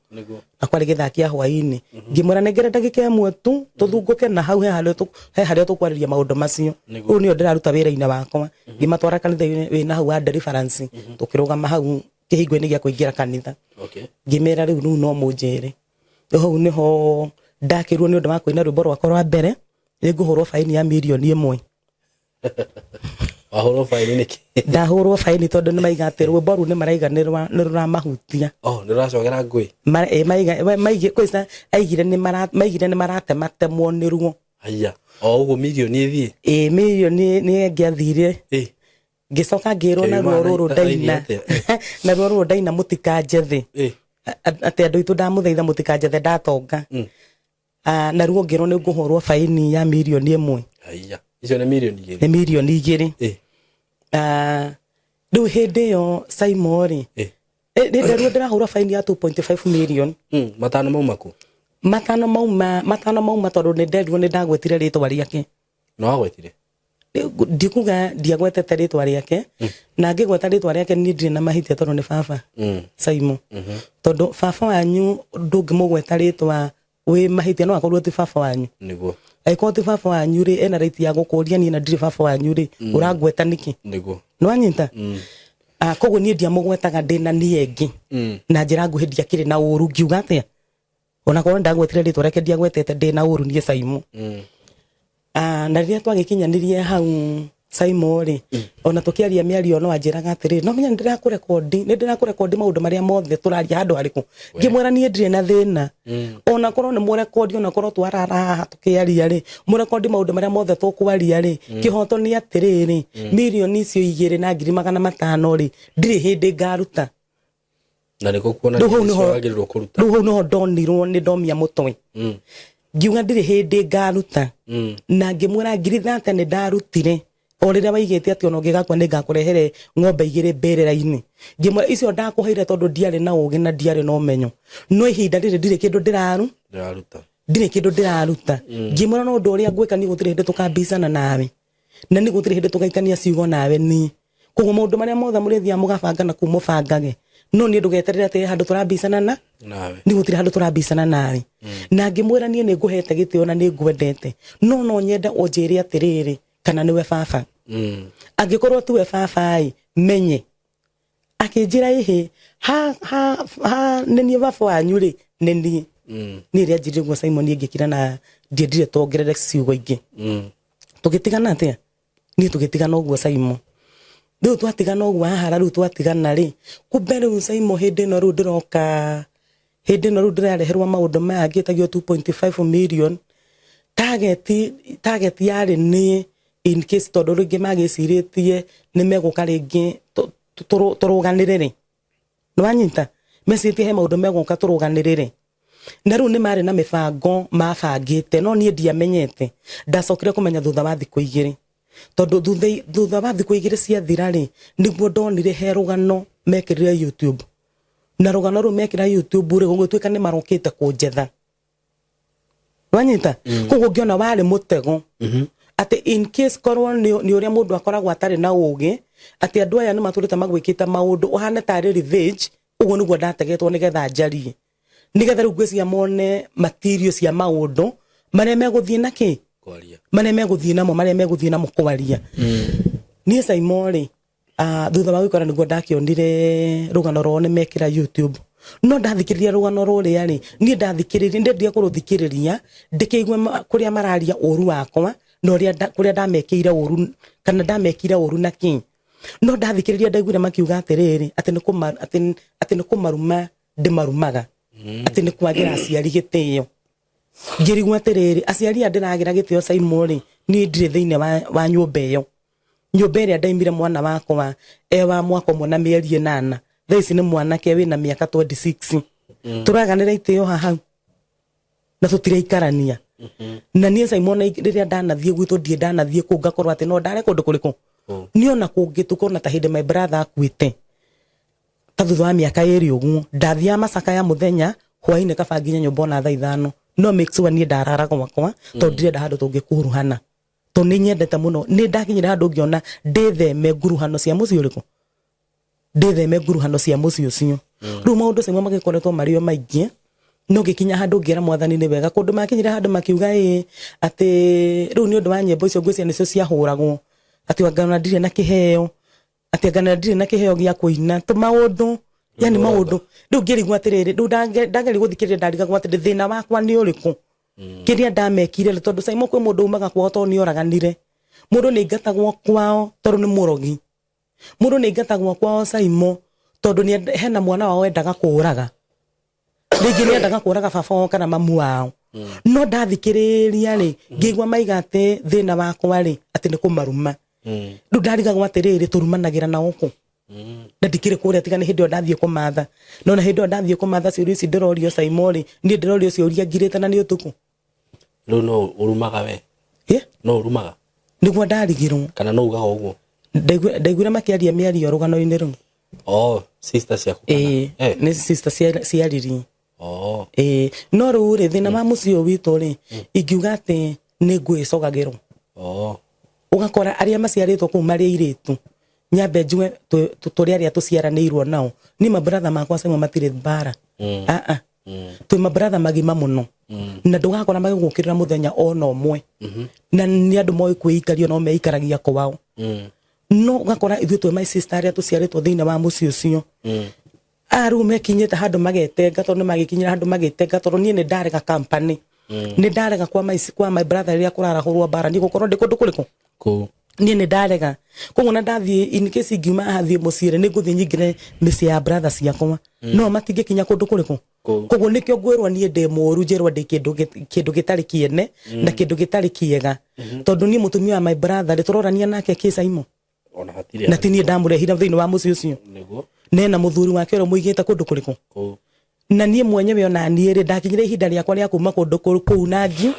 Na kwarĩ gĩthaa kĩa hwaĩ-inĩ. Ngĩmwĩra, "Nengere ndagĩka 1 tu tũthungũke na hau, he harĩa tũkwarĩria maũndũ macio." Rĩu nĩyo ndĩraruta wĩra-inĩ wakwa, ngĩmatwara kanitha-inĩ wĩna hau wa Deliverance. Tũkĩrũgama hau kĩhingo-inĩ gĩa kũingĩra kanitha. Ngĩmera, Rĩu no mũnjĩre." Rĩu hau nĩho ndakĩrwo nĩ ũndũ wa kũina rwĩmbo rwakwa rwa mbere, nĩ ngũhũrwo baini ya mirioni 1. Wahũrwo baini nĩkĩ? Ndahũrwo baini tondũ nĩ maiga atĩ rwĩmbo rũu nĩ maraiga nĩ rũramahutia. Oh, nĩ rũracogera ngũĩ. Maige kwanza aigire nĩ maigire nĩ maratematemwo nĩ ruo. Haya, o ũguo mirioni ĩthiĩ? Ĩ, mirioni nĩ ĩngĩathire. Ngĩcoka ngĩrwo naruo rũrũ ndaina, naruo rũrũ ndaina "Mũtikanjethe", atĩ andũ aitũ ndamũthaitha mũtikanjethe ndatonga. Naruo ngĩrwo nĩ ngũhũrwo baini ya mirioni 1. Haya, icio nĩ mirioni 2. Nĩ mirioni 2. Rĩu hĩndĩ ĩyo Saimo rĩ, ndenderwo ndĩrahũra faini ya 2.5 million. Matano mauma kũ? Matano mauma tondũ nĩ nderirwo nĩ ndagwetire rĩtwa rĩake. No wagwetire? Ndikuga ndiagwetete rĩtwa rĩake, na ngĩgweta rĩtwa rĩake niĩ ndirĩ na mahĩtia tondũ nĩ baba. Saimo, tondũ baba wanyu ndũngĩmũgweta rĩtwa wĩ mahĩtia, no akorwo ti baba wanyu. Angĩkorwo ti baba wanyu rĩ, ena right ya gũkũria niĩ na ndirĩ baba wanyu rĩ, ũrangweta nĩkĩ? Nĩwanyita? Ah, koguo niĩ ndiamũgwetaga ndĩna niĩ ĩngĩ na njĩra nguhĩ, ndiakĩrĩ na ũru ngiuga atĩa, onakorwo ndagwetire rĩtwa rĩake, ndiagwetete ndĩna ũru niĩ Saimo. Ah, na rĩrĩa twagĩkinyanirie hau Saimo rĩ, ona tũkĩaria mĩario no anjĩraga atĩrĩ, no menya nĩ ndĩrakũrekondi maũndũ marĩa mothe tũraria handũ harĩkũ. Ngĩmwĩra niĩ ndirĩ na thĩna, ona korwo nĩ mũrekondi, ona korwo twarara haha tũkĩaria rĩ, mũrekondi maũndũ marĩa mothe tũkwaria rĩ, kĩhoto nĩ atĩrĩrĩ, 2,500,000 rĩ, ndirĩ hĩndĩ ngaruta. Na nĩkuo kuona Rĩu hau nĩcio nĩho- wagĩrĩirwo kũruta. Rĩu hau nĩho ndonirwo nĩ ndomia mũtwe, ngiuga ndirĩ hĩndĩ ngaruta, na ngĩmwĩra 30,000 nĩ ndarutire o rĩrĩa waigĩte atĩ ona ũngĩgakua nĩ ngakũrehere ng'ombe igĩrĩ mbĩrĩra-inĩ. Ngĩmwĩra icio ndakũheire tondũ ndiarĩ na ũgĩ na ndiarĩ na ũmenyo, no ihinda rĩrĩ ndirĩ kĩndũ ndĩraru Ndĩraruta. Ndirĩ kĩndũ ndĩraruta. Ngĩmwĩra no ũndũ ũrĩa ngwĩka niĩ, gũtirĩ hĩndĩ tũkambicana nawe, na nĩ gũtirĩ hĩndĩ tũgaikania ciugo nawe niĩ. Koguo maũndũ marĩa mothe mũrĩthiaga mũgabanga na kuu mũbangage, no niĩ ndũgeterere atĩ he handũ tũrambicana na nawe. Nĩ gũtirĩ handũ tũrambicana nawe. Na ngĩmwĩra niĩ nĩ ngũhete gĩtĩo na nĩ ngwendete, no no nyende ũnjĩre atĩrĩrĩ, kana nĩwe baba. Angĩkorwo tiwe baba ĩ, menye. Akĩnjĩra ĩhĩ, ha ha ha, nĩ niĩ baba wanyu rĩ, nĩ niĩ. Niĩ rĩa njirire ũguo Simon ngĩkira na ndiendire tuongerere ciugo ingĩ. Tũgĩtigana atĩa? Niĩ tũgĩtigana ũguo Simon. Rĩu twatigana ũguo hahara, rĩu twatigana rĩ, kumbe rĩu Simon hĩndĩ ĩno rĩu ndĩroka, hĩndĩ ĩno rĩu ndĩrareherwo maũndũ maya ngĩtagio 2.5 million, target yarĩ nĩ in case tondũ rĩngĩ magĩcirĩtie nĩ megũka rĩngĩ tũrũganĩrĩre. Nĩwanyita? Mecirĩtie he maũndũ megũka tũrũganĩrĩre, na rĩu nĩ marĩ na mĩbango mabangĩte, no niĩ ndiamenyete. Ndacokire kũmenya thutha wa thikũ 2, tondũ thutha wa thikũ 2 ciathira rĩ, nĩguo ndonire he rũgano mekĩrire YouTube, na rũgano rũu mekĩra YouTube rĩ, gũgĩtuĩka nĩ marokĩte kũnjetha. Wanyita? Koguo ngĩona warĩ mũtego, atĩ in case korwo nĩ ũrĩa mũndũ akoragwo atarĩ na ũgĩ, atĩ andũ aya nĩ matũrĩte magwĩkĩte maũndũ ũhane tarĩ revenge. Ũguo nĩguo ndategetwo nĩgetha njarie, nĩgetha rĩu ngwĩciria mone material cia maũndũ marĩa megũthiĩ na kĩ Kwaria. Marĩa megũthiĩ namo, marĩa megũthiĩ namo kwaria. Niĩ Saimo rĩ, thutha wa gwĩkora nĩguo ndakĩonire rũgano rwao nĩ mekĩra YouTube. No ndathikĩrĩria rũgano rũrĩa rĩ, niĩ ndathikĩrĩria, ndendire kũrũthikĩrĩria ndĩkĩigue kũrĩa mararia ũru wakwa na ũrĩa kũrĩa ndamekĩire ũru kana ndamekire ũru na kĩ. No ndathikĩrĩria ndaiguire makiuga atĩrĩrĩ, atĩ nĩ kũmaruma ndĩmarumaga, atĩ nĩ kwagĩra aciari gĩtĩo. Ngĩrigwo atĩrĩrĩ, aciari aya ndĩragĩra gĩtĩo Saimo rĩ, niĩ ndirĩ thĩinĩ wa nyũmba ĩyo, nyũmba ĩrĩa ndaimire mwana wakwa e wa mwaka 1 na mĩeri 8, thaa ici nĩ mwanake wĩna mĩaka 26. Tũraganĩra itĩo hau na tũtiraikarania. Na niĩ Simon rĩrĩa ndanathiĩ gwitũ, ndirĩ ndanathiĩ kũu ngakorwo atĩ no ndare kũndũ kũrĩkũ. Niĩ ona kũngĩtuka, ona ta hĩndĩ my brother akuĩte, ta thutha wa mĩaka 2 ũguo, ndathiaga macakaya mũthenya, hwainĩ kaba nginya nyũmba ona thaa 5, no make sure niĩ ndarara gwakwa, tondũ ndirenda handũ tũngĩkuruhana, tondũ nĩ nyendete mũno. Nĩ ndakinyire handũ ngĩona ndĩtheme nguruhano cia mũciĩ ũrĩkũ, ndĩtheme nguruhano cia mũciĩ ũcio. Rĩu maũndũ Simon magĩkoretwo marĩ o maingĩ, no ngĩkinya handũ ngĩra Mwathani nĩ wega. Kũndũ makinyire handũ makiuga ĩ atĩ rĩu nĩ ũndũ wa nyĩmbo icio ngwĩciria nĩcio ciahũragwo, atĩ anga ona ndirĩ na kĩheo, atĩ anga ona ndirĩ na kĩheo gĩa kũina tũmaũndũ, yani maũndũ. Rĩu ngĩrigwo atĩrĩrĩ, rĩu ndageria gũthikĩrĩria, ndarigagwo atĩrĩ, thĩna wakwa nĩ ũrĩkũ kĩrĩa ndamekire rĩ? Tondũ Simon kwĩ mũndũ umaga kwao tondũ nĩ oraganire, mũndũ nĩ aingatagwo kwao tondũ nĩ mũrogi, mũndũ nĩ aingatagwo kwao Simon tondũ hena mwana wao endaga kũraga, rĩngĩ nĩ endaga kũraga baba wao kana mamu wao. No ndathikĩrĩria rĩ, ngĩigua maiga atĩ thĩna wakwa rĩ, atĩ nĩ kũmaruma. Rĩu ndarigagwo atĩrĩrĩ, tũrumanagĩra na ũkũ na ndikĩrĩ kũrĩa, tiga nĩ hĩndĩ ĩyo ndathiĩ kũmatha. No na hĩndĩ ĩyo ndathiĩ kũmatha, ciũria ici ndĩrorio Simon rĩ, niĩ ndĩrorio ciũria ngirĩte na nĩ ũtukũ. Rĩu no ũrumaga we? Ĩ? No ũrumaga? Nĩguo ndarigirwo. Kana no ugaga ũguo? Ndaiguire makiaria mĩario rũgano-inĩ rũu. Oh, sister ciaku kana? Ĩĩ. Eh. Nĩ sister cia riri. Oh. Ĩĩ, no rĩu rĩ, thĩna wa mũciĩ ũyũ witũ rĩ, ingiuga atĩ nĩ ngwĩcogagĩrwo. Oh. Ũgakora arĩa maciarĩtwo kũu marĩ airĩtu, nyambe njuge tũrĩ arĩa tũciaranĩirwo nao, niĩ maburatha makwa Saimo matirĩ mbara. Aa. Twĩ maburatha magima mũno. Na ndũgakora magĩgũkĩrĩra mũthenya ona ũmwe. Na nĩ andũ moĩ kwĩikaria no meikaragia kwao. No ũgakora ithuĩ twĩ my sister arĩa tũciarĩtwo thĩinĩ wa mũciĩ ũcio. Aya rĩu mekinyĩte handũ magetenga, tondũ nĩmagĩkinyĩra handũ magetenga, tondũ niĩ nĩndarega company. Nĩndarega kwa my brother rĩrĩa kũrarahũrwo mbara, niĩ gũkorwo ndĩ kũndũ kũrĩkũ? Kũu. Niĩ nĩndarega. Koguo na ndathiĩ, in case ingiuma haha thiĩ mũciĩ rĩ, nĩngũthiĩ nyingĩre mĩciĩ ya brother ciakwa. No matingĩkinya kũndũ kũrĩkũ? Kũu. Koguo nĩkĩo ngwĩrwo niĩ ndĩ mũũru, njĩrwo ndĩ kĩndũ gĩtarĩ kĩene na kĩndũ gĩtarĩ kĩega. Tondũ niĩ mũtumia wa my brother rĩ, tũrorania nake kĩ Saimo? Ona hatirĩ. Na ti niĩ ndamũrehire thĩinĩ wa mũciĩ ũcio. Nĩguo. Nena mũthuri wake ũrĩa mũigĩte kũndũ kũrĩkũ? Kũu. Na niĩ mwenyewe ona niĩ rĩ, ndakinyire ihinda rĩakwa rĩa kuma kũndũ kũu na ngi.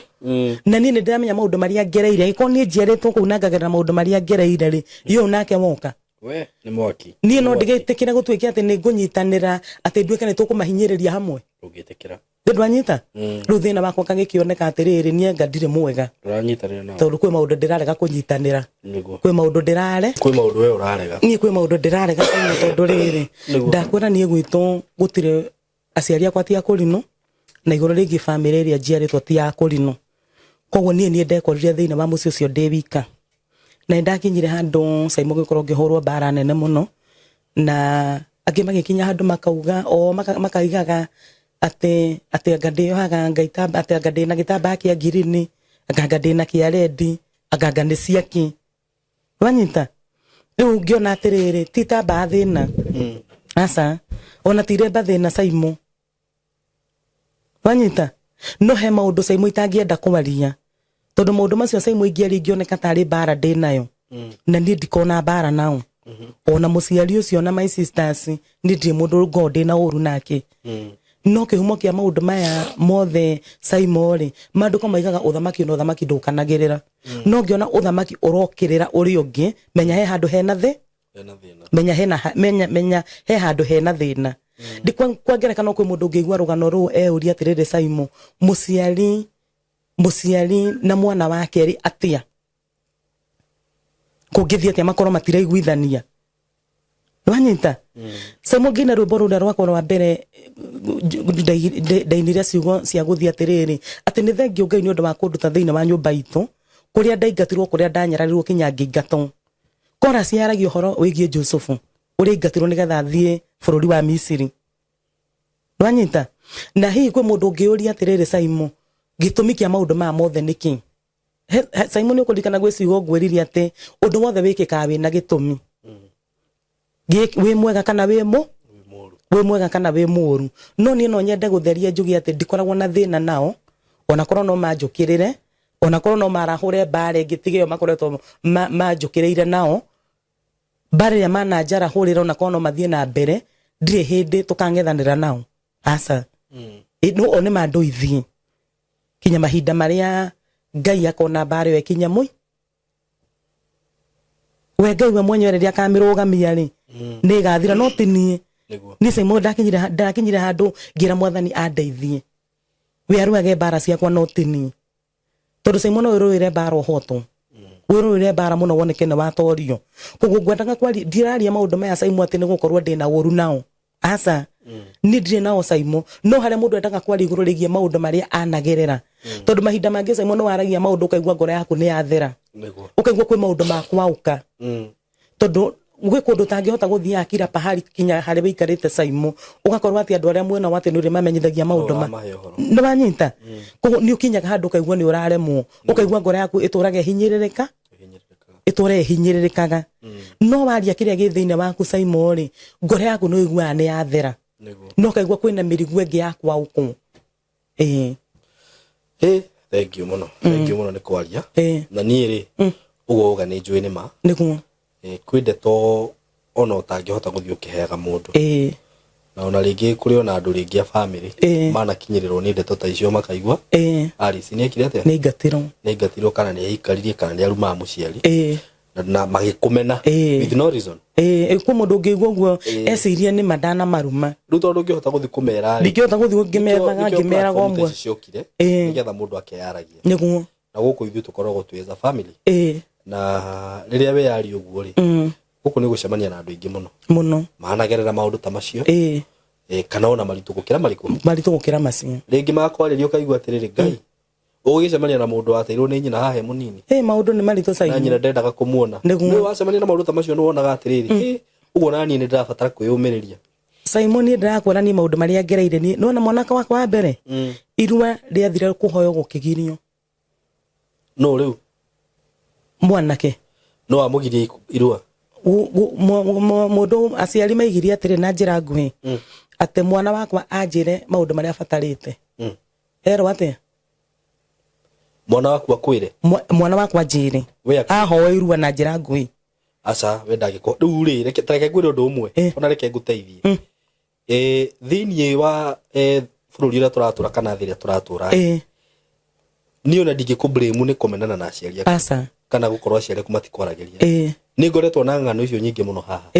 Na niĩ nĩndĩramenya maũndũ marĩa ngereire. Angĩkorwo niĩ njiarĩtwo kũu na ngagerera maũndũ marĩa ngereire rĩ, yũ nake woka. We, nĩ mwaki. Niĩ no ndigĩtĩkĩre gũtuĩke atĩ nĩ ngũnyitanĩra atĩ nduĩke nĩ tũkũmahinyĩrĩria hamwe. Ndũngĩtĩkĩra. Nĩ ndwanyita? Rĩu thĩna wakwa kagĩkĩoneka atĩrĩrĩ, niĩ anga ndirĩ mwega. Ndũranyitanĩra nao. Tondũ kwĩ maũndũ ndĩrarega kũnyitanĩra. Nĩguo. Kwĩ maũndũ ndĩrare. Kwĩ maũndũ we ũrarega. Niĩ kwĩ maũndũ ndĩrarega mũno tondũ rĩrĩ, Nĩguo. ndakwĩra niĩ gwitũ gũtirĩ aciari akwa ti akũrinũ, na igũrũ rĩngĩ bamĩrĩ ĩrĩa njiarĩtwo ti akũrinũ. Koguo niĩ niĩ ndekorire thĩinĩ wa mũciĩ ũcio ndĩ wika. Na nĩ ndakinyire handũ Saimo gũkorwo ngĩhũrwo mbara nene mũno, na angĩ magĩkinya handũ makauga, o makaigaga atĩ anga ndĩyohaga ngaitamba, atĩ anga ndĩna gĩtambaya kĩa ngirini, anga ndĩna kĩa rendi, anga nĩ ciaki. Wanyita? Rĩu ngĩona atĩrĩrĩ, ti itambaya thĩna. Aca, ona ti iremba thĩna Saimo. Wanyita? No he maũndũ Saimo itangĩenda kwaria. Tondũ maũndũ macio Saimo ingĩaria ingĩoneka tarĩ mbara ndĩnayo. Na niĩ ndikona mbara nao. Ona mũciari ũcio na my sisters, niĩ ndirĩ mũndũ ngoragwo ndĩna ũru nake. No kĩhumo kĩa maũndũ maya mothe Saimo rĩ, maandĩko maigaga ũthamaki na ũthamaki ndũkanagĩrĩra. No ngĩona ũthamaki ũrokĩrĩra ũrĩa ũngĩ, menya he handũ hena thĩ. Hena thĩna. Menya hena ha-, menya, menya he handũ hena thĩna. Ndi kwa ngerekano kwĩ mũndũ ũngĩigua rũgano rũu euria atĩrĩrĩ Saimo, mũciari na mwana wake rĩ atĩa? Kũngĩthiĩ atĩa makorwo matiraiguithania? Wanyita? Saimo ngĩina rwĩmbo rũrĩa rwakwa rwa mbere, ndainire ciugo cia gũthiĩ atĩrĩrĩ, atĩ nĩ thengiũ Ngai nĩ ũndũ wa kũnduta thĩinĩ wa nyũmba itũ, kũrĩa ndaingatirwo, kũrĩa ndanyararirwo kinya ngĩingatwo. Kora ciaragia ũhoro wĩgiĩ Jusufu, ũrĩa aingatirwo nĩgetha athiĩ bũrũri wa Misiri. Wanyita? Na hihi kwĩ mũndũ ũngĩũria atĩrĩrĩ Saimo, gĩtũmi kĩa maũndũ maya mothe nĩ kĩ? Saimo nĩ ũkũririkana gwĩ ciugo ngwĩrire atĩ ũndũ wothe wĩkĩkaga wĩna gĩtũmi. Wĩ mwega kana wĩ mũ? Wĩ mwega kana wĩ mũũru. No niĩ no nyende gũtheria njuge atĩ ndikoragwo na thĩna nao, ona korwo no manjũkĩrĩre, ona korwo no marahũre mbara ĩngĩ tiga ĩyo makoretwo manjũkĩrĩire nao. Mbara ĩrĩa mananjarahũrĩra ona korwo no mathiĩ na mbere, ndirĩ hĩndĩ tũkang'ethanĩra nao. Aca. No o nĩ mandũithie. Kinya mahinda marĩa Ngai akona mbara ĩyo ĩkinya mũi. We Ngai we mwenyewe rĩrĩa akamĩrũgamia rĩ, nĩ ĩgathira, no ti niĩ. Nĩguo. Niĩ Saimo ndakinyire handũ ngĩra Mwathani andeithie. We arũage mbara ciakwa no ti niĩ. Tondũ Saimo no ũrũĩre mbara ũhotwo. Wĩrũĩre mbara mũno woneke nĩ watorio. Koguo ngwendaga kwaria, ndiraria maũndũ maya Saimo atĩ nĩ gũkorwo ndĩna ũru nao. Aca. Niĩ ndirĩ nao Saimo. No harĩa mũndũ endaga kwaria igũrũ rĩgiĩ maũndũ marĩa anagerera. Tondũ mahinda mangĩ Saimo no waragia maũndũ ũkaigua ngoro yaku nĩ yathera. Nĩguo. Ũkaigua kwĩ maũndũ ma kwaũka. Tondũ gwĩ kũndũ ũtangĩhota gũthiaga kila pahali kinya harĩa wĩikarĩte Saimo, ũgakorwo atĩ andũ arĩa mwena wa atĩ nĩ ũrĩmamenyithagia maũndũ ma- Ũramahe ũhoro. Nĩ wanyita? Koguo nĩ ũkinyaga handũ ũkaigua nĩ ũraremwo, ũkaigua ngoro yaku ĩtũraga ĩhinyĩrĩrĩka, ĩtũraga ĩhinyĩrĩrĩkaga. No waria kĩrĩa gĩ thĩinĩ waku Saimo rĩ, ngoro yaku nĩ ũiguaga nĩ yathera. Nĩguo. No ũkaigua kwĩna mĩrigo ĩngĩ ya kwaũkwo. Thank you mũno. Thank you mũno nĩ kwaria. Na niĩ rĩ, ũguo wauga nĩ njũĩ nĩ ma. Nĩguo. Kwĩ ndeto ona ũtangĩhota gũthiĩ ũkĩheaga mũndũ. Na ona rĩngĩ kũrĩ ona andũ rĩngĩ a bamĩrĩ manakinyĩrĩrwo nĩ ndeto ta icio makaigua. Alice nĩ ekire atĩa? Nĩ aingatirwo. Nĩ aingatirwo kana nĩ aikaririe kana nĩ arumaga mũciari. Na magĩkũmena with no reason. Ĩĩ, kwĩ mũndũ ũngĩigua ũguo ecirie nĩ ma ndanamaruma. Rĩu tondũ ndũngĩhota gũthiĩ kũmera rĩ, Ndingĩhota gũthiĩ ngĩmethaga nĩkĩo ngĩmeraga platform ta ũmwe. ici ciokire, nĩgetha mũndũ akeyaragia. Nĩguo. Na gũkũ ithuĩ tũkoragwo twĩ as a family. Na rĩrĩa weyaria ũguo rĩ, gũkũ nĩ gũcemania na andũ aingĩ mũno Mũno. managerera maũndũ ta macio, kana ona maritũ gũkĩra marĩkũ? Maritũ gũkĩra macio. Rĩngĩ makwarĩria ũkaigua atĩrĩrĩ, Ngai, ũgĩcemania na mũndũ wateirwo nĩ nyina haha e mũnini. Maũndũ nĩ maritũ Na Simon. nyina ndendaga kũmuona. Nĩguo. Nĩ wacemania na maũndũ ta macio nĩ wonaga atĩrĩrĩ, ũguo na niĩ nĩ ndĩrabatara kwĩyũmĩrĩria. Simon, niĩ ndĩrakwĩra niĩ maũndũ marĩa ngereire niĩ nĩwona mwanake wakwa wa mbere, irua rĩathire kũhoywo gũkĩgirio. No rĩu? Mwanake. No amũgirie irua? Mũndũ aciari maigirie atĩrĩ na njĩra nguhĩ, atĩ mwana wakwa anjĩre maũndũ marĩa abatarĩte. Erwo atĩa? Mwana waku akwĩre? Mwana wakwa anjĩre. We akwĩre. Ahoe irua na njĩra nguhĩ. Aca, we ndangĩko. Rĩu rĩ, reke ta reke ngwĩre ũndũ ũmwe, ona reke ngũteithie. Thĩiniĩ wa bũrũri ũrĩa tũratũra kana thĩ ĩrĩa tũratũra, niĩ ona ndingĩkũ blame nĩ kũmenana na aciari aku. Aca. Kana gũkorwo aciari aku matikwaragĩria. Nĩ ngoretwo na ng'ano icio nyingĩ mũno haha.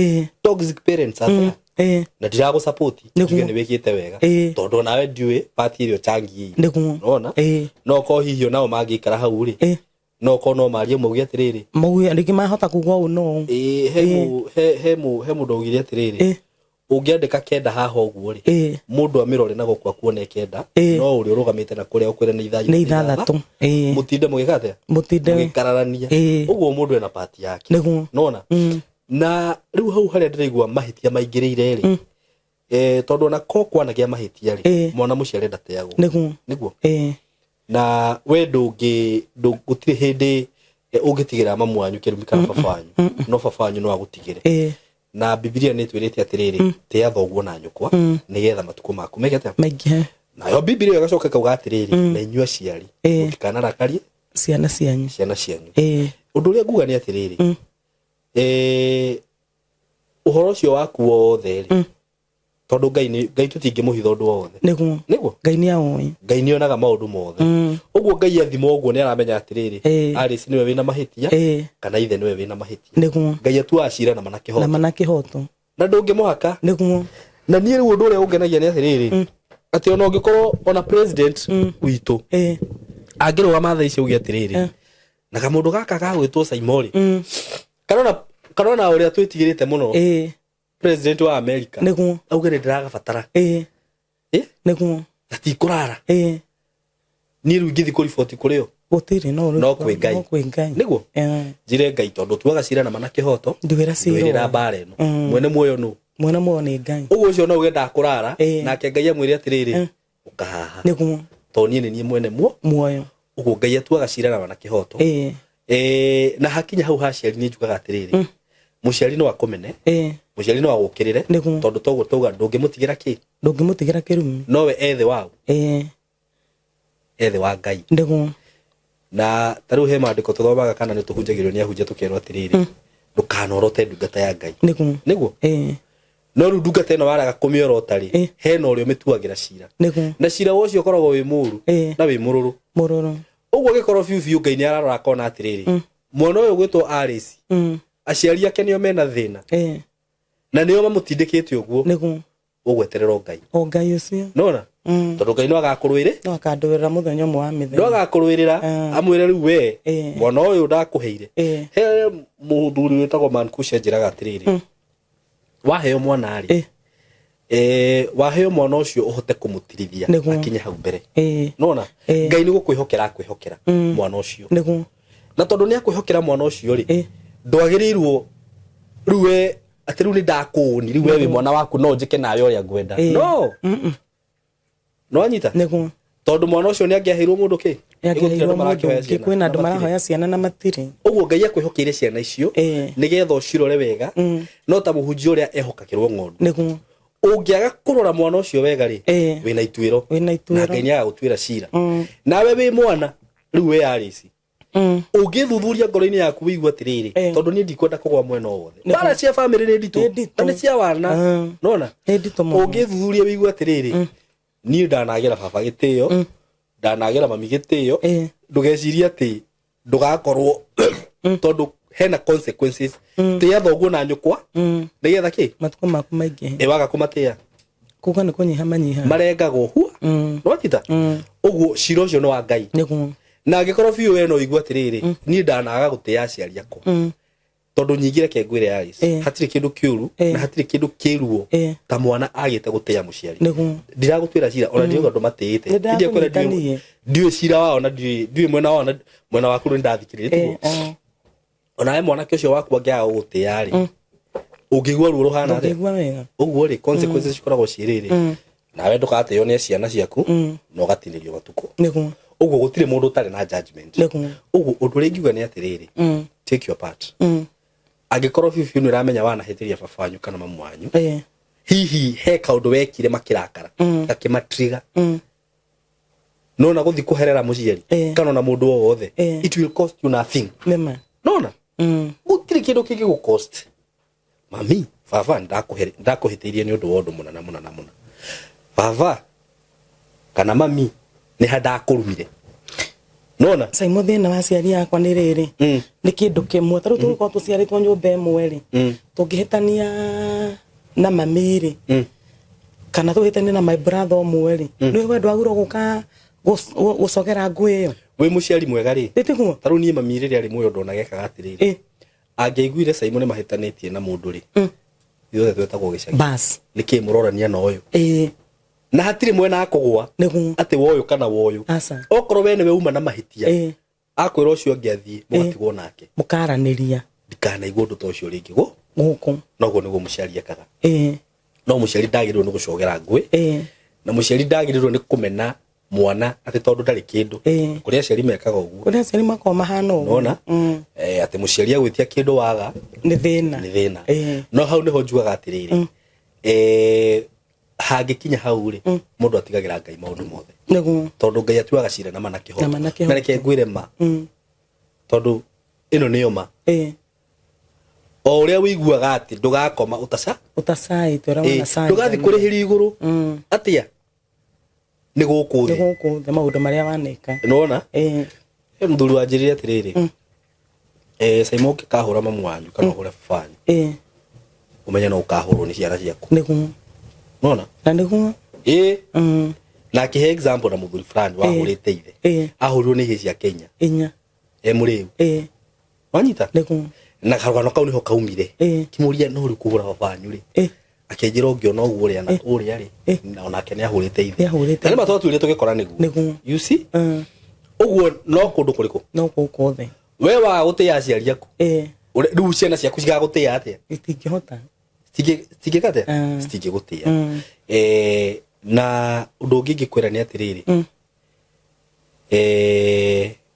Toxic parents are there. Na ndiragũ support, njuge nĩ wĩkĩte wega. Tondũ onawe ndiũĩ part ĩrĩa ũchangĩire. Nĩguo. Nĩwona? No okorwo hihi onao mangĩikara hau rĩ, no okorwo no marie mauge atĩrĩrĩ. Mauge rĩngĩ mahota kuga ũũ no ũũ. He mũndũ augire atĩrĩrĩ, ũngĩandĩka kenda haha ũguo rĩ, mũndũ amĩrore na gũkũ akuone kenda, no ũrĩa ũrũgamĩte na kũrĩa ũkwĩre nĩ ithathatũ. Nĩ ithathatũ. Mũtinde mũgĩka atĩa? Mũtinde. Mũgĩkararania. Ũguo mũndũ ena part yake. Nĩguo. Nĩwona? Na rĩu hau harĩa ndĩraigua mahĩtia maingĩrĩire rĩ, tondũ ona ko kwanagĩa mahĩtia rĩ, mwana mũciare ndateagwo. Nĩguo. Nĩguo. Na we ndũngĩ, gũtirĩ hĩndĩ ũngĩtigĩra mamu wanyu kĩrumi kana baba wanyu, no baba wanyu no agũtigĩre. Na Bibilia nĩ ĩtwĩrĩte atĩrĩrĩ, tĩa thoguo na nyũkwa, nĩgetha matukũ maku meke atĩa? Maingĩhe. Nayo Bibilia ĩyo ĩgacoka ĩkauga atĩrĩrĩ, na inyuĩ aciari, mũtikanarakarie ciana cianyu. Ciana cianyu. Ũndũ ũrĩa nguga nĩ atĩrĩrĩ, ũhoro ũcio waku wothe rĩ, tondũ Ngai nĩ, Ngai tũtingĩmũhitha ũndũ o wothe. Nĩguo. Nĩguo? Ngai nĩ aũĩ. Ngai nĩ onaga maũndũ mothe. Ũguo Ngai athima ũguo nĩ aramenya atĩrĩrĩ, Alice nĩwe wĩna mahĩtia, kana ithe nĩwe wĩna mahĩtia. Nĩguo. Ngai atuaga cira na mana kĩhoto. Na mana kĩhoto. Na ndũngĩmũhaka. Nĩguo. Na niĩ rĩu ũndũ ũrĩa ũngenagia nĩ atĩrĩrĩ, atĩ ona ũngĩkorwo ona president witũ angĩrũgama thaa ici auge atĩrĩrĩ, na kamũndũ gaka gagwĩtwo Saimori, kana ona ũrĩa twĩtigĩrĩte mũno, president wa America, Nĩguo. auge nĩ ndĩragabatara. Nĩguo. Gatikũrara. Niĩ rĩu ingĩthiĩ kũriboti kũrĩ o? Gũtirĩ, no No kwĩ Ngai. No kwĩ Ngai. Nĩguo? Njĩre Ngai tondũ tuaga cira na mana kĩhoto, Nduĩra cira nduĩrĩra ũyũ. mbara ĩno. Mwene muoyo nũ? Mwene muoyo nĩ Ngai. Ũguo ũcio no uge ndakũrara, nake Ngai amwĩre atĩrĩrĩ, ũka haha. Nĩguo. Tondũ niĩ nĩ niĩ mwene muoyo. Ũguo Ngai atuaga cira na mana kĩhoto. Na hakinya hau ha aciari nĩ njugaga atĩrĩrĩ, mũciari no akũmene, mũciari no agũkĩrĩre, Nĩguo. tondũ toguo tauga ndũngĩmũtigĩra kĩ? Ndũngĩmũtigĩra kĩrumi. Nowe ethe wao. Ethe wa Ngai. Nĩguo. Na ta rĩu he maandĩko tũthomaga kana nĩ tũhunjagĩrio nĩ ahunjia tũkerwo atĩrĩrĩ, ndũkanorote ndungata ya Ngai. Nĩguo. Nĩguo? No rĩu ndungata ĩno waraga kũmĩorota rĩ, hena ũrĩa ũmĩtuagĩra cira. Nĩguo. Na cira ũcio ũkoragwo wĩ mũru na wĩ mũrũrũ. Mũrũrũ. Ũguo gĩkorwo biũ biũ Ngai nĩ ararora akona atĩrĩrĩ, mwana ũyũ ũgwĩtwo Alice, aciari ake nĩo mena thĩna. Na nĩo mamũtindĩkĩte ũguo. Nĩguo. Ũgweterera o Ngai. O Ngai ũcio. Nona? Tondũ Ngai no agakũrũĩrĩ. No akandũĩrĩra mũthenya ũmwe wa mĩthenya. No agakũrũĩrĩra, amwĩre rĩu we, mwana ũyũ ndakũheire. He mũthuri wĩtagwo Mankusha anjĩraga atĩrĩrĩ, waheo mwana rĩ, waheo mwana ũcio ũhote kũmũtirithia akinye hau mbere. Nona? Ngai nĩ gũkwĩhokera akwĩhokera mwana ũcio. Nĩguo. Na tondũ nĩ akwĩhokera mwana ũcio rĩ, ndwagĩrĩirwo rĩu we atĩ rĩu nĩ ndakũũni, rĩu we wĩ mwana waku no njĩke nawe ũrĩa ngwenda. No. No anyita? Nĩguo. Tondũ mwana ũcio nĩ angĩaheirwo mũndũ kĩ? Nĩ angĩaheirwo Nĩgũtirĩ andũ mũndũ marakĩhoya ũngĩ, ciana. kwĩna andũ Na matirĩ. marahoya ciana na matirĩ. Ũguo Ngai akwĩhokeire ciana icio, nĩgetha ũcirore wega, no ta mũhunjia ũrĩa ehokagĩrwo ng'ondu. Nĩguo. Ũngĩaga kũrora mwana ũcio wega rĩ, wĩna ituĩro. Wĩna ituĩro. Na Ngai nĩ agagũtuĩra cira. Nawe wĩ mwana, rĩu we Alice, ũngĩthuthuria ngoro-inĩ yaku wĩigue atĩrĩrĩ, tondũ niĩ ndikwenda kũgwa mwena o wothe. Mbara cia bamĩrĩ nĩ nditũ, Nĩ nditũ. na nĩ cia wana. Nona? Nĩ nditũ mũno. Ũngĩthuthuria wĩigue atĩrĩrĩ, niĩ ndanagĩra baba gĩtĩo, ndanagĩra mami gĩtĩo, ndũgecirie atĩ ndũgakorwo, tondũ Hena consequences. Tĩa thoguo na nyũkwa nĩgetha kĩ? Matukũ maku maingĩhe. Ĩ waga kũmatĩa, Kuga nĩ kũnyiha manyiha. Marengagwo hua. Nĩwanyita? Ũguo cira ũcio nĩ wa Ngai. Na angĩkorwo biũ we no ũigue atĩrĩrĩ, niĩ ndanaga gũtĩa aciari akwa, tondũ nyingĩ, reke ngwĩre Alice, hatirĩ kĩndũ kĩũru na hatirĩ kĩndũ kĩruo ta mwana agĩte gũtĩa mũciari. Ndiragũtuĩra cira, ona ndiuga andũ matĩĩte. Nĩ ndakũnyita niĩ. Ndiũĩ cira wao na ndiũĩ mwena wao na mwena waku rĩ ndathikĩrĩria tiguo. Onawe mwanake ũcio waku angĩaga gũgũtĩa rĩ, ũngĩigua ruo rũhana atĩa? Ndũngĩigua wega. Ũguo rĩ, consequences cikoragwo ciĩ rĩrĩ, nawe ndũgatĩo nĩ ciana ciaku na ũgatinĩrio matukũ. Ũguo gũtirĩ mũndũ ũtarĩ na judgment. Ũguo ũndũ ũrĩa ingiuga nĩ atĩrĩrĩ, take your part. Angĩkorwo biũ biũ nĩ ũramenya wanahĩtĩria baba wanyu kana mamu wanyu, hihi he kaũndũ wekire makĩrakara gakĩmatriga, nona gũthi kũherera mũciari kana ona mũndũ o wothe, it will cost you nothing. Nĩma. Nona gũtirĩ kĩndũ kĩngĩ gũ cost. Mami, baba, ndakũhĩtĩirie nĩ ũndũ wa ũndũ mũna na mũna na mũna. Baba kana mami, nĩ ha ndakũrumire? Nona? Simon, thĩna wa aciari akwa nĩ rĩrĩ, nĩ kĩndũ kĩmwe. Ta rĩu tũgĩkorwo tũciarĩtwo nyũmba ĩmwe rĩ, tũngĩhĩtania na mami rĩ, kana tũhĩtanie na my brother ũmwe rĩ, nĩ we ndwagĩrĩirwo gũka gũcogera ngũĩ ĩyo. Wĩ mũciari mwega rĩ, Ĩtiguo? Ta rĩu niĩ mami rĩrĩa arĩ muoyo ndonaga ekaga atĩrĩrĩ, angĩaiguire Simon nĩ mahĩtanĩtie na mũndũ rĩ, ithuothe twetagwo gĩcagi. Bas. Nĩkĩ mũrorania na ũyũ? Na hatirĩ mwena akũgwa atĩ woyũ kana woyũ. Aca. Okorwo we nĩwe uma na mahĩtia, akwĩra ũcio ũngĩ athiĩ, mũgatigwo nake. Mũkaranĩria. Ndikanaigua ũndũ ta ũcio rĩngĩ gũ Gũkũ. Noguo nĩguo mũciari ekaga. No mũciari ndagĩrĩirwo nĩ gũcogera ngũĩ, na mũciari ndagĩrĩirwo nĩ kũmena mwana atĩ tondũ ndarĩ kĩndũ. Kũrĩ aciari mekaga ũguo. Kũrĩ aciari makoragwo mahana ũguo. Nona atĩ mũciari agwĩtia kĩndũ waga, Nĩ thĩna. Nĩ thĩna. No hau nĩho njugaga atĩrĩrĩ, hangĩkinya hau rĩ, mũndũ atigagĩra Ngai maũndũ mothe, tondũ Ngai atuaga cira na ma na Na ma na kĩhoto. kĩhooto. Na reke ngwĩre ma, tondũ ĩno nĩyo ma, o ũrĩa wĩiguaga atĩ ndũgakoma ũtaca Ũtacaĩte ũrĩa wanacai. Ndũgathiĩ kũrĩhĩrio igũrũ atĩa nĩ gũkũ Nĩ thĩ. Gũkũ thĩ maũndũ marĩa waneka. Nĩwona? He mũthuri wanjĩrire atĩrĩrĩ, Simon, ũngĩkahũra mamu wanyu kana ũhũre baba wanyu, ũmenye no ũkahũrwo nĩ ciana ciaku. Nona? Na nĩguo. Ĩ na akĩhe example na mũthuri fulani wahũrĩte ithe, ahũrirwo nĩ ihĩĩ ciake inya. Inya. E mũrĩu. Wanyita? Na karũgano kau nĩho kaumire. Kĩmũria, no rĩu kũhũra baba wanyu rĩ, akĩnjĩra ũngĩona ũguo ũrĩa na ũrĩa rĩ, na onake nĩ ahũrĩte ithe. Nĩahũrĩte. Na nĩ ma twatuire tũgĩkora nĩguo. You see? Ũguo no kũndũ kũrĩkũ? No gũkũ thĩ. We waga gũtĩa aciari aku, rĩu ciana ciaku cigagũtĩa atĩa? Itingĩhota. Citingĩka atĩa? Citingĩgũtĩa. Na ũndũ ũngĩ ingĩkwĩra nĩ atĩrĩrĩ,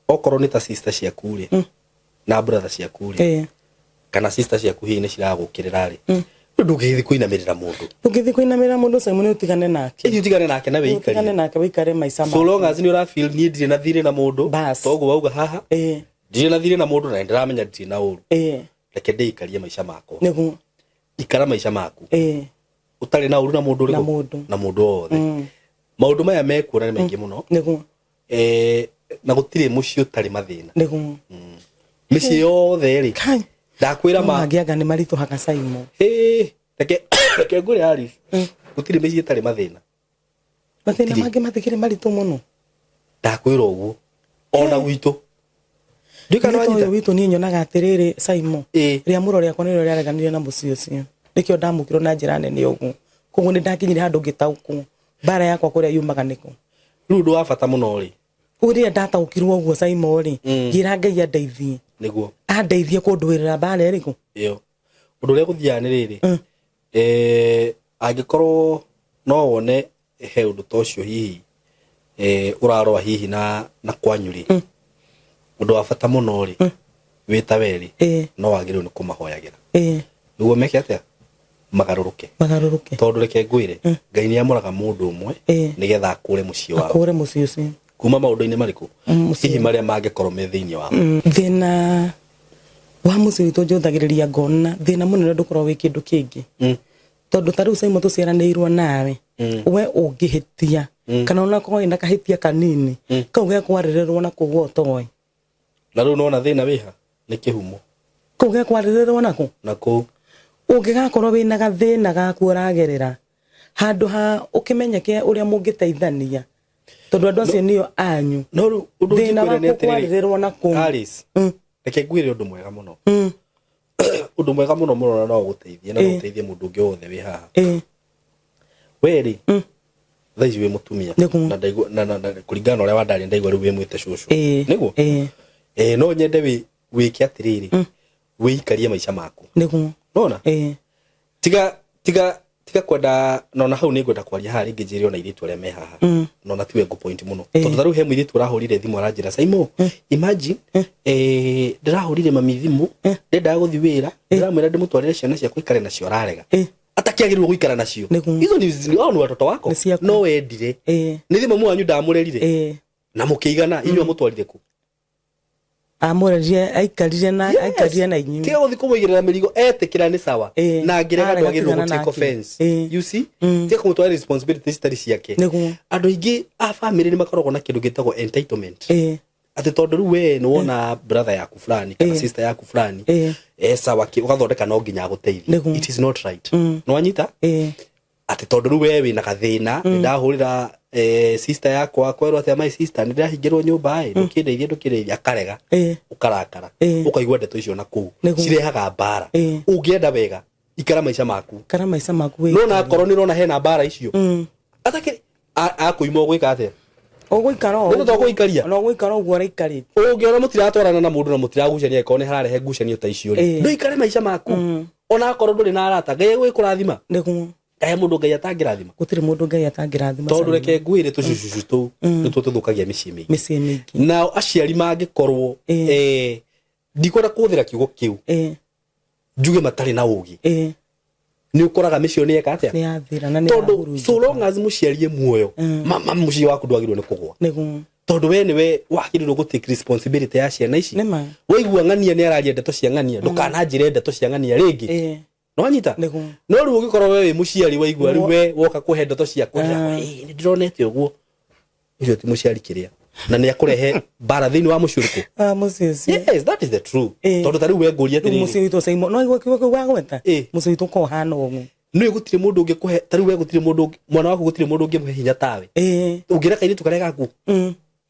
okorwo nĩ ta sister ciaku rĩ, na brother ciaku rĩ, kana sister ciaku hihi nĩ ciragũkĩrĩra rĩ, rĩu ndũngĩgĩthiĩ kũinamĩrĩra mũndũ. Ndũngĩthiĩ kũinamĩrĩra mũndũ, Simon, ũtigane nake. Ĩthi ũtigane nake na Ũtigane wĩikarie nake wĩikare maica so maku. long as nĩ ũra feel niĩ ndirĩ na thirĩ na mũndũ. Bas. Toguo wauga haha, ndirĩ na thirĩ na mũndũ na nĩndĩramenya ndirĩ na ũru, reke ndĩikarie maica makwa. Ikara maica maku ũtarĩ na ũru na mũndũ Na ũrĩkũ. Mũndũ. Na mũndũ o wothe. Maũndũ maya mekuona nĩ maingĩ mũno. Na gũtirĩ mũciĩ ũtarĩ mathĩna. Mĩciĩ yothe rĩ, Kai. Ndakwĩra ma. Mangĩ anga nĩ maritũhaga, Simon. Ĩ, reke ngwĩre Alice, gũtirĩ mĩciĩ ĩtarĩ mathĩna. Mathĩna Gũtirĩ. Mangĩ matikĩrĩ maritũ mũno. Ndakwĩra ũguo ona gwitũ ndiũĩ kana Witũ wanyita. Ũyũ witũ niĩ nyonaga atĩrĩrĩ, Simon, rĩamũro rĩakwa nĩrĩo rĩareganire na mũciĩ ũcio, nĩkĩo ndamũkĩrwo na njĩra nene ũguo. Koguo nĩ ndakinyire handũ ngĩtaũkwo mbara yakwa kũrĩa yumaga nĩkũ. Rĩu ũndũ wa bata mũno rĩ, Koguo rĩrĩa ndataũkirwo ũguo, Simon rĩ, ngĩra Ngai andeithie, andeithie kũndũĩrĩra mbara ĩrĩkũ. Ĩyo ũndũ ũrĩa gũthiaga nĩ rĩrĩ, angĩkorwo no wone he ũndũ ta ũcio hihi ũrarũa hihi na kwanyu rĩ, ũndũ wa bata mũno rĩ, wĩ ta we rĩ, no wagĩrĩirwo nĩ kũmahoyagĩra nĩguo meke atĩa? Magarũrũke. Magarũrũke. Tondũ reke ngwĩre, Ngai nĩ amũraga mũndũ ũmwe nĩgetha akũre mũciĩ wao. Akũre mũciĩ ũcio. Kuma maũndũ-inĩ marĩkũ? Mũciĩ. Hihi marĩa mangĩkorwo me thĩinĩ wao. Thĩna wa mũciĩ witũ njũthagĩrĩria ngona thĩna mũnene ndũkoragwo wĩ kĩndũ kĩngĩ, tondũ ta rĩu, Simon, tũciaranĩirwo nawe, we ũngĩhĩtia kana onakorwo wĩna kahĩtia kanini, kau gekwarĩrĩrwo na kũgwo ũtoĩ. Na rĩu nona thĩna wĩha nĩ kĩhumo. Kũu gekwarĩrĩrwo nakũ? Na kũu. Ũngĩgakorwo wĩna gathĩna gaku ũragerera, handũ ha ũkĩmenyeke ũrĩa mũngĩteithania, tondũ andũ acio nĩo anyu. No rĩu ũndũ Thĩna ũngĩkwĩra nĩ waku atĩrĩrĩ, kwarĩrĩrwo na kũu. Alice, reke ngwĩre ũndũ mwega mũno. Ũndũ mwega mũno mũno na no ũgũteithie na no ũteithie mũndũ ũngĩ wothe wĩ haha. We rĩ, thaa ici wĩ mũtumia. Nĩguo. Na ndaigua na kũringana na ũrĩa wandaria ndaigua rĩu wĩ mwĩte cũcũ. Nĩguo? No nyende wĩke atĩrĩrĩ, wĩikarie maica maku. Nĩguo. Nona? Tiga tiga tiga kwenda nona hau nĩ ngwenda kwaria haha rĩngĩ njĩre ona airĩtu arĩa me haha. Nona tiwe ngũ point mũno. Tondũ ta rĩu he mũirĩtu ũrahũrire thimũ aranjĩra Saimo, imagine ndĩrahũrire mami thimũ, ndendaga gũthiĩ wĩra, ndĩramwĩra ndĩmũtwarĩre ciana ciakwa ikare nacio ararega. Atakĩagĩrĩirwo gũikara nacio. Hizo ni hao ni watoto wako. No wendire. Nĩ thĩ mamu wanyu ndamũrerire. Na mũkĩigana inyuĩ amũtwarire kũ? Amũrerire aikarire na aikarire na inyuĩ. Tiga gũthiĩ kũmũigĩrĩra mĩrigo etĩkĩra nĩ sawa. Na angĩrega ndwagĩrĩirwo gũ take offense. You see? Tiga kũmũtwarĩra responsibility citarĩ ciake. Andũ aingĩ a family nĩ makoragwo na kĩndũ gĩtagwo entitlement. Atĩ tondũ rĩu we nĩ wona brother yaku fulani kana sister yaku fulani sawa ũgathondeka no nginya agũteithie. It is not right. Nĩ wanyita? Atĩ tondũ rĩu we wĩna gathĩna nĩ ndahũrĩra sister yakwa kwerwo atĩ my sister nĩ ndĩrahingĩrwo nyũmba ĩ ndũkĩndeithie ndũkĩndeithie akarega. Ũkarakara. Ũkaigua ndeto icio na kũu cirehaga mbara. Ũngĩenda wega ikara maica maku. Ikara maica maku. No na akorwo nĩ ũrona hena mbara icio. Atakĩ akũima ũgwĩka atĩa? Ũgũikara o ũguo. Ũgũikaria. No ũgũikara ũguo ũraikarĩte. Ũngĩona mũtiratwarana na mũndũ na mũtiragucania angĩkorwo nĩ hararehe ngucanio ta icio rĩ. Ndũikare maica maku. Ona akorwo ndũrĩ na arata Ngai egũgĩkũrathima. Nĩguo. Kahe mũndũ Ngai atangĩrathima. Gũtirĩ mũndũ Ngai atangĩrathima. Tondũ reke ngwĩre tũcucucu tũu nĩtuo tũthũkagia mĩciĩ mĩingĩ. Mĩciĩ mĩingĩ. Nao aciari mangĩkorwo ndikwenda kũhũthĩra kiugo kĩu. Njuge matarĩ na ũũgĩ. Nĩ ũkoraga mĩciĩ nĩ yeka atĩa? Nĩ yathira na nĩ tondũ so long as mũciari e muoyo, mama mũciĩ waku ndwagĩrĩirwo nĩ kũgũa. Nĩguo. Tondũ we nĩwe wagĩrĩirwo gũ take responsibility ya ciana ici. Nĩma. Waigua ng'ania nĩ araria ndeto cia ng'ania, ndũkananjĩre ndeto cia ng'ania rĩngĩ. No wanyita? Nĩguo. No rĩu ũngĩkorwo we wĩ mũciari waigua rĩu we woka kũhe ndeto cia kwĩra, nĩ ndĩronete ũguo. Ũcio ti mũciari kĩrĩa. Na nĩ akũrehe mbara thĩinĩ wa mũciĩ ũrĩkũ? Mũciĩ ũcio. Yes, that is the truth. Tondũ ta rĩu we ngũria atĩrĩrĩ. Mũciĩ witũ Saimo, no igua kiugo kĩu wagweta? Mũciĩ witũ ũkoragwo ũhana ũguo. Nĩ gũtirĩ mũndũ ũngĩkũhe, ta rĩu we gũtirĩ mũndũ, mwana waku gũtirĩ mũndũ ũngĩmũhe hinya tawe. Ũngĩra kairĩtu karĩa gaku.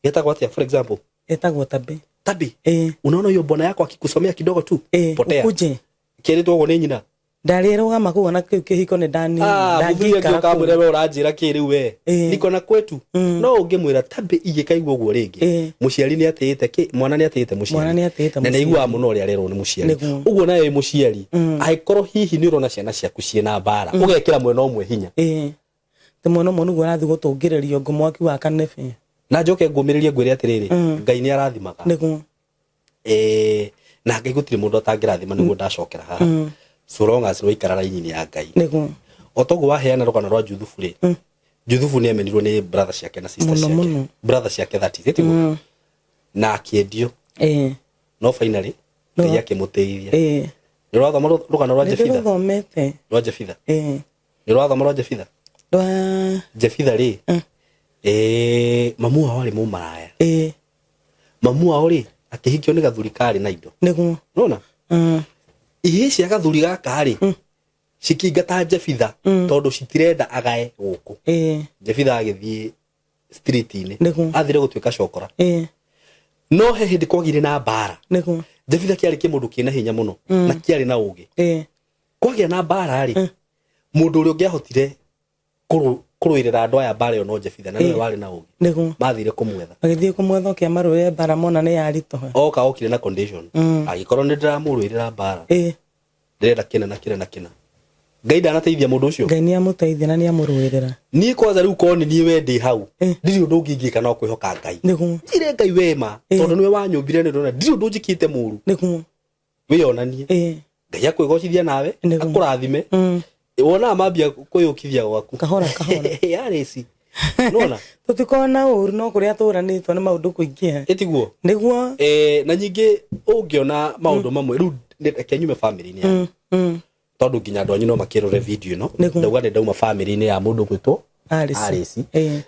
Getagwo atĩa, for example? Etagwo Tabi. Tabi? Unaona hiyo bwana yako akikusomea kidogo tu? Potea. Ukuje. Kĩrĩtwo ũguo nĩ nyina. Ndarĩrũgama kũu ona kĩu kĩhiko nĩ ndani. Mũthuri angĩũka amwĩre we ũranjĩra kĩ rĩu we. Niko na kwetu. No ũngĩmwĩra Tabi ingĩkaigua ũguo rĩngĩ. Mũciari nĩ atĩĩte kĩ, mwana nĩ atĩĩte mũciari. Mwana nĩ atĩĩte Na nĩ aiguaga mũno ũrĩa arerwo nĩ mũciari. Ũguo nawe wĩ mũciari, angĩkorwo hihi nĩ ũrona ciana ciaku ciĩna mbara, ũgekĩra mwena ũmwe hinya. Ti mwena ũmwe nĩguo ũrathiĩ gũtũngĩrĩrio ngũ mwaki wa kanebe. Na njoke ngũmĩrĩrie ngwĩre atĩrĩrĩ, Ngai nĩ arathimaga. Nĩguo. Na Ngai gũtirĩ mũndũ atangĩrathima nĩguo ndacokera haha. So long as waikara raini-inĩ ya Ngai. Nĩguo. O toguo waheana rũgano rwa Juthubu rĩ, Juthubu nĩ amenirwo nĩ brother ciake na sister ciake. Brother ciake that is, tiguo? Na akĩendio. No finally Ngai akĩmũteithia. Nĩ ũrathoma rũgano rwa Jefitha? Nĩndĩrũthomete. Rwa Jefitha? Nĩ ũrathoma rwa Jefitha? Rwa Jefitha rĩ, mamu wao arĩ mũmaraya. Mamu wao rĩ, akĩhikio nĩ gathuri karĩ na indo. Nĩguo. Nona? Ihĩĩ cia gathuri gaka rĩ, cikĩingata Jefitha tondũ citirenda agae gũkũ. Jefitha agĩthiĩ street-inĩ. Athire gũtuĩka cokora. No he hĩndĩ kwagĩire na mbara. Nĩguo. Jefitha kĩarĩ kĩmũndũ kĩna hinya mũno na kĩarĩ na ũũgĩ. Kwagĩa na mbara rĩ, mũndũ ũrĩa ũngĩahotire kũrũĩrĩra andũ aya mbara ĩyo no Jefitha na nĩwe warĩ na ũũgĩ. Nĩguo. Mathire kũmwetha. Magĩthiĩ kũmwetha ũkĩamarũĩre mbara mona nĩ yaritũha. Oka okire na condition. Angĩkorwo nĩ ndĩramũrũĩrĩra mbara. Ndĩrenda kĩna na kĩna na kĩna. Ngai ndanateithia mũndũ ũcio. Ngai nĩ amũteithia na nĩ amũrũĩrĩra. Niĩ kwanza rĩu korwo nĩ niĩ we ndĩ hau. Ndirĩ ũndũ ũngĩ ingĩka no kwĩhoka Ngai. Nĩguo. Njĩre Ngai wema tondũ nĩwe wanyũmbire nĩ ndona ndirĩ ũndũ njĩkĩte mũru. Nĩguo. Wĩyonanie. Ngai akwĩgocithia nawe, akũrathime. Wonaga mambia kwĩyũkithia gwaku. Kahora kahora. Yarĩci. Nona? Tũtikoragwo na ũru no kũrĩa tũranĩtwo nĩ maũndũ kũingĩha. Ĩtiguo? Nĩguo. Na nyingĩ ũngĩona maũndũ mamwe rĩu reke nyume family-inĩ yanyu. Tondũ nginya andũ anyu no makĩrore video ĩno. Ndauga nĩ ndauma family-inĩ ya mũndũ gwĩtwo Alice. Rĩu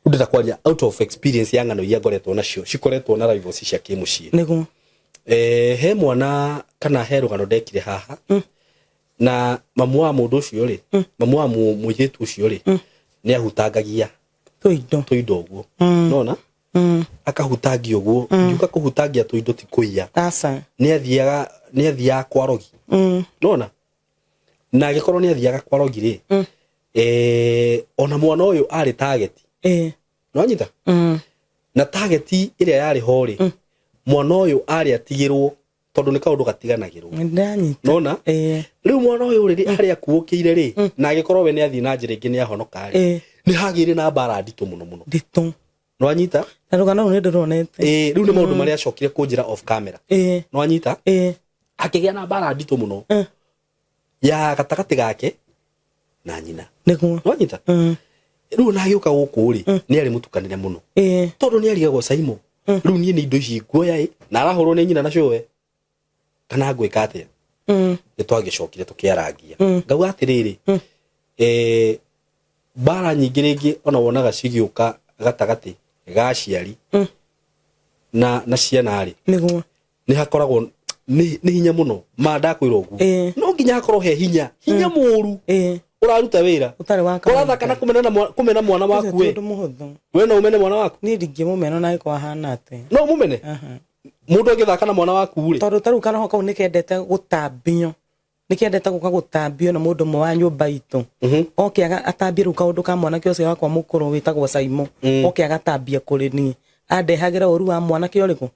ndĩrenda kwaria out of experience ya ng'ano iria ngoretwo nacio, cikoretwo na rivals cia kĩmũciĩ. Nĩguo. He mwana kana he rũgano ndekire haha na mamu wa mũndũ ũcio rĩ, mamu wa mũirĩtu ũcio rĩ, nĩ ahutangagia tũindo tũindo ũguo, nona akahutangia ũguo. Ngiuga kũhutangia tũindo ti kũiya. Aca. Nĩ athiaga kwa rogi, nona na angĩkorwo nĩ athiaga kwa rogi rĩ, ona mwana ũyũ arĩ target. Nĩwanyita? Na target ĩrĩa yarĩ ho rĩ, mwana ũyũ arĩ atigĩrwo tondũ nĩ kaũndũ gatiganagĩrwo. Ndanyita. Nona rĩu mwana ũyũ rĩ, harĩa akuũkĩire rĩ, na angĩkorwo we nĩ athiĩ na njĩra ĩngĩ nĩ ahonoka rĩ, nĩ hagĩire na mbara nditũ mũno mũno. Nditũ. Nĩwanyita? Na rũgano rũu nĩ ndĩronete. Ĩĩ, rĩu nĩ maũndũ marĩa acokire kũnjĩra off camera. Nĩwanyita? Akĩgĩa na mbara nditũ mũno ya gatagatĩ gake na nyina. Nĩwanyita? Rĩu ona agĩũka gũkũ rĩ, nĩ arĩ mũtukanĩre mũno, tondũ nĩ arigagwo, Saimo, rĩu niĩ nĩ indo ici nguoya ĩ, na arahũrwo nĩ nyina na cũwe, kana ngwĩka atĩa? Nĩ twagĩcokire tũkĩarangia, ngauga atĩrĩrĩ, mbara nyingĩ rĩngĩ ona wonaga cigĩũka gatagatĩ ga aciari na ciana rĩ, nĩ hakoragwo nĩ hinya mũno ma ndakwĩra ũguo. No nginya hakorwo he hinya, hinya mũru ũraruta wĩra. Ũtarĩ wa kawaida. Ũrathaka na kũmena mwana Ũcio waku ti we. ũndũ mũhũthũ. We no ũmene mwana waku? Niĩ ndingĩmũmena ona angĩkorwo ahana atĩa. No ũmũmene? Mũndũ angĩthaka na mwana waku rĩ? Tondũ tarĩu karoho kau nĩ kendete gũtambio, nĩ kendete gũka gũtambio na mũndũ ũmwe wa nyũmba itũ. Oke atambie rĩu kaũndũ ka mwanake ũcio wakwa mũkũrũ wĩtagwo Saimo. Oke agatambia kũrĩ niĩ, andehagĩra ũru wa mwanake ũrĩkũ.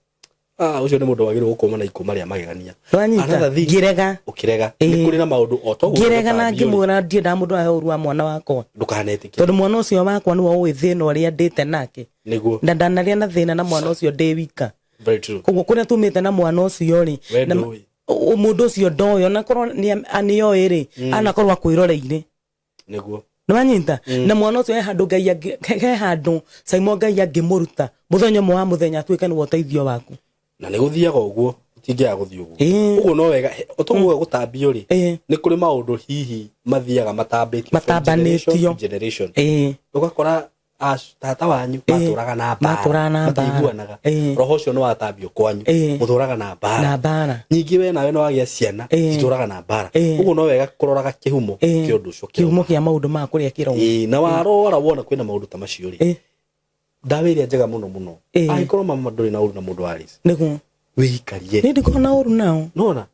Ah, ũcio nĩ mũndũ wagĩrĩirwo gũkũma na ikũma rĩa magegania. Nĩwanyita? Another thing, Ngĩrega. Ũkĩrega. Nĩ kũrĩ na maũndũ o toguo Ngĩrega na gũtambio rĩ, ngĩmwĩra ndiendaga mũndũ ahe ũru wa mwana wakwa. Ndũkanetĩkĩre. Tondũ mwana ũcio wakwa nĩwe ũĩ thĩna ũrĩa ndĩte nake. Na ndanarĩa na thĩna na mwana ũcio ndĩ wika. Very true. Koguo kũrĩa tumĩte na mwana ũcio rĩ, We na ndũĩ. Mũndũ ũcio ndoĩ, onakorwo nĩoĩ rĩ, anakorwo akwĩroreire. Nĩwanyita? Na mwana ũcio he handũ Ngai he handũ Saimo Ngai angĩmũruta mũthenya ũmwe wa mũthenya atuĩke nĩwe ũteithio waku. Na nĩ gũthiaga ũguo, gũtingĩaga gũthiĩ ũguo. Ũguo no wega ũtoguo gũtambio rĩ, nĩ kũrĩ maũndũ hihi mathiaga matambĩtio from Matambanĩtio. generation to generation. Ũgakora tata wanyu matũraga na mbara, Matũraga na mbara. matiiguanaga. Roho ũcio nĩ watambio kwanyu, mũtũraga na mbara. Na mbara. Ningĩ we nawe nĩ wagĩa ciana, citũraga na mbara. Ũguo no wega kũroraga kĩhumo kĩa ũndũ ũcio. Kĩhumo kĩa maũndũ maya kũrĩa kĩrauma. Ĩĩ, na warora wona kwĩna maũndũ ta macio rĩ, ndawa ĩrĩa njega mũno mũno, angĩkorwo mama ndũrĩ na ũru na mũndũ wa Alice, wĩikarie. Niĩ ndikoragwo na ũru nao. Nona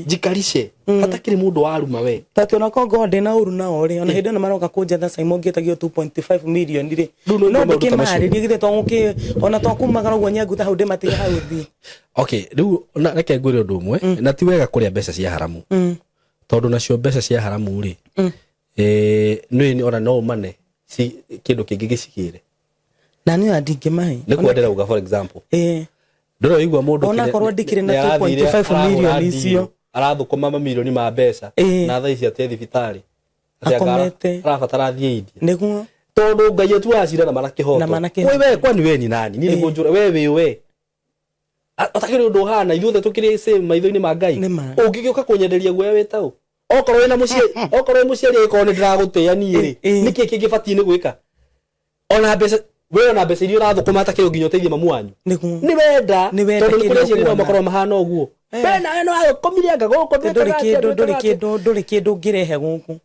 njikarice hatakĩrĩ mũndũ waruma we. Tati ona kongo ndĩ na ũru nao rĩ, ona hĩndĩ ĩno maroka kũnjetha Saimo ngĩtagio 2.5 million rĩ, Rĩu no no maũndũ ta macio. ndĩkĩmarĩrie githĩ to gũkĩ ona to kumagara ũguo nyenguta hau ndĩmatige hau thiĩ. Okay, rĩu reke ngwĩre ũndũ ũmwe, na ti wega kũrĩa mbeca cia haramu, tondũ nacio mbeca cia haramu rĩ, nĩ ona no ũmane kĩndũ kĩngĩ gĩcigĩre. Na niĩ ona ndingĩmahe. Nĩ kuo ndĩrauga, for example, ndũrĩ waigua mũndũ Ona korwo ndikĩrĩ na nĩ arathire 2.5 arahũra million deal, icio. arathũkũma mamirioni ma mbeca, na thaa ici atĩ thibitarĩ. Atĩ anga Akomete. arabatara athiĩ India. Tondũ Ngai atuaga cira na mana kĩhoto. Na mana kĩhoto. We, we kwani we ni nani? Niĩ nĩguo njũra we wĩ we. Ũtakĩrĩ ũndũ ũhana, ithuothe tũkĩrĩ same maitho-inĩ ma Ngai. Nĩ ma. Ũngĩgĩũka kũnyenderia guoya wĩ taũ, okorwo wĩna mũciari, okorwo wĩ mũciari, angĩkorwo nĩ ndĩragũtĩĩa niĩ rĩ, nĩkĩ kĩngĩbatiĩ nĩ gwĩka? Ona mbeca we, ona mbeca iria ũrathũkũma atakĩrĩ nginya ũteithie mamu wanyu. Nĩ wenda. Nĩ wenda. Tondũ nĩ kũrĩ Kĩrĩa aciari nao ũkuona. makoragwo mahana ũguo, we nawe no akomire anga gũkũ. Ndũrĩ ndwĩkaga atĩa, kĩndũ, ndũrĩ ndwĩkaga atĩa. kĩndũ, ndũrĩ kĩndũ ũngĩrehe gũkũ.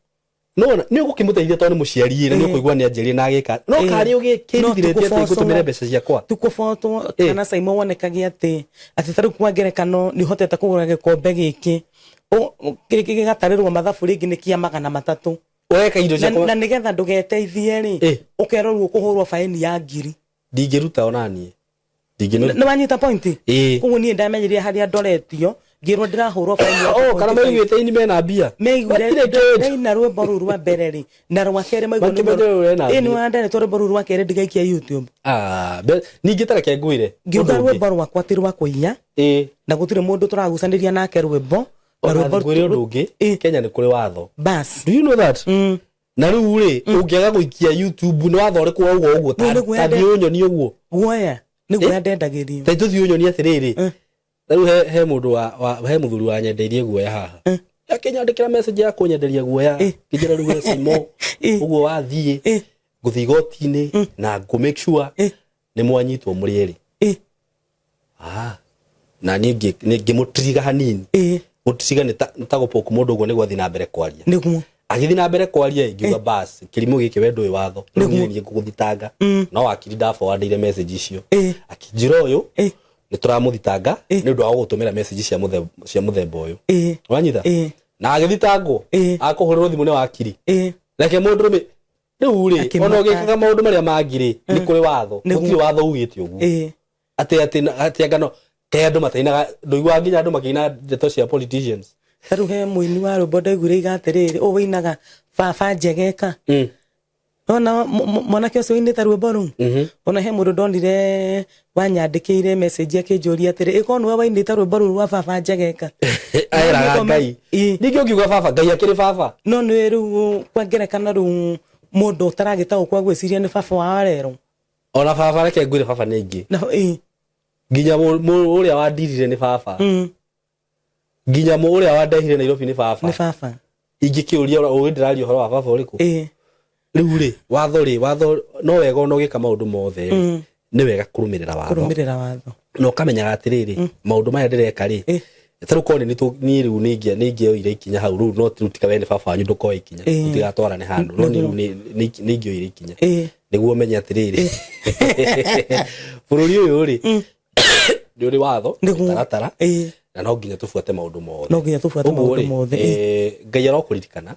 Nona nĩ ũgũkĩmũteithia tondũ nĩ mũciari na nĩ ũkũigua nĩ anjĩrire na agĩka, no karĩ ũgĩkĩrithirĩtie atĩ ngũtũmĩre mbeca ciakwa. Tukũbotwo kana Saimo wonekage atĩ tarĩu kwa ngerekano nĩ ũhotete kũgũra gĩkombe gĩkĩ, gĩgatarĩrwo mathabu rĩngĩ nĩ kĩa 300. Ũreka indo ciakwa. Na nĩgetha ndũgeteithie rĩ, ũkerwo rĩu ũkũhũrwo baĩni ya ngiri. Ndingĩruta ona niĩ. Ndingĩruta. Nĩ wanyita point? Ĩĩ. Koguo niĩ ndamenyire harĩa ndoretio ngĩrwo ndĩrahũrwo baĩni ya Oh, kana 2.5. maiguĩte ini mena mbia. Meiguire. Matirĩ kĩndũ. Ndaina rwĩmbo rũu rwa mbere rĩ, na rwa kerĩ maigua. Makĩmenya ũyũ ena Ĩ, nĩ mbia. wanderetwo rwĩmbo rũu rwa kerĩ ndigaikia YouTube. Ah, ningĩ ta reke ngwĩre Ngiuga ũndũ ũngĩ. rwĩmbo rwakwa ti rwa kũiya. Na gũtirĩ mũndũ tũragucanĩria nake rwĩmbo na Ona rwĩmbo ngwĩre ũndũ ũngĩ, Kenya nĩ kũrĩ watho. Bas. Do you know that? Na rĩu rĩ, ũngĩaga gũikia YouTube nĩ watho ũrĩkũ wa ũguo ũguo? Rĩu nĩguo Ta thiĩ ũnyonie ũguo. Guoya nĩ guoya ndendagĩrio. Ta tũthiĩ ũnyonie atĩrĩrĩ, rĩu he mũndũ wa he mũthuri wanyendeirie guoya haha, akĩnyandĩkĩra message ya kũnyenderia guoya, kĩnjĩra rĩu we Simo, ũguo wathiĩ, ngũthiĩ igoti-inĩ na ngũ make sure nĩ mwanyitwo mũrĩ erĩ. Ah. Na niĩ ngĩmũtiriga hanini. Gũtiriga nĩ ta gũpoke mũndũ ũguo nĩguo athiĩ na mbere kwaria. Agĩthiĩ na mbere kwaria, ngiuga bas, kĩrimũ gĩkĩ, we ndũĩ watho, rĩu niĩ nĩ ngũgũthitanga. No wakiri ndaforwardĩire message icio, akĩnjĩra ũyũ nĩ tũramũthitanga nĩ ũndũ wa gũgũtũmĩra message cia mũthemba ũyũ. Wanyita? Na agĩthitangwo, akũhũrĩrwo thimũ nĩ wakiri. Reke mũndũrũme rĩu rĩ, Akĩmaka. Ona ũgĩkaga maũndũ marĩa mangĩ rĩ, nĩ kũrĩ watho. Gũtirĩ watho ugĩte ũguo atĩ atĩ anga no kaĩ andũ matainaga, ndũiguaga nginya andũ makĩina ndeto cia politicians. Ta rĩu he mũini wa rwĩmbo ndaiguire iga atĩrĩrĩ, ũũ wĩinaga baba njegeka. Ona mwanake ũcio ũinĩte rwĩmbo rũu, ona he mũndũ ndonire wanyandĩkĩire message akĩnjũria atĩrĩ, ĩkorwo nĩwe wainĩte rwĩmbo rũu rwa baba njegeka. Aeraga Ngai. Ningĩ ũngiuga baba Ngai akĩrĩ baba. No nĩ rĩu kwa ngerekano, rĩu mũndũ ũtaragĩtaũkwo agwĩciria nĩ baba wa rero. Ona baba, reke ngwĩre, baba nĩ aingĩ. Na Nginya ũrĩa wandirire nĩ baba. Nginya ũrĩa wandehire Nairobi nĩ baba. Nĩ baba. Ingĩkĩũria ũĩ ndĩraria ũhoro wa baba ũrĩkũ? Rĩu rĩ, watho rĩ, watho no wega ona ũgĩka maũndũ mothe rĩ, nĩ wega kũrũmĩrĩra watho. Kũrũmĩrĩra watho. Na ũkamenyaga atĩrĩrĩ, maũndũ maya ndĩreka rĩ, ta rĩu korwo nĩ niĩ rĩu nĩ ingĩoire ikinya hau rĩu, no rĩu tiga we nĩ baba wanyu, ndũkoe ikinya. Tũtigatwarane handũ, no niĩ rĩu nĩ ingĩoire ikinya nĩguo menye atĩrĩrĩ, bũrũri ũyũ rĩ, nĩ ũrĩ watho, mĩtaratara, na no nginya tũbuate maũndũ mothe. No nginya tũbuate Ũguo maũndũ rĩ, mothe. Ngai arokũririkana.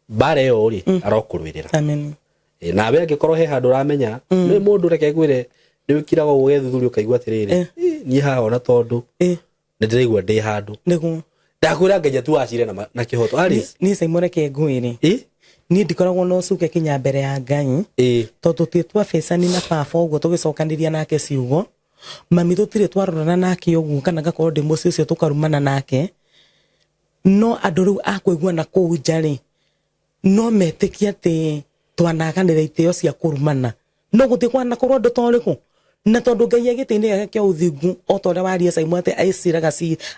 Mbara ĩyo rĩ, arokũrũĩrĩra. Amen. Nawe angĩkorwo he handũ ũramenya nĩ mũndũ, reke ngwĩre, nĩ ũkiraga ũguo ũgethuthuria ũkaigua atĩrĩrĩ, "Niĩ haha ona tondũ nĩ ndĩraigua ndĩ handũ." Ndakwĩra Ngai atuacire na kĩhoto, Alice. Niĩ Simon, reke ngwĩre, niĩ ndikoragwo na ũcuke kinya mbere ya Ngai, tondũ tũtirĩ twabecani na baba ũguo tũgĩcokanĩria nake ciugo, mami tũtirĩ twarorana nake ũguo, kana ngakorwo ndĩ mũciĩ ũcio tũkarumana nake. No andũ rĩu a kũigua na kũu nja rĩ, no metĩkie atĩ twanaganĩra itĩo cia kũrumana, no gũtirĩ kwanakorwo ũndũ ta ũrĩkũ. Na tondũ Ngai e gĩtĩ-inĩ gĩake kĩa ũthingu, o ta ũrĩa waria Simon, atĩ aciraga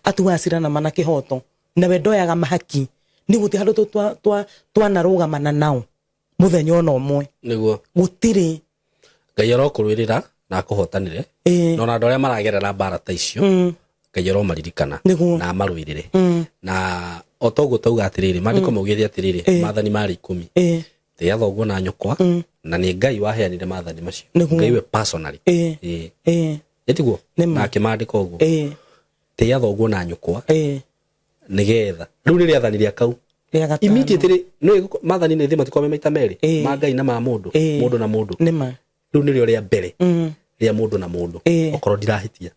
atuaga cira na ma na kĩhoto, nawe ndoyaga mahaki, nĩ gũtirĩ handũ twanarũgamana nao mũthenya ona ũmwe. Gũtirĩ. Ngai arokũrũĩrĩra na akũhotanĩre. Na ona andũ arĩa maragerera mbara ta icio, Ngai aromaririkana na amarũĩrĩre. Na o toguo tauga atĩrĩrĩ, maandĩko maugĩte atĩrĩrĩ, maathani marĩ 10. Tĩĩa thoguo na nyũkwa, na nĩ Ngai waheanire maathani macio. Ngai we personally. Ĩtiguo? Nĩ ma. Na akĩmaandĩka ũguo, tĩĩa thoguo na nyũkwa, nĩgetha rĩu nĩ rĩathani rĩa kau. Rĩa gatano. Immediately nĩ maathani nĩ thĩ matikorwo me maita merĩ, ma Ngai na ma mũndũ, mũndũ na mũndũ. Nĩ ma. Rĩu nĩrĩo rĩa mbere rĩa mũndũ na mũndũ. Okorwo ndirahĩtia,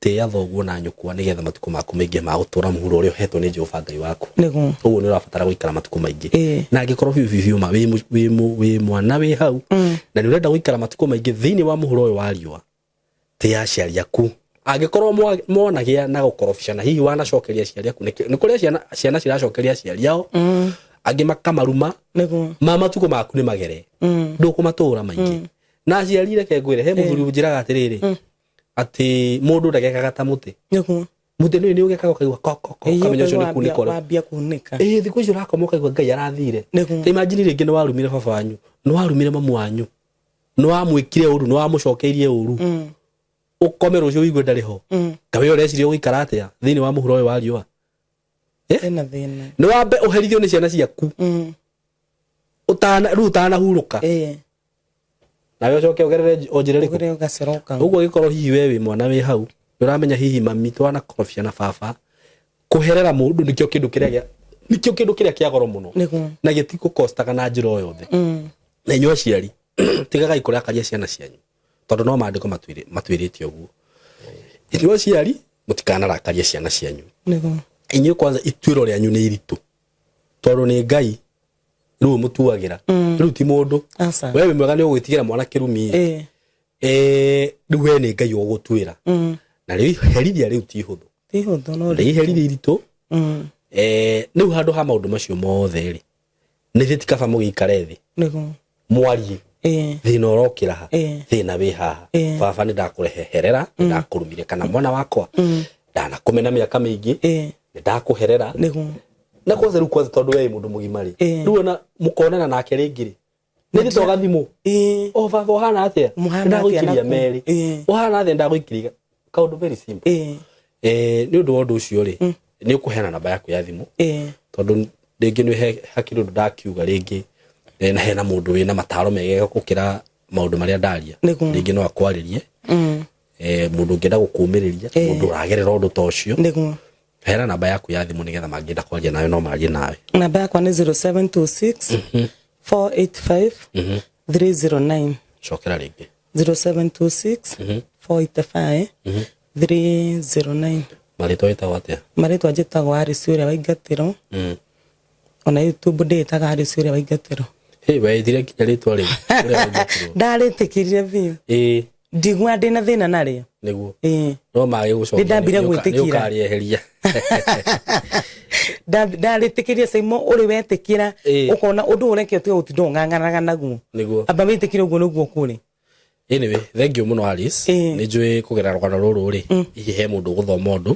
tĩĩa thoguo na nyũkwa nĩgetha matukũ maku maingĩ ma gũtũra mũhuro ũrĩa ũhetwo nĩ Jehova Ngai waku. Ũguo nĩ ũrabatara gũikara matukũ maingĩ. Na angĩkorwo biũ biũ biũ ma wĩ mwana wĩ hau na nĩ ũrenda gũikara matukũ maingĩ thĩinĩ wa mũhuro ũyũ wa riũa, tĩĩa aciari aku. Angĩkorwo mwanagĩa na gũkorobicana, hihi wanacokeria aciari aku, nĩ kũrĩa ciana ciracokeria aciari ao, angĩ makamaruma, ma matukũ maku nĩ magere, ndũkũmatũra maingĩ. Na aciari, reke ngwĩre, he mũthuri ũnjĩraga atĩrĩrĩ, atĩ mũndũ ndagekaga ta mũtĩ. Mũtĩ nĩ ũgekaga ũkaigua ko ko ko, ũkamenya ũcio nĩ kunĩka ũrĩa Wambia kunĩka. Thikũ icio ũrakoma ũkaigua Ngai arathire. Ta imagine rĩngĩ nĩ warumire baba wanyu, nĩ warumire mamu wanyu, nĩ wamwĩkire ũru, nĩ wamũcokeirie ũru, ũkome rũciũ ũigue ndarĩ ho. Kawe ũreciria ũgũikara atĩa thĩinĩ wa mũhuro ũyũ wa riũa? Ĩna thĩna. Nĩ wambe ũherithio nĩ ciana ciaku ũtana rĩu ũtanahurũka, nawe ũcoke ũgerere o njĩra ĩrĩkũ? Ũgere ũgaceroka. Ũguo gĩkorwo hihi we wĩ mwana wĩ hau, nĩ ũramenya hihi mami twanakorobia na baba, kũherera mũndũ nĩkĩo kĩndũ kĩrĩa nĩkĩo kĩndũ kĩrĩa kĩa goro mũno, na gĩtigũkostaga na njĩra o yothe. Na inyuĩ aciari, tigagai kũrakaria ciana cianyu, tondũ no maandĩko matwĩrĩte ũguo. Inyuĩ aciari, mũtikanarakarie ciana cianyu. Inyuĩ kwanza ituĩro rĩanyu nĩ iritũ, tondũ nĩ Ngai rĩu mũtuagĩra, rĩu ti mũndũ. Aca. We wĩ mwega nĩ ũgwĩtigĩra mwana kĩrumi. Rĩu we nĩ Ngai ũgũtuĩra, na rĩu herithia rĩu ti hũthũ. Ti hũthũ, no Nĩ iherithia iritũ. Rĩu handũ ha maũndũ macio mothe rĩ, nĩ thĩ ti kaba mũgĩikare thĩ, mwarie thĩna ũrokĩra ha, thĩna wĩ haha. Baba, nĩ ndakũreherera, nĩ ndakũrumire, kana mwana wakwa, ndanakũmena mĩaka mĩingĩ, nĩ ndakũherera. Na kwanza rĩu, kwanza tondũ we wĩ mũndũ mũgima rĩ, rĩu ona mũkonana nake rĩngĩ rĩ, nĩ thĩ togathimũ, o baba, ũhana atĩa? Mũhana atĩa Ndagũikĩria naku? merĩ. Ũhana atĩa? Ndagũikĩria. Kaũndũ very simple. Nĩ ũndũ wa ũndũ ũcio rĩ, nĩ ũkũheana namba yaku ya thimũ, tondũ rĩngĩ nĩ he hakiri ũndũ ndakiuga rĩngĩ, na hena mũndũ wĩna mataro mega gũkĩra maũndũ marĩa ndaria. Rĩngĩ no akwarĩrie, mũndũ ũngĩenda gũkũmĩrĩria, mũndũ ũragerera ũndũ ta ũcio. Heana namba yaku ya thimũ nĩgetha mangĩenda kwaria nawe no marie nawe. Namba yakwa nĩ 0726 485 309. Cokera rĩngĩ. 0726 485 309. Marĩtwa wĩtagwo atĩa? Marĩtwa njĩtagwo Alice ũrĩa waingatĩrwo. Ona YouTube ndĩĩtaga Alice ũrĩa waingatĩrwo. Hey, weithire nginya rĩtwa rĩu ũrĩa waingatĩrwo. Ndarĩtĩkĩrire biũ. Ndigua ndĩna thĩna narĩo. Nĩguo. No magĩgũcokia. Nĩndambire gwĩtĩkĩra. Nĩũkarĩeheria. Ndarĩtĩkĩria Saimo ũrĩ wetĩkĩra, ũkona ũndũ ũreke ũtige gũtinda ũng'ang'anaga naguo. Nĩguo. Amba wĩtĩkĩre ũguo nĩguo kũrĩ. Anyway, thank you mũno Alice. Nĩ njũĩ kũgerera rũgano rũrũ rĩ, hihi he mũndũ ũgũthoma ũndũ,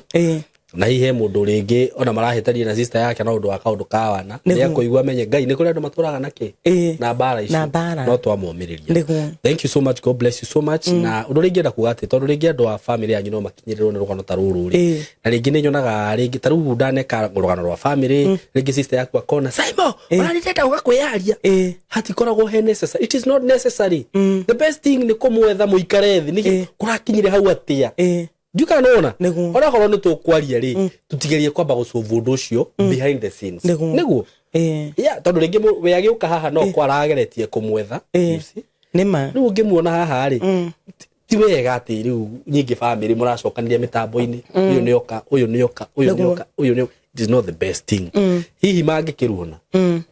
na hihi he mũndũ rĩngĩ ona marahĩtania na sister yake na ũndũ wa kaũndũ ka wana, nĩ akũigua amenye Ngai nĩ kũrĩ andũ matũraga na kĩ na mbara icio, Na mbara. no twamomĩrĩria. Thank you so much, God bless you so much. Na ũndũ rĩngĩ enda kuga atĩ tondũ rĩngĩ andũ a family yanyu no makinyĩrĩrwo nĩ rũgano ta rũrũ rĩ, na rĩngĩ nĩ nyonaga rĩngĩ ta rĩu ndaneka rũgano rwa family, rĩngĩ sister yaku akona Saimo ona nĩ ndenda gũka kwĩyaria, hatikoragwo he necessary. It is not necessary. The best thing nĩ kũmwetha mũikare thĩ nĩkĩ kũrakinyire hau atĩa. Ndiũkaga nĩwona onakorwo nĩ tũkwaria rĩ, tũtigerie kwamba gũcovu ũndũ ũcio behind the scenes. Nĩguo. Yeah, tondũ rĩngĩ we agĩũka haha no kwarageretie kũmwetha, you see. Nĩma. Rĩu ũngĩmuona haha rĩ, ti wega atĩ rĩu nyingĩ family mũracokanĩria mĩtambo-inĩ, ũyũ nĩoka, ũyũ nĩoka, ũyũ nĩoka, ũyũ nĩoka. It is not the best thing. Hihi mangĩkĩruona,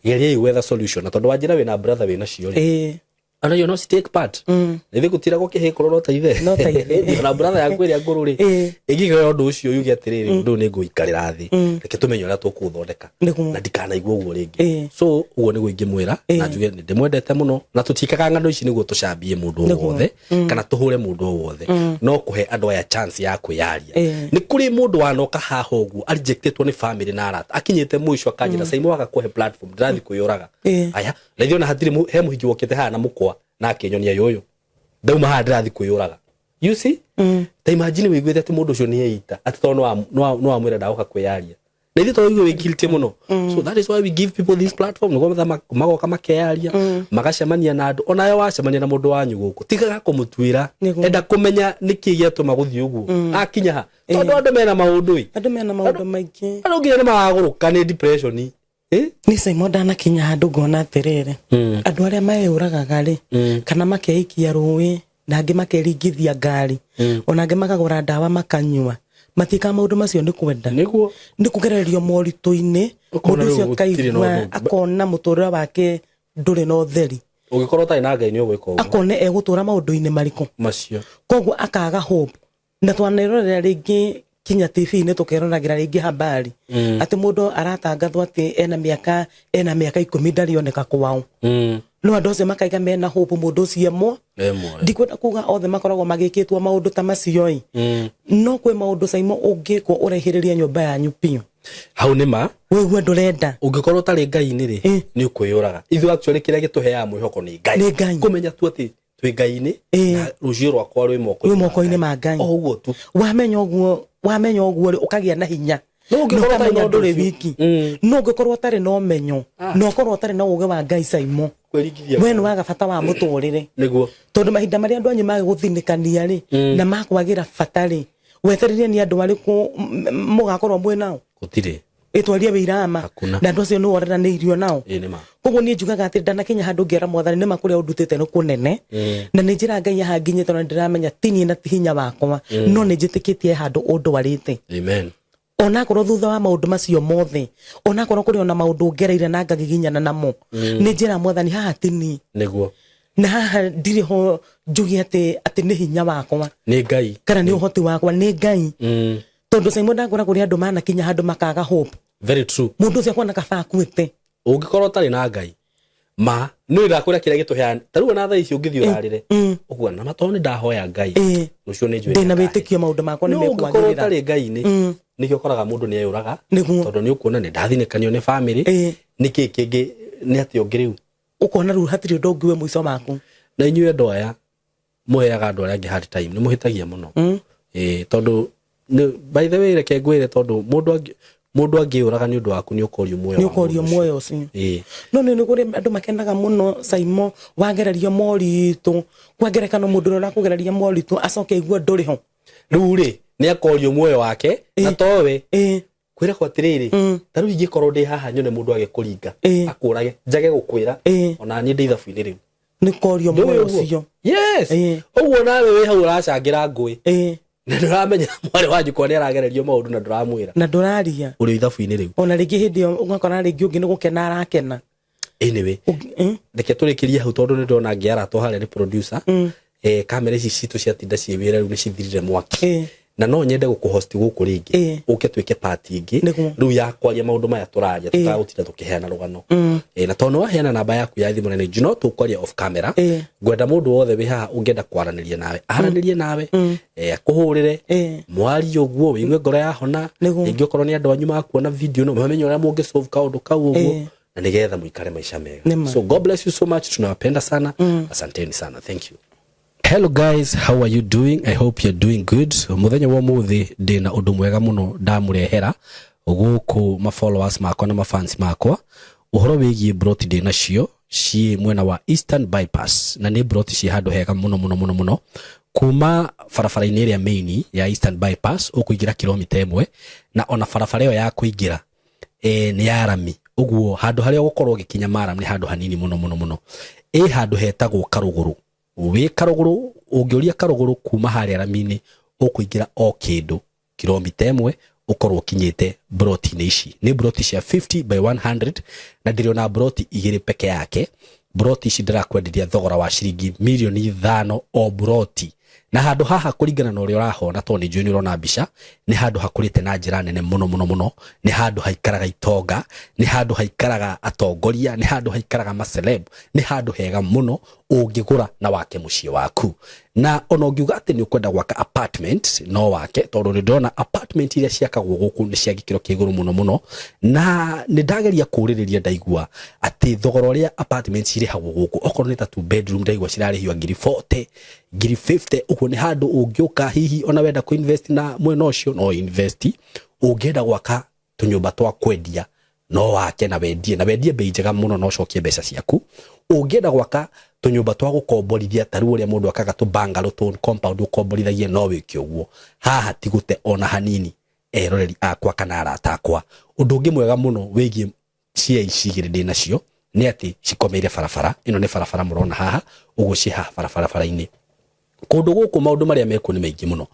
geriai gwetha solution, na tondũ wanjĩra wĩna brother wĩna cio rĩ, ona yo no ci take part na ithe gũtiragwo kĩhĩkũrũ no ta ithe. No ta ithe. Ona brother yaku ĩrĩa ngũrũ rĩ, ĩngĩgĩa ũndũ ũcio yuge atĩrĩrĩ, ũndũ ũyũ nĩ ngũikarĩra thĩ, reke tũmenye ũrĩa tũkũũthondeka na ndikanaigua ũguo rĩngĩ. So ũguo nĩguo ingĩmwĩra, na njuge nĩ ndĩmwendete mũno, na tũtiĩkaga ng'ano ici nĩguo tũcambie mũndũ o wothe kana tũhũre mũndũ o wothe, no kũhe andũ aya chance ya kwĩyaria. Nĩ kũrĩ mũndũ wanoka haha ũguo arejectĩtwo nĩ family na arata, akinyĩte mũico akanjĩra, Saimo waga kũhe platform ndĩrathiĩ kwĩyũraga. Aya, na ithuĩ ona hatirĩ he mũhiki wokĩte haha na mũkwa na akĩnyonia yũyũ ndauma haha ndĩrathiĩ kwĩyũraga. You see, ta imagine wĩiguĩte atĩ mũndũ ũcio nĩ eita atĩ tondũ no wamwĩra ndagoka kwĩyaria, na ithuĩ tondũ wĩ guilty mũno. So that is why we give people this platform, nĩguo magoka makeyaria, magacemania na andũ. Onawe wacemania na mũndũ wanyu gũkũ, tigaga kũmũtuĩra. Enda kũmenya nĩkĩ gĩatũma gũthiĩ ũguo akinya ha, tondũ andũ mena maũndũ ĩ. Andũ mena maũndũ maingĩ. Andũ nginya nĩ maragũrũka nĩ depression. Nĩ Saimo ndanakinya handũ ngona atĩrĩrĩ, andũ arĩa meyũragaga rĩ, kana makeikia rũĩ, na angĩ makeringithia ngari, ona angĩ makagũra ndawa makanyua, matiĩkaga maũndũ macio nĩ kwenda. Nĩguo. Nĩ kũgererio moritũ-inĩ. Ũkona mũndũ rĩu ũcio gũtirĩ na akaigua ũndũ. Akona mũtũrĩre wake ndũrĩ na ũtheri. Ũngĩkorwo ũtarĩ na Ngai nĩ ũgwĩka ũguo. Akona egũtũra maũndũ-inĩ marĩkũ macio. Koguo akaga hope. Na twanerorera rĩngĩ kinya TV-inĩ, tũkeroragĩra rĩngĩ habari atĩ mũndũ aratangathwo atĩ ena mĩaka 10 ndarĩoneka kwao, no andũ acio makaiga mena hope mũndũ ũcio emo. E muoyo. Ndikwenda kuga othe makoragwo magĩkĩtwo maũndũ ta macio ĩ, no kwĩ maũndũ Saimo ũngĩkwo ũraihĩrĩria nyũmba yanyu biũ. Hau nĩ ma. Wĩgue ndũrenda. Ũngĩkorwo ũtarĩ Ngai-inĩ rĩ, nĩ ũkwĩyũraga. Ithuĩ actually kĩrĩa gĩtũheaga mwĩhoko nĩ Ngai. Nĩ Ngai. Kũmenya tu atĩ twĩ Ngai-inĩ, na rũciũ rwakwa rwĩ Rwĩ moko-inĩ moko-inĩ ma Ngai. O ũguo tu. Wamenya ũguo rĩ, ũkagĩa na hinya. No ũngĩkorwo Na ũtarĩ na ũkamenya ũndũ ndũrĩ ũcio. wiki. No ũngĩkorwo ũtarĩ na ũmenyo, na ũkorwo ũtarĩ na ũgĩ wa Ngai, Saimo, Kwĩringithia. we nĩ waga bata wa mũtũrĩre. Tondũ mahinda marĩa andũ anyu magĩgũthinĩkania rĩ, na makwagĩra bata rĩ, wetereire nĩ andũ arĩkũ mũgakorwo mwĩ nao? Gũtirĩ. Ĩtwarie wĩirama. Hakuna. Na andũ acio nĩ woreranĩirio nao. Ĩ nĩ ma. Koguo niĩ njugaga atĩ ndanakinya handũ ngĩra Mwathani nĩma kũrĩa ũndutĩte nĩ kũnene, na nĩ njĩra Ngai haha nginyĩte, na ndĩramenya ti niĩ na ti hinya wakwa, no nĩ njĩtĩkĩtie handũ ũndwarĩte. Amen. Onakorwo thutha wa maũndũ macio mothe, onakorwo kũrĩ ona maũndũ ngereire na ngagiginyana namo, nĩ njĩra Mwathani haha ti niĩ. Na haha ndirĩ ho njuge atĩ nĩ hinya wakwa Nĩ Ngai. kana nĩ ũhoti wakwa, nĩ Ngai. Tondũ Saimo ndangora kũrĩ andũ manakinya handũ makaga hope. Very true. Mũndũ ũcio akona kaba akuĩte. Ũngĩkorwo ũtarĩ na Ngai ma nĩ ndakwĩra kĩrĩa gĩtũheana ta rĩu ona thaa ici ũngĩthiĩ ũrarĩre, ũguo na matoo nĩ ndahoya Ngai, rũciũ nĩ njũĩ Ndĩna nĩakahe. wĩtĩkio maũndũ makwa nĩ No ũngĩkorwo mekwagĩrĩra. ũtarĩ Ngai-inĩ, nĩkĩo ũkoraga mũndũ nĩ eyũraga. Tondũ nĩ ũkuona nĩ ndathinĩkanio nĩ family, nĩkĩ kĩngĩ, nĩ atĩa ũngĩ rĩu? Ũkona rĩu hatirĩ ũndũ ũngĩ wĩ mũico waku. Na inyuĩ andũ aya mũheaga andũ arĩa angĩ hard time, nĩ mũhĩtagia mũno. Tondu by the way, reke ngwire, tondu mundu angiuraga ni undu waku, ni ukorio muoyo. Nĩ ũkorio muoyo ũcio. No nĩ kũrĩ andũ makenaga mũno, Saimo, wagererio moritũ. Kwa ngerekano, mũndũ ũrĩa ũrakũgereria moritũ acoke aigue ndũrĩ ho. Riu ri, ni akorio muoyo wake na towe. Kwĩragwo atĩrĩrĩ, ta rĩu ingĩkorwo ndĩ haha nyone mũndũ agĩkũringa, akũrage, njage gũkwĩra, ona niĩ ndĩ ithabu-inĩ rĩu. Nĩ korio Ndũĩ muoyo ũguo? ũcio. Yes. Ũguo nawe wĩ hau ũracangĩra ngũĩ, na ndũramenya mwarĩ wa nyũkwa nĩ aragererio maũndũ na ndũramwĩra. Na ndũraria. Ũrĩ ithabu-inĩ rĩu. Ona rĩngĩ hĩndĩ ĩyo ũgakora rĩngĩ ũngĩ nĩ gũkena arakena. Anyway, reke tũrĩkĩrie hau, tondũ nĩ ndĩrona ngĩaratwo harĩa nĩ producer. Kamera ici citũ ciatinda ciĩ wĩra, rĩu nĩ cithirire mwaki. Na no nyende gũkũhost gũkũ rĩngĩ, ũke twĩke part ĩngĩ rĩu ya kwaria maũndũ maya tũraria, tũtagũtinda tũkĩheana rũgano. Na tondũ nĩ waheana namba yaku ya thimũ na nĩ no tũkwaria off camera, ngwenda mũndũ wothe wĩ haha ũngĩenda kwaranĩria nawe aranĩrie nawe, akũhũrĩre, mwarie ũguo wĩigue ngoro yahona. Rĩngĩ okorwo nĩ andũ anyu makuona video, no mamenye ũrĩa mũngĩ solve kaũndũ kau ũguo, na nĩgetha mũikare maisha mega. Nĩma. So God bless you so much, tunawapenda sana. Asanteni sana, thank you. Hello guys, how are you doing? I hope you're doing good. Muthenya wa muthi ndina undu mwega muno ndamurehera guku ma followers makwa na ma fans makwa, uhoro wigie broti ndina cio ci mwena wa Eastern Bypass, na ni broti ci handu hega muno muno muno muno. Kuma barabara-inĩ ĩrĩa main ya Eastern Bypass ũkũingĩra kilomita 1, na ona barabara ĩyo ya kũingĩra nĩ ya rami, ũguo handũ harĩa ũgũkorwo ũgĩkinya maram nĩ handũ hanini mũno mũno mũno. Ĩ handũ hetagwo Karũgũrũ. Wĩ Karũgũrũ, ũngĩũria Karũgũrũ, kuma harĩa rami-inĩ ũkũingĩra o kĩndũ kilomita 1, ũkorwo ũkinyĩte broti-inĩ ici. Nĩ broti cia 50 by 100, na ndĩrĩ broti igĩrĩ peke yake. Broti ici ndĩrakwenderia thogora wa ciringi mirioni 5 o broti. Na handũ haha, kũringana na ũrĩa ũrahona, tondũ nĩ njũĩ nĩ ũrona mbica, nĩ handũ hakũrĩte na njĩra nene mũno mũno mũno. Nĩ handũ haikaraga itonga, nĩ handũ haikaraga atongoria, nĩ handũ haikaraga maceleb. Nĩ handũ hega mũno ũngĩgũra na wake mũciĩ waku. Na ona ũngiuga atĩ nĩ ũkwenda gwaka apartment, no wake, tondũ nĩ ndĩrona apartment iria ciakagwo gũkũ nĩ cia gĩkĩro kĩa igũrũ mũno mũno. Na nĩ ndageria kũũrĩrĩria, ndaigua atĩ thogora ũrĩa apartment cirĩhagwo gũkũ, okorwo nĩ ta two bedroom, ndaigua cirarĩhio ngiri 40, ngiri 50. Ũguo nĩ handũ ũngĩũka, hihi ona wenda kũ-invest na mwena ũcio, no invest. Ũngĩenda gwaka tũnyũmba twa kwendia, no wake na wendie, na wendie bei njega mũno na ũcokie mbeca ciaku. Ũngĩenda gwaka tũnyũmba twa gũkomborithia, ta rĩu ũrĩa mũndũ akaga tũ bungalow, tũ compound ũkomborithagie, no wĩke ũguo. Haha ti gũte ona hanini, eroreri akwa kana arata akwa. Ũndũ ũngĩ mwega mũno wĩgiĩ cia ici igĩrĩ ndĩ nacio nĩ atĩ cikomeire barabara ĩno. Nĩ barabara mũrona haha ũguo, ciĩ haha barabara-inĩ. Kũndũ gũkũ maũndũ marĩa mekuo nĩ maingĩ mũno.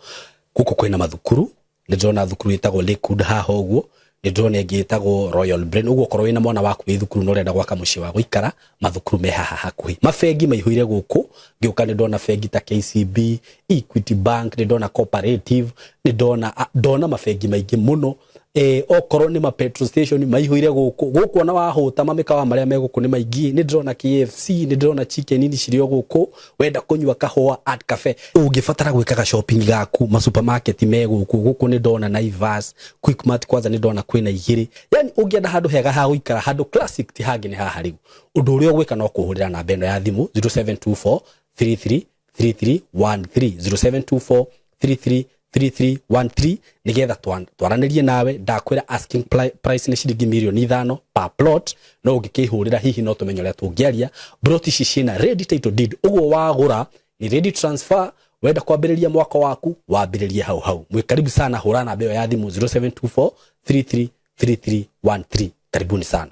Gũkũ kwĩna mathukuru, nĩ ndĩrona thukuru ĩtagwo Lakewood haha ũguo, nĩ ndĩrona ĩngĩ ĩtagwo Royal Brain. Ũguo okorwo wĩna mwana waku wĩ thukuru na ũrenda gwaka mũciĩ wa gũikara, mathukuru me haha hakuhĩ. Mabengi maihũire gũkũ. Ngĩũka nĩ ndona bengi ta KCB, Equity Bank, nĩ ndona Cooperative, nĩ ndona mabengi maingĩ mũno. Okorwo nĩ ma petrol station maihũire gũkũ. Gũkũ ona wahũta, mamĩkawa marĩa me gũkũ nĩ maingĩ. Nĩ ndĩrona KFC, nĩ ndĩrona Chicken Inn cirĩ o gũkũ. Wenda kũnyua kahũa, Art Cafe. Ũngĩbatara gwĩkaga shopping gaku, ma supermarket me gũkũ. Gũkũ nĩ ndona Naivas, Quickmart, kwanza nĩ ndona kwĩna igĩrĩ. Yani ũngĩenda handũ hega ha gũikara, handũ classic, ti hangĩ nĩ haha. Rĩu ũndũ ũrĩa ũgwĩka no kũhũrĩra namba ĩno ya thimũ, 0724 33 3313, 0724 33 3313, nigetha twaranĩrie nawe. Ndakwĩra asking price nĩ ciringi mirioni 5 per plot, no ũngĩkĩhũrĩra hihi no tũmenye ũrĩa tũngĩaria. Plot ici ciĩna ready title deed, ũguo wagũra ni ready transfer. Wenda kwambĩrĩria mwaka waku, wambĩrĩrie hau hau. Mwĩ karibu sana, hũra namba ĩyo ya thimũ, 0724 33 3313. Karibuni sana.